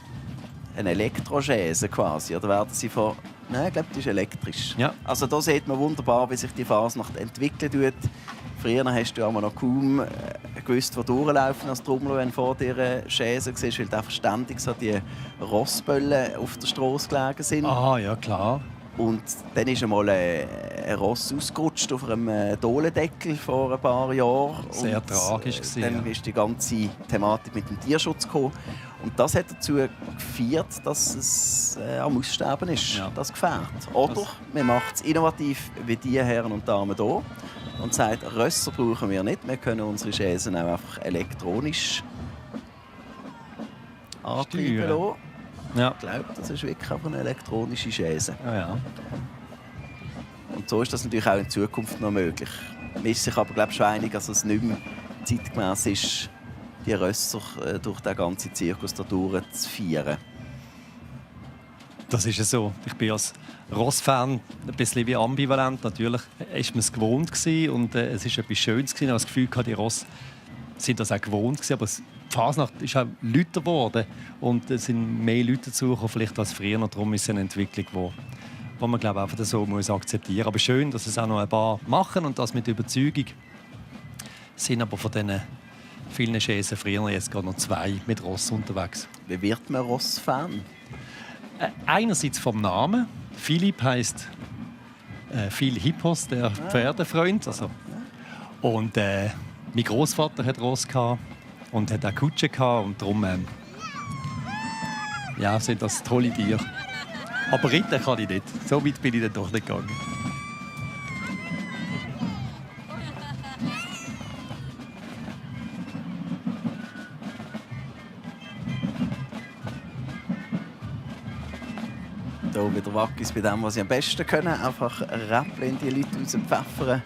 Eine Elektrochaise quasi, oder werden sie von... Nein, ich glaube, die ist elektrisch. Ja. Also da sieht man wunderbar, wie sich die Fasnacht entwickelt. Früher hast du aber noch kaum gewusst, wo durchlaufen als Trommler, wenn vor dir eine Chaise siehst, weil einfach ständig so die Rossböllen auf der Straße gelegen sind. Ah, ja, klar. Und dann ist einmal ein Ross ausgerutscht auf einem Dolendeckel vor ein paar Jahren. Sehr tragisch gewesen, dann ist die ganze Thematik mit dem Tierschutz gekommen. Und das hat dazu geführt, dass es am Aussterben ist, ja. Das Gefährt. Oder man macht es innovativ wie die Herren und Damen hier und sagt, Rösser brauchen wir nicht, wir können unsere Chaisen auch einfach elektronisch antreiben lassen. Ja. Ich glaube, das ist wirklich einfach eine elektronische Chaise. Ja. Und so ist das natürlich auch in Zukunft noch möglich. Man ist sich aber glaube ich, schon einig, dass es nicht mehr zeitgemäß ist, die Rösser durch den ganzen Zirkus da durchzuführen. Das ist es so. Ich bin als Ross-Fan ein bisschen wie ambivalent. Natürlich war man es gewohnt gewesen und es war etwas Schönes gewesen. Ich habe das Gefühl, die Ross sind das auch gewohnt gewesen. Aber die Fasnacht ist auch lauter geworden und es sind mehr Leute dazugekommen, vielleicht als früher. Und darum ist es eine Entwicklung, die man, glaube ich, einfach so muss akzeptieren muss. Aber schön, dass es auch noch ein paar machen und das mit Überzeugung. Sind aber von diesen vielen Schäsen früher jetzt gerade noch 2 mit Ross unterwegs. Wie wird man Ross-Fan? Einerseits vom Namen. Philipp heisst Phil Hippos, der Pferdefreund. Also. Und mein Großvater hat Ross und hat auch Kutsche und darum sind das tolle Tiere. Aber reiten kann ich nicht. So weit bin ich dann doch nicht gegangen. Hier wieder Wackis bei dem, was sie am besten können. Einfach Räppchen in die Leute rauspfeffern.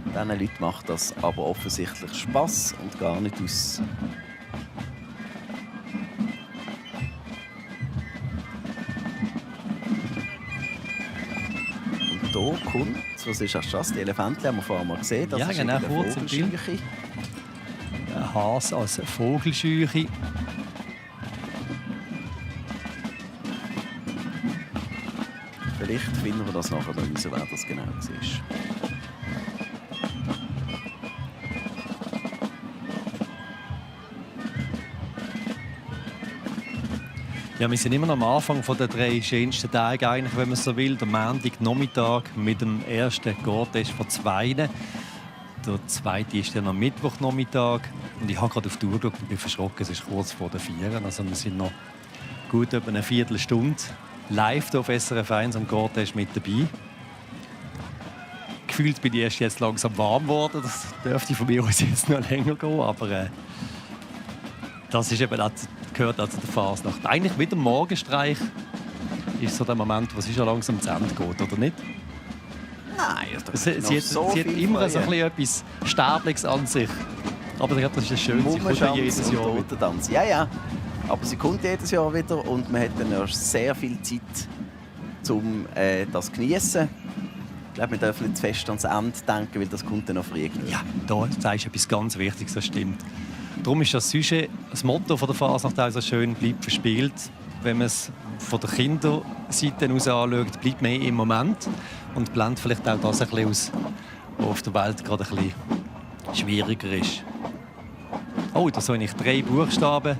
Diesen Leuten macht das aber offensichtlich Spass und gar nicht aus. Und hier kommt, was ist das? Die Elefanten haben wir vorher mal gesehen. Das ja, ist genau, kurz im Bild. Ein Hase als Vogelscheuche. Vielleicht finden wir das nachher noch raus, wer das genau ist. Ja, wir sind immer noch am Anfang der 3 schönsten Tage, eigentlich, wenn man so will. Der Montagnachmittag mit dem ersten Cortège von 2. Der zweite ist dann am Mittwochnachmittag. Und ich habe gerade auf die Uhr geschaut und bin verschrocken, es ist kurz vor der 4. Also wir sind noch gut etwa eine Viertelstunde live hier auf SRF 1 am Cortège mit dabei. Gefühlt bin ich erst jetzt langsam warm geworden. Das dürfte von mir aus jetzt noch länger gehen. Aber das ist eben auch, gehört auch zu der Fasnacht. Eigentlich mit dem Morgenstreich ist so der Moment, wo es schon langsam zu Ende geht, oder nicht? Nein, sie hat immer so etwas Sterbliches an sich. Aber ich glaube, das ist das Schönste. Sie kommt ja jedes Jahr wieder. Ja. Aber sie kommt jedes Jahr wieder und man hat dann erst sehr viel Zeit, um das zu genießen. Ich glaube, wir dürfen nicht zu fest ans Ende denken, weil das kommt dann noch früh. Ja, da sagst du etwas ganz Wichtiges, das stimmt. Darum ist das Sujet, das Motto der Fasnacht auch so schön, bleibt verspielt. Wenn man es von der Kinderseite aus anschaut, bleibt mehr im Moment und blendet vielleicht auch das ein bisschen aus, was auf der Welt gerade ein bisschen schwieriger ist. Oh, da sehe ich 3 Buchstaben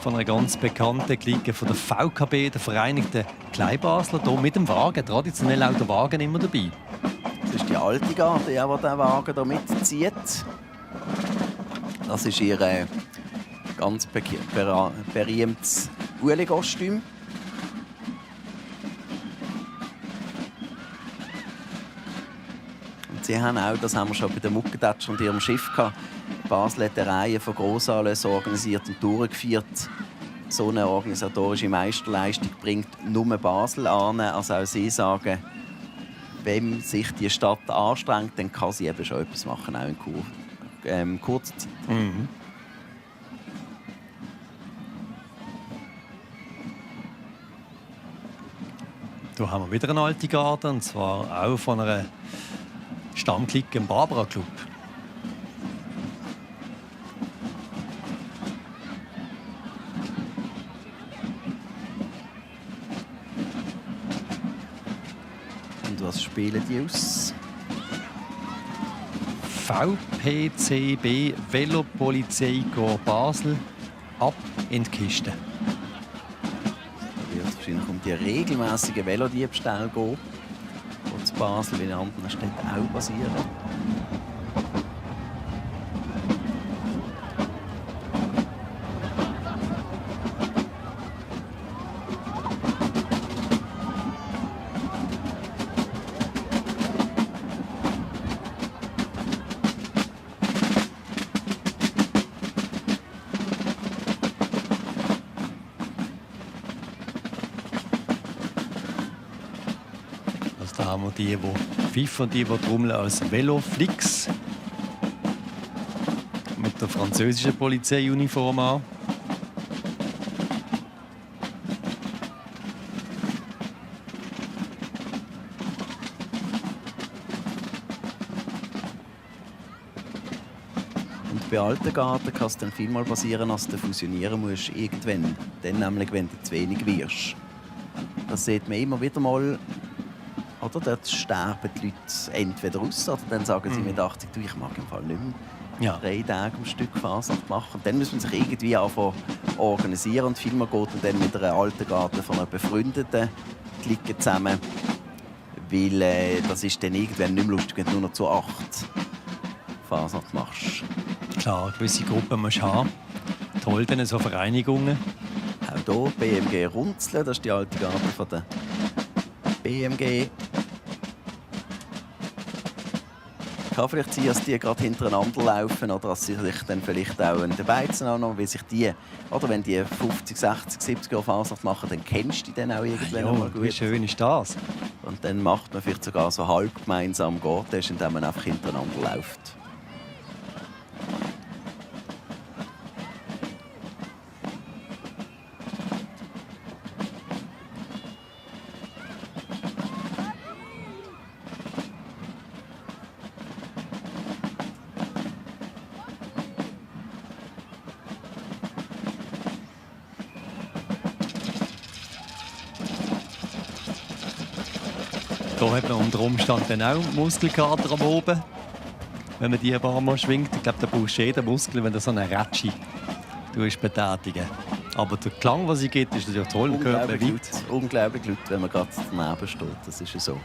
von einer ganz bekannten Clique von der VKB, der Vereinigten Kleinbasler, hier mit dem Wagen. Traditionell auch der Wagen immer dabei. Das ist die alte Garde, die diesen Wagen hier mitzieht. Das ist ihr ganz berühmtes Uli-Kostüm. Und sie haben auch, das haben wir schon bei der Mucketatsch und ihrem Schiff gehabt, Basel hat eine Reihe von Grossanlässen organisiert und durchgeführt. So eine organisatorische Meisterleistung bringt nur Basel an. Also auch sie sagen, wenn sich die Stadt anstrengt, dann kann sie eben schon etwas machen, auch in kurzer Zeit. Mhm. Hier haben wir wieder eine alte Garde, und zwar auch von einer Stammklicke im Barbara Club. Und was spielen die aus? VPCB Velopolizei Basel ab in die Kiste. Da wird es wahrscheinlich um die regelmäßigen Velodiebstähle gehen, die in Basel wie in anderen Städten auch passieren. Da haben wir die pfeifen, die trommeln als Veloflix mit der französischen Polizeiuniform an. Und bei Altengarten kann es dann vielmal passieren, dass du fusionieren musst irgendwann. Dann nämlich, wenn du zu wenig wirst. Das sieht man immer wieder mal. Oder dort sterben die Leute entweder aus, oder dann sagen sie mit 80, du, ich mag im Fall nicht mehr 3 Tage am Stück Fasnacht machen. Und dann muss man sich irgendwie anfangen organisieren. Und vielmal geht man dann mit einer Altengarten von einer befreundeten Clique zusammen. Weil das ist dann irgendwann nicht mehr lustig, wenn du nur noch zu 8 Fasnacht machst. Klar, gewisse Gruppen musst du haben. Toll, dann so Vereinigungen. Auch hier BMG Runzeln, das ist die alte Garde von der BMG. Kann vielleicht sein, dass die gerade hintereinander laufen oder dass sie sich dann vielleicht auch in den Beizen annehmen, weil sich die, oder wenn die 50, 60, 70 Jahre Fasnacht machen, dann kennst du die dann auch irgendwann mal gut. Wie schön ist das? Und dann macht man vielleicht sogar so halb gemeinsam Gortes, indem man einfach hintereinander läuft. Da hat man unter Umständen dann auch Muskelkater am Oben, wenn man die ein paar Mal schwingt. Ich glaube, da brauchst du jeden Muskel, wenn du so eine Rätschi betätigen. Aber der Klang, den sie gibt, ist natürlich toll. Unglaublich laut, wenn man gerade daneben steht. Das ist ja so.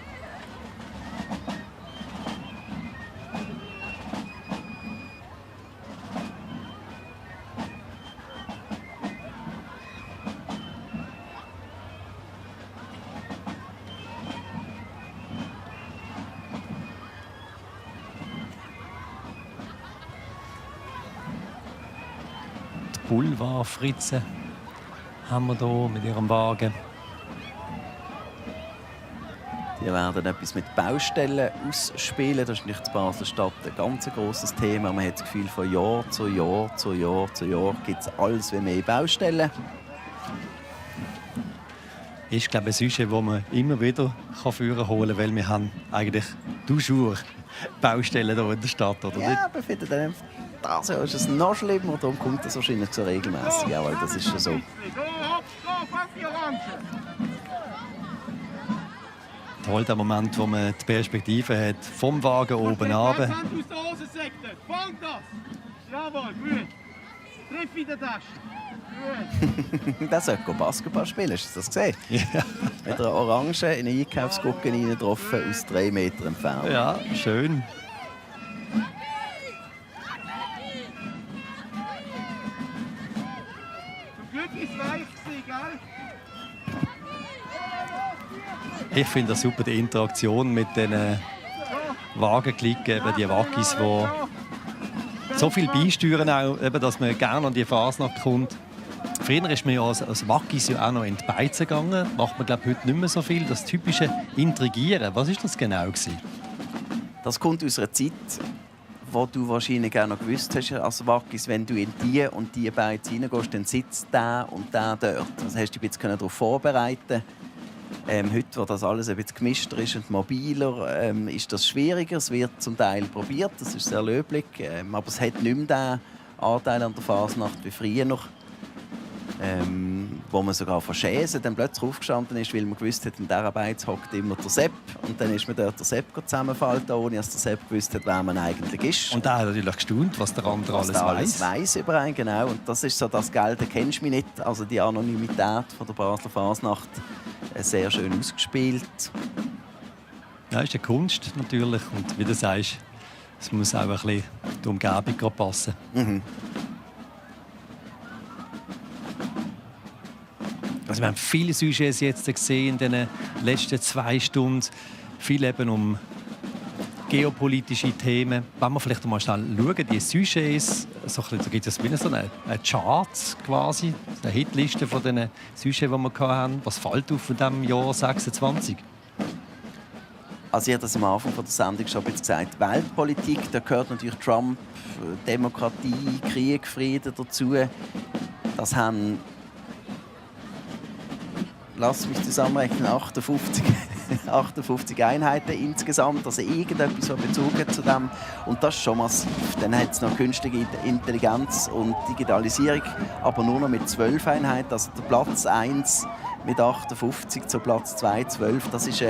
Boulevardfritzen haben wir hier mit ihrem Wagen. Die werden etwas mit Baustellen ausspielen. Das ist nicht in Basel-Stadt ein ganz grosses Thema. Man hat das Gefühl, von Jahr zu Jahr zu Jahr zu Jahr gibt es alles wie mehr Baustellen. Ist, glaube ich, ein Sujet, das man immer wieder holen kann, weil wir haben eigentlich toujours Baustellen hier in der Stadt, oder nicht? Ja, aber ich finde dann, das ist es noch schlimmer. Darum kommt das wahrscheinlich so regelmäßig. Ja, weil das ist ja so. Toll, der Moment, wo man die Perspektive hat, vom Wagen oben runter. Jawohl, gut. Triff in der Tasche. Der sollte Basketball spielen, hast du das gesehen? Ja. Mit einer Orange in eine Einkaufsgurke reingetroffen, aus 3 Metern entfernt. Ja, schön. Zum Glück ist weich, gell? Ich finde das super, die Interaktion mit den Wagenklicken, eben die Waggis, die so viel beisteuern, auch, eben, dass man gerne an die Fasnacht kommt. Früher ist man ja als Waggis ja auch noch in die Beizen gegangen. Macht man, glaube ich, heute nicht mehr so viel. Das typische Intrigieren, was war das genau gewesen? Das kommt aus einer Zeit, wo du wahrscheinlich auch noch gewusst hast, als Waggis, wenn du in die und die Beizen reingehst, dann sitzt der und der dort. Das hast du dich ein bisschen darauf vorbereiten. Heute, wo das alles ein bisschen gemischter ist und mobiler, ist das schwieriger. Es wird zum Teil probiert, das ist sehr löblich. Aber es hat nicht mehr den Anteil an der Fasnacht wie früher noch. Wo man sogar von Schäsen dann plötzlich aufgestanden ist, weil man gewusst hat, in dieser Beiz hockt immer der Sepp. Und dann ist man dort der Sepp zusammenfallen, ohne dass der Sepp gewusst hat, wer man eigentlich ist. Und der hat natürlich gestaunt, was der andere alles weiss über einen, genau. Und das ist so das Geld, das kennst du mich nicht. Also die Anonymität von der Basler Fasnacht sehr schön ausgespielt. Ja, ist eine Kunst natürlich. Und wie du sagst, es muss auch ein bisschen die Umgebung passen. Mhm. Also wir haben viele Sujets jetzt gesehen in den letzten 2 Stunden. Viel eben um geopolitische Themen. Wenn wir vielleicht mal schnell schauen, die Sujets, so da gibt es so eine Chart quasi, eine Hitliste von den Sujets, die wir hatten. Was fällt auf in diesem Jahr 26? Also ich habe das am Anfang der Sendung schon ein bisschen gesagt. Weltpolitik, da gehört natürlich Trump, Demokratie, Krieg, Frieden dazu. Das haben, lass mich zusammenrechnen, 58 58 Einheiten insgesamt, also irgendetwas, was Bezug hat zu dem. Und das ist schon massiv. Dann hat es noch künstliche Intelligenz und Digitalisierung, aber nur noch mit 12 Einheiten. Also der Platz 1 mit 58 zu Platz 2, 12. Das ist,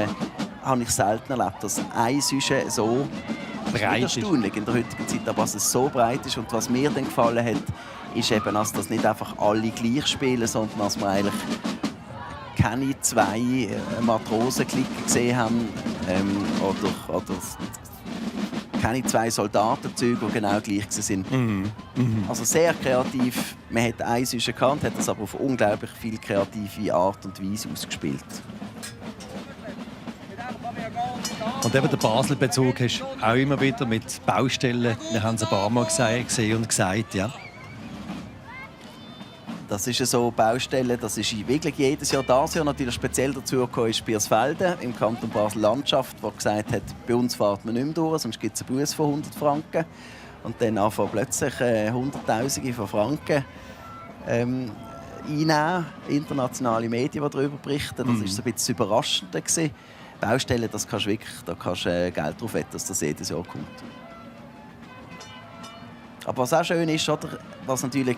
habe ich selten erlebt, dass ein Sujet so breit ist. Erstaunlich in der heutigen Zeit, aber dass es so breit ist. Und was mir dann gefallen hat, ist eben, dass das nicht einfach alle gleich spielen, sondern dass wir eigentlich keine zwei Matrosenklicken gesehen haben oder keine zwei Soldatenzüge, die genau gleich sind. Also sehr kreativ. Man hat ein Sujet gehabt, hat das aber auf unglaublich viel kreative Art und Weise ausgespielt. Und eben der Basel-Bezug hast du auch immer wieder mit Baustellen. Wir haben es ein paar Mal gesehen und gesagt, ja. Das ist so Baustellen, das ist wirklich jedes Jahr. Das Jahr natürlich speziell dazu gekommen ist Biersfelden im Kanton Basel-Landschaft, wo gesagt hat, bei uns fährt man nicht mehr durch, sonst gibt es einen Buß von 100 Franken. Und dann anfangen plötzlich Hunderttausende von Franken einnehmen, internationale Medien, die darüber berichten. Das war so ein bisschen überraschend. Baustellen, das kannst du wirklich, da kannst du Geld drauf wetten, dass das jedes Jahr kommt. Aber was auch schön ist, oder, was natürlich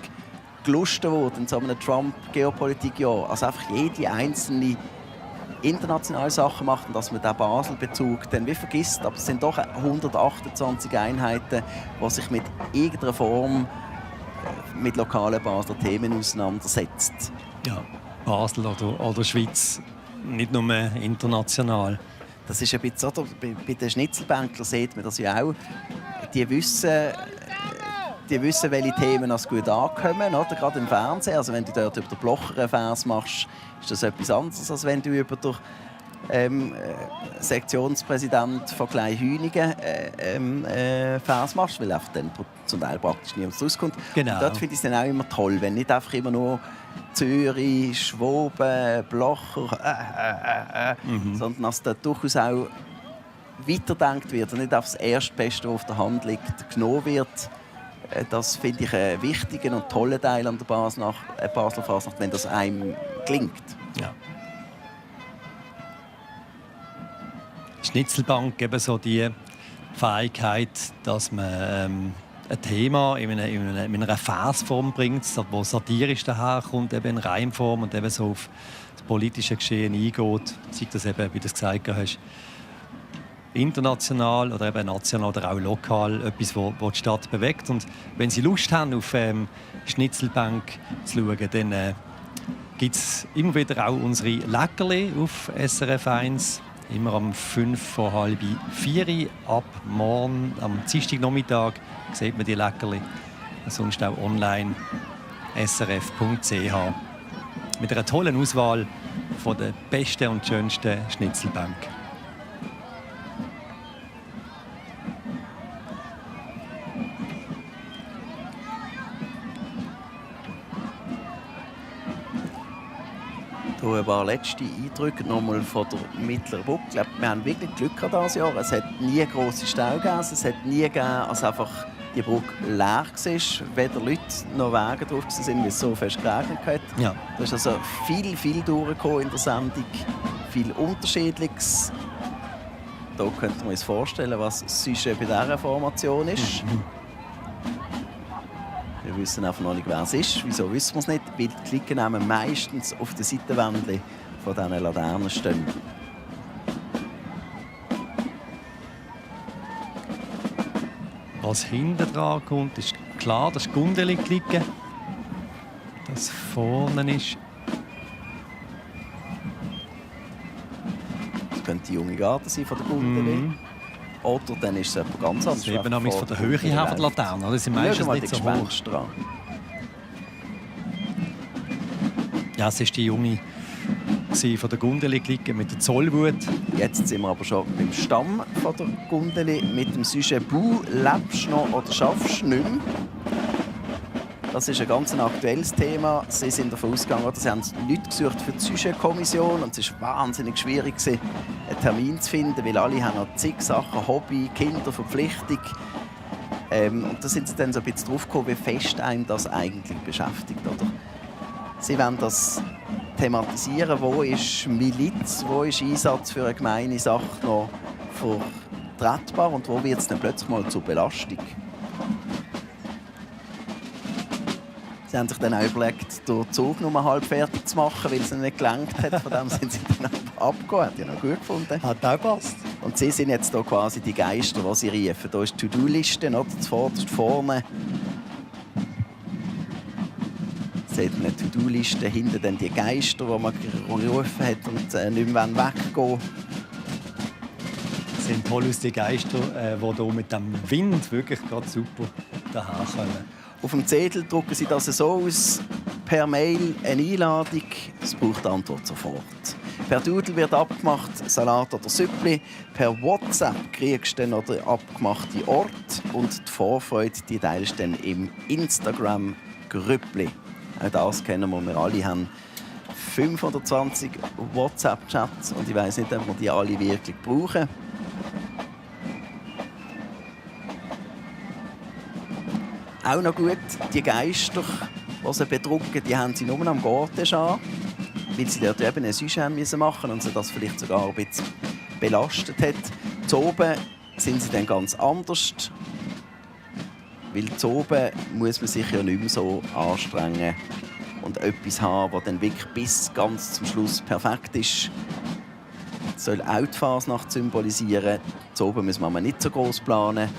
gelustet wurde in so einem Trump-Geopolitik-Jahr, also einfach jede einzelne internationale Sache macht und dass man den Basel-Bezug dann wie vergisst. Aber es sind doch 128 Einheiten, die sich mit irgendeiner Form mit lokalen Basler Themen auseinandersetzt. Ja, Basel oder Schweiz, nicht nur international. Das ist ein bisschen, oder? Bei den Schnitzelbänklern sieht man das ja auch. Die wissen, welche Themen als gut ankommen, oder? Gerade im Fernsehen. Also wenn du dort über den Blocher einen Vers machst, ist das etwas anderes, als wenn du über den Sektionspräsident von Kleinhünigen Vers machst, weil einfach dann zum Teil praktisch niemand rauskommt. Genau. Und dort finde ich es dann auch immer toll, wenn nicht einfach immer nur Zürich, Schwoben, Blocher, sondern dass da durchaus auch weiterdenkt wird und nicht auf das Erstbeste, das auf der Hand liegt, genommen wird. Das finde ich einen wichtigen und tollen Teil an der Basler Fasnacht, wenn das einem gelingt. Ja. Schnitzelbank eben so die Fähigkeit, dass man ein Thema in einer Versform bringt, wo satirisch daherkommt, eben in Reimform und eben so auf das politische Geschehen eingeht. Sei das eben, wie du es gesagt hast, international oder eben national oder auch lokal etwas, wo die Stadt bewegt. Und wenn Sie Lust haben, auf Schnitzelbank zu schauen, dann gibt es immer wieder auch unsere Leckerli auf SRF 1. Immer um 3:45 ab morgen, am Dienstagnachmittag, sieht man die Leckerli. Sonst auch online srf.ch. Mit einer tollen Auswahl von der besten und schönsten Schnitzelbank. Ein paar letzte Eindrücke nochmal von der Mittleren Brücke. Ich glaube, wir haben wirklich Glück gehabt dieses Jahr. Es hat nie grosse Stau gegeben. Es hat nie gegeben, als einfach die Brücke leer war. Weder Leute noch Wege drauf waren, weil es so fest geregnet hat. Ja. Da ist also viel durchgekommen in der Sendung. Viel Unterschiedliches. Da könnte man uns vorstellen, was das Sujet bei dieser Formation ist. Wir wissen einfach noch nicht, wer es ist. Wieso wissen wir es nicht? Weil die Klicken nehmen meistens auf den Seitenwänden von diesen Laternen stehen. Was hinten dran kommt, ist klar, das ist Gundeli-Klicken. Das vorne ist. Das könnte die junge Garde sein von der Gundeli. Oder dann ist es etwas ganz anderes. Das ist eben von der Höhe her von der Laterne. Das sind meistens nicht so hoch. Ja, es ist die junge von der Gundeli-Clique mit der Zollwut. Jetzt sind wir aber schon beim Stamm von der Gundeli mit dem Sujet «Bu, lebst du noch oder schaffst du nicht mehr?» Das ist ein ganz aktuelles Thema. Sie sind davon ausgegangen, sie haben Leute gesucht für die Sujet-Kommission und es war wahnsinnig schwierig, einen Termin zu finden, weil alle haben noch zig Sachen, Hobby, Kinder, Verpflichtung. Und da sind sie dann so ein bisschen drauf gekommen, wie fest einem das eigentlich beschäftigt. Oder? Sie wollen das thematisieren, wo ist Miliz, wo ist Einsatz für eine gemeine Sache noch vertretbar und wo wird es dann plötzlich mal zur Belastung. Sie haben sich dann auch überlegt, den Zug nur halb fertig zu machen, weil es ihnen nicht gelangt hat. Von dem sind sie dann abgegangen. Hat ja noch gut gefunden. Hat auch gepasst. Und sie sind jetzt hier quasi die Geister, die sie riefen. Hier ist die To-Do-Liste, zuvorderst vorne. Sie hat eine To-Do-Liste, hinten dann die Geister, die man gerufen hat und nicht mehr weggehen wollen. Das sind toll aus die Geister, die hier mit dem Wind wirklich gerade super daherkommen. Auf dem Zettel drucken sie das so aus, per Mail eine Einladung. Es braucht Antwort sofort. Per Doodle wird abgemacht, Salat oder Süppli. Per WhatsApp kriegst du dann noch den abgemachten Ort. Und die Vorfreude die teilst du dann im Instagram-Grüppli. Auch das kennen wir alle. Haben 520 WhatsApp-Chats und ich weiss nicht, ob wir die alle wirklich brauchen. Auch noch gut, die Geister, die sie bedrucken, die haben sie nur am Garten an, weil sie dort eben ein Sujet machen mussten und sie das vielleicht sogar ein bisschen belastet hat. Zu oben sind sie dann ganz anders, weil zu oben muss man sich ja nicht mehr so anstrengen und etwas haben, das dann wirklich bis ganz zum Schluss perfekt ist. Das soll auch die Fasnacht symbolisieren. Zu oben muss man nicht so groß planen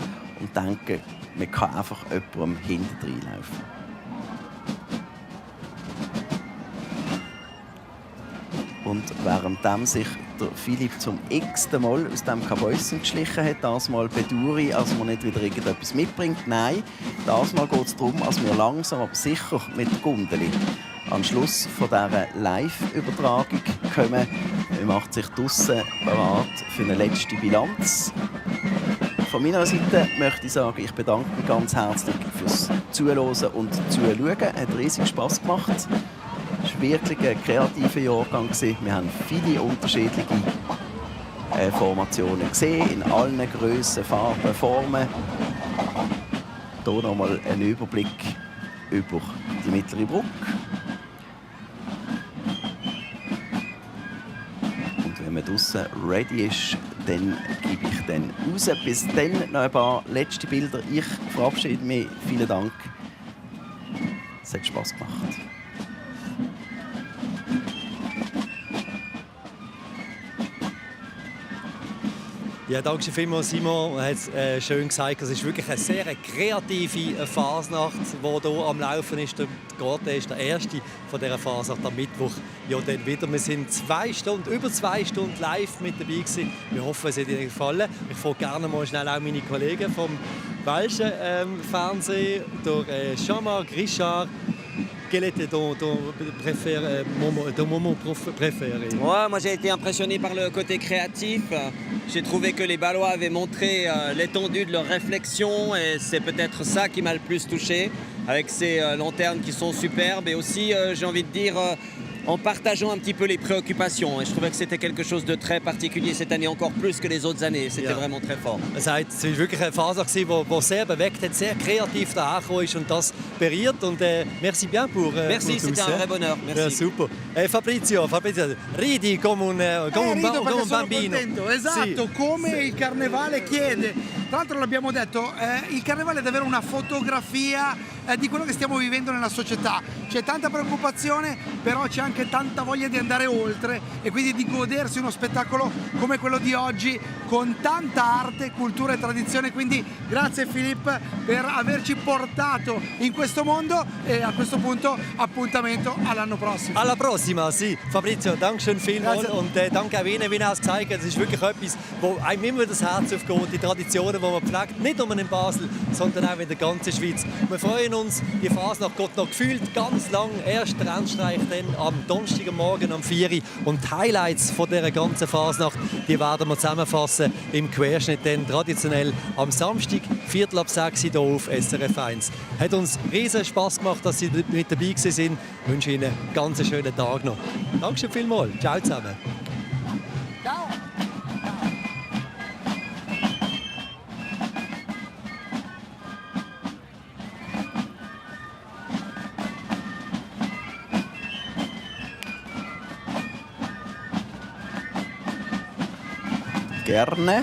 und denken, man kann einfach jemandem hinten reinlaufen. Und während sich der Philipp zum x-ten Mal aus dem Kabäuschen geschlichen hat, das Mal bedauere, dass man nicht wieder irgendetwas mitbringt. Nein, das Mal geht es darum, dass wir langsam aber sicher mit der Gundeli am Schluss von dieser Live-Übertragung kommen. Man macht sich draussen bereit für eine letzte Bilanz. Von meiner Seite möchte ich sagen, ich bedanke mich ganz herzlich fürs Zuhören und Zuschauen. Es hat riesig Spass gemacht. Es war wirklich ein kreativer Jahrgang. Wir haben viele unterschiedliche Formationen gesehen, in allen Grössen, Farben, Formen. Hier nochmal ein Überblick über die Mittlere Brücke. Und wenn man draussen ready ist, dann gebe ich dann raus. Bis dann noch ein paar letzte Bilder. Ich verabschiede mich. Vielen Dank. Es hat Spass gemacht. Ja, danke vielmals, Simon. Er hat es schön gesagt. Es ist wirklich eine sehr kreative Fasnacht, die hier am Laufen ist. Der Garten ist der erste von dieser Fasnacht am Mittwoch. Ja, dann wieder. Wir sind über 2 Stunden live mit dabei gewesen. Wir hoffen, es hat Ihnen gefallen. Ich frage gerne mal schnell auch meine Kollegen vom welschen Fernsehen, der Jean-Marc Richard. Quel était ton moment préféré? Moi j'ai été impressionné par le côté créatif. J'ai trouvé que les Ballois avaient montré l'étendue de leur réflexion et c'est peut-être ça qui m'a le plus touché, avec ces lanternes qui sont superbes et aussi, j'ai envie de dire, en partageant un petit peu les préoccupations. Et je trouvais que c'était quelque chose de très particulier cette année, encore plus que les autres années. C'était vraiment très fort. Es war wirklich eine Phase, die sehr bewegt hat, sehr kreativ dahergekommen ist und das berührt. Und merci bien pour Merci, c'était un vrai bonheur. Merci. Ja, super. Fabrizio, ridi come un bambino. Esatto, come il carnevale chiede. Tra l'altro l'abbiamo detto, il carnevale è davvero una fotografia di quello che stiamo vivendo nella società. C'è tanta preoccupazione, però c'è anche tanta voglia di andare oltre e quindi di godersi uno spettacolo come quello di oggi con tanta arte, cultura e tradizione. Quindi grazie Filippo per averci portato in questo mondo e a questo punto appuntamento all'anno prossimo. Alla prossima, sì. Fabrizio, danke schön vielmals und danke auch Ihnen, wie er es gesagt hat. Es ist wirklich etwas, wo einem immer das Herz aufgeht, die Traditionen, die man pflegt, nicht nur in Basel, sondern auch in der ganzen Schweiz. Wir freuen uns, die Fasnacht geht noch gefühlt ganz lang. Erster Rennstreich dann am Donnerstagmorgen um 4 Uhr. Und die Highlights von dieser ganzen Fasnacht, die werden wir zusammenfassen im Querschnitt dann traditionell am Samstag, 5:45 hier auf SRF 1. Hat uns riesen Spass gemacht, dass Sie mit dabei waren. Ich wünsche Ihnen einen ganz schönen Tag noch. Dankeschön vielmals. Ciao zusammen. Ciao. Sterne.